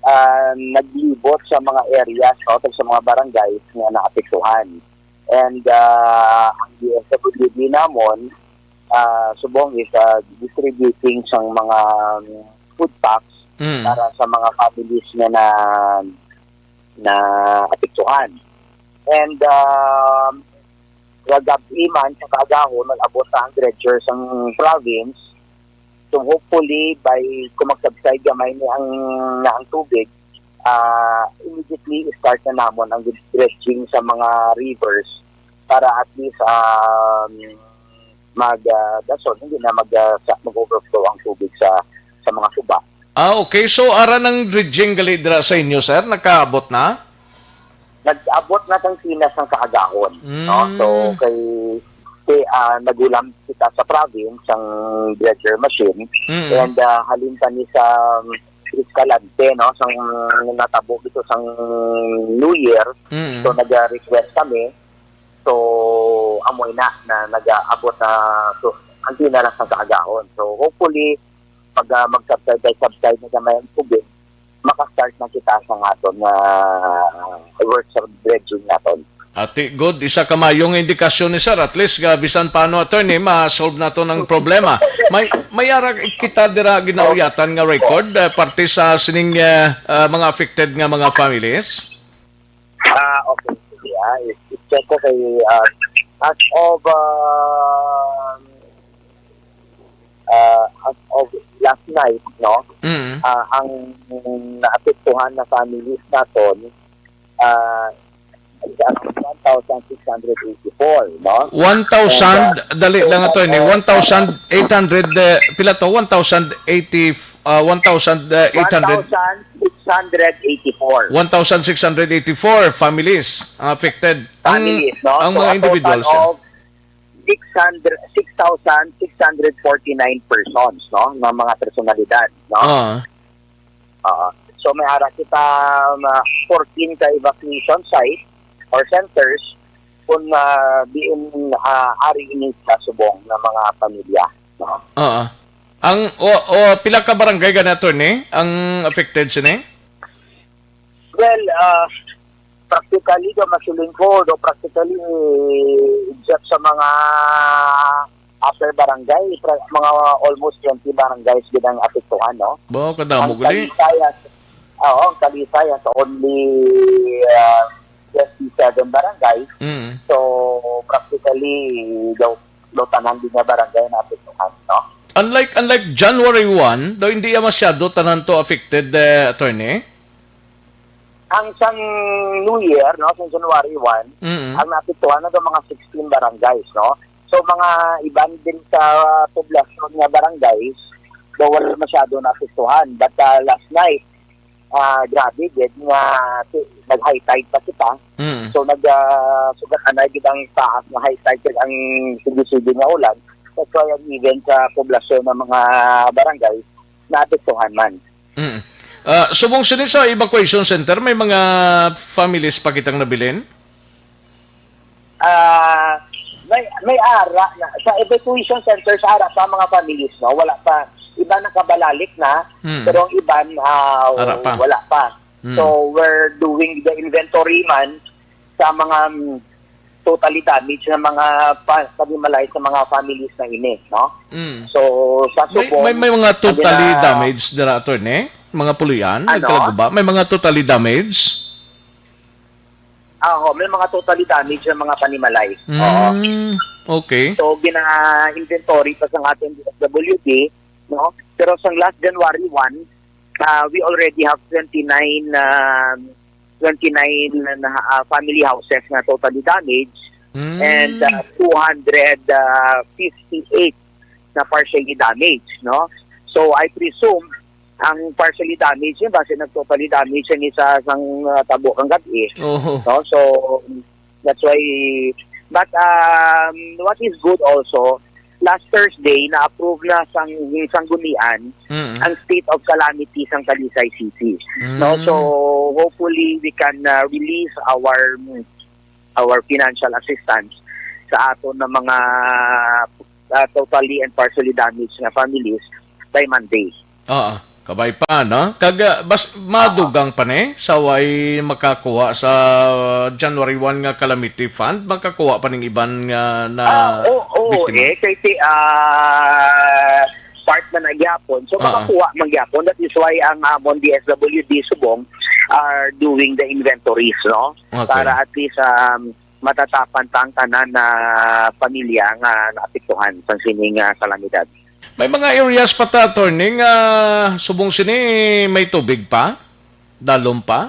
ah, naglibot sa mga areas, no, sa mga barangays nga naapektuhan. And, ah, ang D S W D namon, ah, subong is, ah, distributing sang mga, um, food packs Mm. para sa mga families nga na, na apektuhan. And, um, kagab-i man sa kaagahon, nag-abot na ang dredger sang province. So, hopefully, by kung mag-subside gamay ni ang, na ang tubig, ah, immediately start na namon ang dredging sa mga rivers para at least, um, mag, ah, dason, hindi na mag, ah, sa, mag-overflow ang tubig sa, sa mga suba. Ah, okay. So, ara nang dredging gali dira sa inyo, sir? Nakaabot na? Nag-abot na sang Pinas ang kaagahon, no? Mm. So, kay, kay, ah, nagulam kita sa province ang dredger machine. Mm. And, ah, halin pa ni sa Escalante, no? Sang natabo dito sang New Year. Mm. So, nag-request kami. So, amoy na, na nag-aabot na, so, ang pinaras ang kaagahon. So, hopefully, pag, ah, mag-subside by subside na gamay ang tubig, maka-start na kita sa aton nga works of dredging naton. Ati, good. Isa ka mayong indikasyon ni sir. At least, ah, bisan paano, attorney, ma-solve nato ng problema. May, may ara kita dira ginauyatan nga record, ah, parte sa sining, ah, ah, mga affected nga mga families? Ah, okay. Sige, ah, i-, i-check ko kay, ah, as of, ah, ah, as of last night, no? Mm. Ah, ang naapektuhan na families naton, ah, is around one thousand six hundred eighty-four, no? One thousand, And, ah, dali lang, attorney, one thousand eight hundred, eh, pila to? One thousand eighty, ah, one thousand eight hundred? One thousand six hundred eighty-four. One thousand six hundred eighty-four families ang affected. Ang, Families, no? ang So, mga a total individuals, sir. of six hundred, six thousand six hundred forty-nine persons, no, nga mga personalidad, no? Ah. Ah, so, may ara kita, um, fourteen ka evacuation sites or centers kung, ah, diin, ah, ari ini sa subong nga mga pamilya, no? Ah. Ang, o, o, pila ka barangay gani, attorney, ang affected sini? Well, ah, practically, daw masiling ko, daw practically, except sa mga upper barangay, pra-, mga almost twenty barangays gid ang apektuhan, no? Ba, kadamo Ang gali. Talisay, ah, oo, ang Talisay has only, ah, twenty-seven barangays. Mm. So, practically, daw, daw tanan din nga barangay na apektuhan, no? Unlike, unlike January one, daw hindi ya masyado tanan to affected, eh, attorney? Ang sang New Year, no, sang January one, Mm. ang naapektuhan na daw mga sixteen barangays, no? So, mga iban din sa poblasyon nga barangays, daw wala masyado naapektuhan. But, ah, last night, ah, grabe gid nga si-, nag-high tide pa kita. Mm. So, nag, ah, sugat anay gid ang taas nga high tide kag ang sige-sige nga ulan. That's why ang even sa poblasyon ng mga barangay, naapektuhan man. Mm. Ah, subong sini sa evacuation center, may mga families pa kitang nabilin? Ah, may, may ara na. Sa evacuation center, sa ara pa mga families, no? Wala pa, Iba nakabalalik na, Mm. pero ang iban, ah, Ara pa. wala pa. Mm. So, we're doing the inventory man sa mga, mm, totally damaged na mga pa-, panimalay sa mga families na ini, no? Mm. So, sa May, Subong, may, may mga ang totally gina- damaged dira, attorney? Mga pulian? Ano? Nagkalaguba? May mga totally damaged? Ah, oo, may mga totally damaged na mga panimalay. Oo. Mm, okay. So, gina-inventory pa sa ating D S W D, no? Pero sa last January one, ah, we already have twenty-nine, um, twenty-nine na, ah, family houses na totally damaged Mm. and, ah, two hundred fifty-eight na partially damaged, no? So, I presume, ang partially damaged, yun, base nag-totally damage yan isa sang, ah, tabo kang gabi, Oho. no? So, that's why, but, um, what is good also, last Thursday, na-approve na sang, sang gunian Mm. ang state of calamity sang Talisay City, no? Mm. So, hopefully, we can, ah, release our, our financial assistance sa aton na mga, ah, totally and partially damaged nga families by Monday. Oo, kabay pa, no? Kag, ah, bas-, Oo. madugang pa ni sa way makakuha sa January one nga calamity fund, makakuha pa ning iban nga na Ah, oo, oo, biktima? eh, kay ti-, ah, part na na gyapon. So, Oo. makakuha man gyapon. That is why ang amon D S W D Subong are doing the inventories, no? Okay. Para at least, um, matatapan ta ang tanan na pamilya nga naapektuhan sang sining, ah, kalamidad. May mga areas pa ta, attorney, nga subong sini may tubig pa? Dalom pa?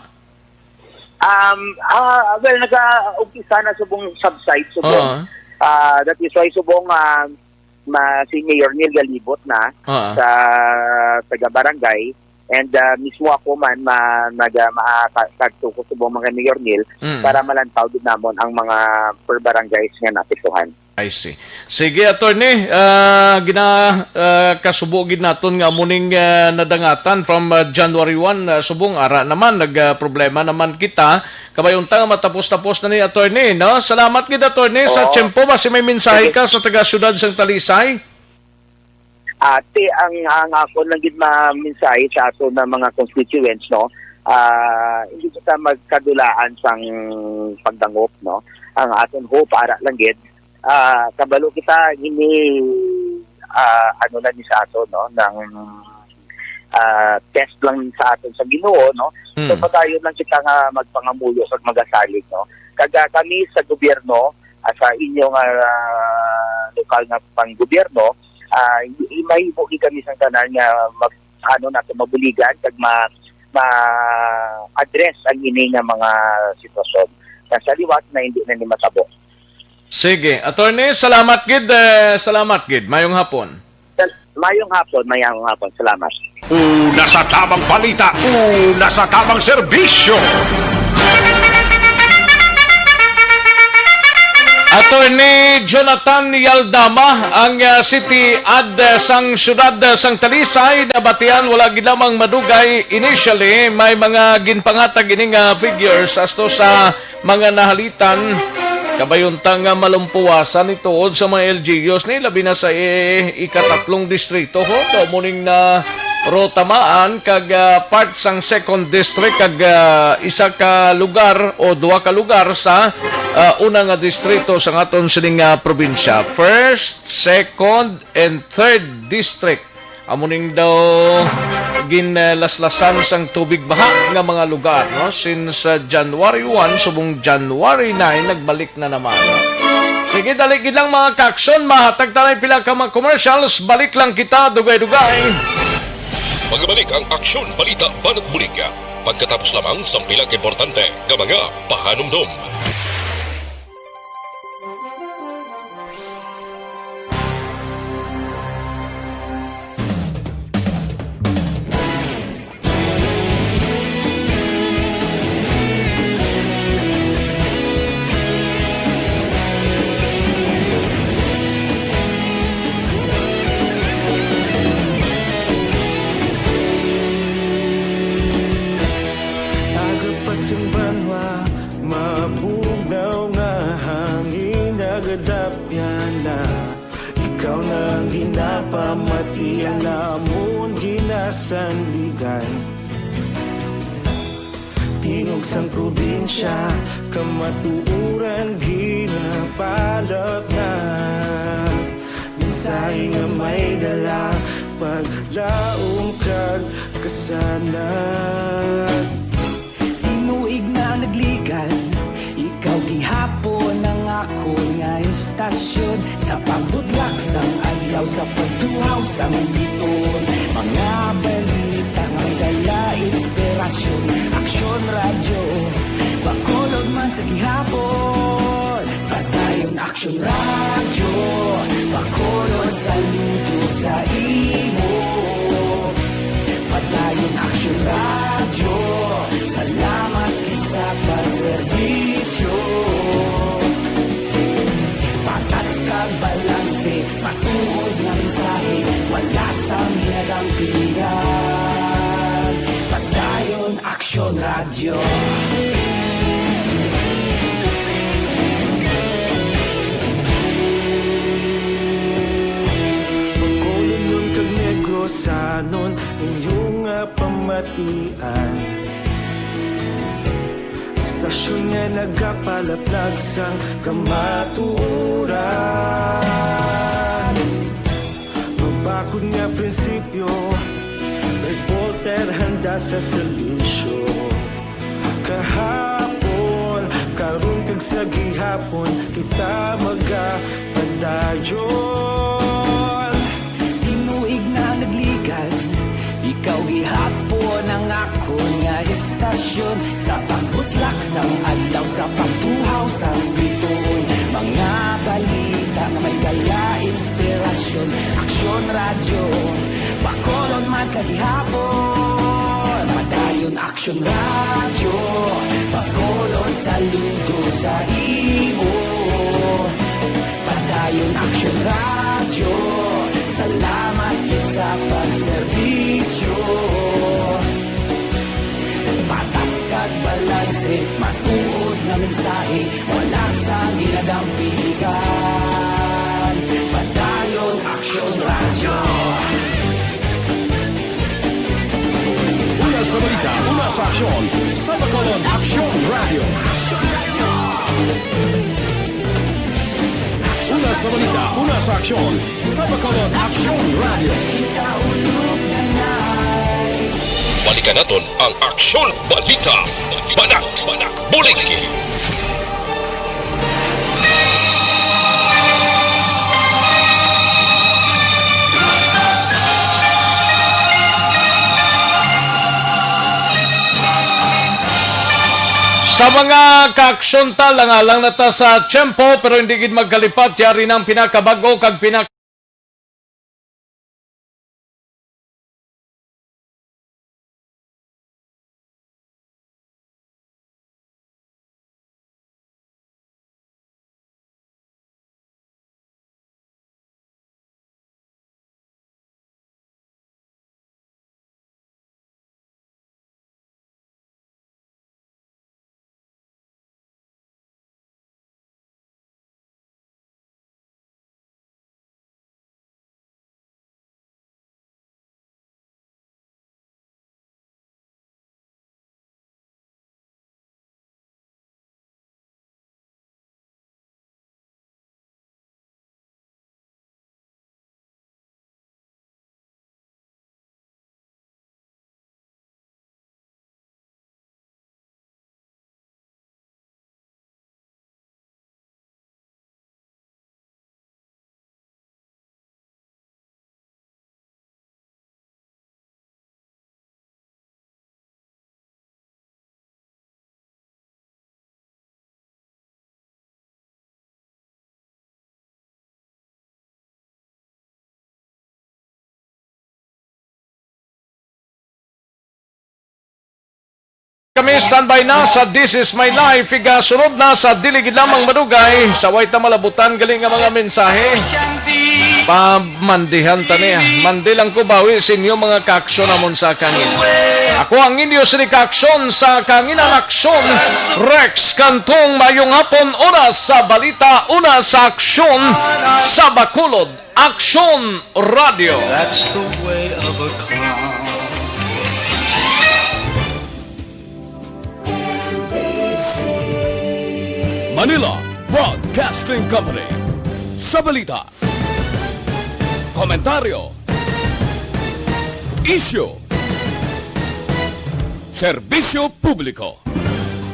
Um, ah, well, nag-umpisa na subong subside, subong. Oo. Ah, that is why subong, ah, ma-, si Mayor Neil galibot na Oo. sa taga-barangay. And, ah, mismo ako man, ma-, nag-, ah, makakadto ko subong mga Mayor Neil Mm. para malantaw gid namon ang mga per barangays nga naapektuhan. I see. Sige, attorney, ah, gina-, ah, kasubo gid naton nga amo ning, ah, nadangatan from, ah, January one, ah, subong ara naman, nag, ah, problema naman kita. Kabay unta nga matapos-tapos na ni, attorney, no? Salamat gid, attorney, sa Oo. tiyempo. Basi may mensahe Sige. ka sa taga-siyudad sang Talisay? Ati, ang, ang akon lang gid ma-, mensahe sa aton na mga constituents, no? Ah, hindi kita magkadulaan sang pagdangop, no? Ang aton hope, ara lang gid, ah, kabalo kita, ini, ah, ano lang ni sa aton, no, nang, ah, test lang sa aton sa Ginoo, no? So, Hmm. padayon lang kita nga magpangamuyo kag magasalig, no? Kag, ah, kami sa gobyerno, ah, sa inyo nga, ah, lokal nga panggobyerno, ah, i-, i-, mahimo gid kami sang tanan nga mag-, ano nato, mabuligan kag ma-, ma-address ang ini nga mga sitwasyon nga sa liwat na hindi na ni matabo. Sige, attorney, salamat gid, eh, salamat gid. Mayong hapon. Sal-, mayong hapon, mayong hapon. Salamat. Una sa tamang balita, una sa tamang serbisyo. Attorney Jonathan Yaldama, ang, ah, city ad, ah, sang siyudad, ah, sang Talisay, nabatian wala gid lamang madugay. Initially, may mga ginpangatag ini nga figures asto sa mga nahalitan, kabay unta nga malumpuwasan ni tuod sa mga L G Us ni, labi na sa i-, ikatatlong distrito, ho, daw muning na ro tamaan kag, ah, part sang second district kag, ah, isa ka lugar o duha ka lugar sa, ah, una nga distrito sa aton sining, ah, probinsya. First, second, and third district. Amo ning daw ginlaslasan sang tubig baha nga mga lugar, no? Since, uh, January one, subong January nine, nagbalik na naman, no? Sige, dali gid lang, mga ka-aksyon. Mahatag ta lang pila ka mga commercials. Balik lang kita, dugay-dugay. Magbalik ang Aksyon Balita Banat Bulig. Pagkatapos lamang sang pila ka importante nga mga pahanumdom. Agapasimbanwa, mabuhay. Sandigan, tingog sang probinsya, kamatuoran ginapalapnag. Mensahe nga may dala, paglaom kag kasanag. Tinuig na nagligad, ikaw gihapon ang akon nga istasyon. Sa pagbudlak sang adlaw, sa pagtuhaw sang biton, mga balita nga may dala inspirasyon. Aksyon Radyo, Bacolod man sa gihapon. Padayon Aksyon Radyo, Bacolod, saludo sa imo. Padayon Aksyon Radyo, salamat gid sa pagserbisyo. Patas kag balanse, matuod nga mensahe, wala sang ginadampigan. Padayon Aksyon Radyo. Bacolodnon kag Negrosanon, inyo nga pamatian. Istasyon nga nagapalaplag sang kamatuoran. Mabakod nga prinsipyo, reporter handa sa serbisyo. Kahapon, karon kag sa gihapon, kita magapadayon. Tinuig na nagligad, ikaw gihapon ang akon nga istasyon. Sa pagbutlak sang adlaw, sa pagtuhaw sang bituon, mga balita nga may dala inspirasyon. Aksyon Radyo, Bacolod man sa gihapon. Padayon Aksyon Radyo, Bacolod, saludo sa imo. Padayon Aksyon Radyo, salamat gid sa pagserbisyo. Patas kag balanse, matuod nga mensahe, wala sang ginadampigan. Padayon Aksyon Radyo. Una sa balita, una sa aksyon, sa Bacolod Aksyon Radyo. Una sa balita, una sa aksyon, sa Bacolod Aksyon Radyo. Balikan naton ang Aksyon Balita. Banat, bulig. Sa mga kaaksyon ta, lang-alang na ta sa tiyempo, pero hindi gid magkalipat, yari na ang pinakabag-o kag pinak- Kami standby na sa This Is My Life. Igasunod na sa dili gid lamang madugay sa way ta malabutan gali nga mga mensahe. Pamandihan ta niya. Mandi lang ko bawi sa inyo mga kaaksyon namon sa kangin. Ako ang inyo sini kaaksyon sa kanginan aksyon, Rex Cantong. Mayong hapon, una sa balita, una sa aksyon sa Bacolod. Aksyon Radio. That's the way of a clown. Manila Broadcasting Company. Sa balita, komentaryo, isyu, serbisyo publiko.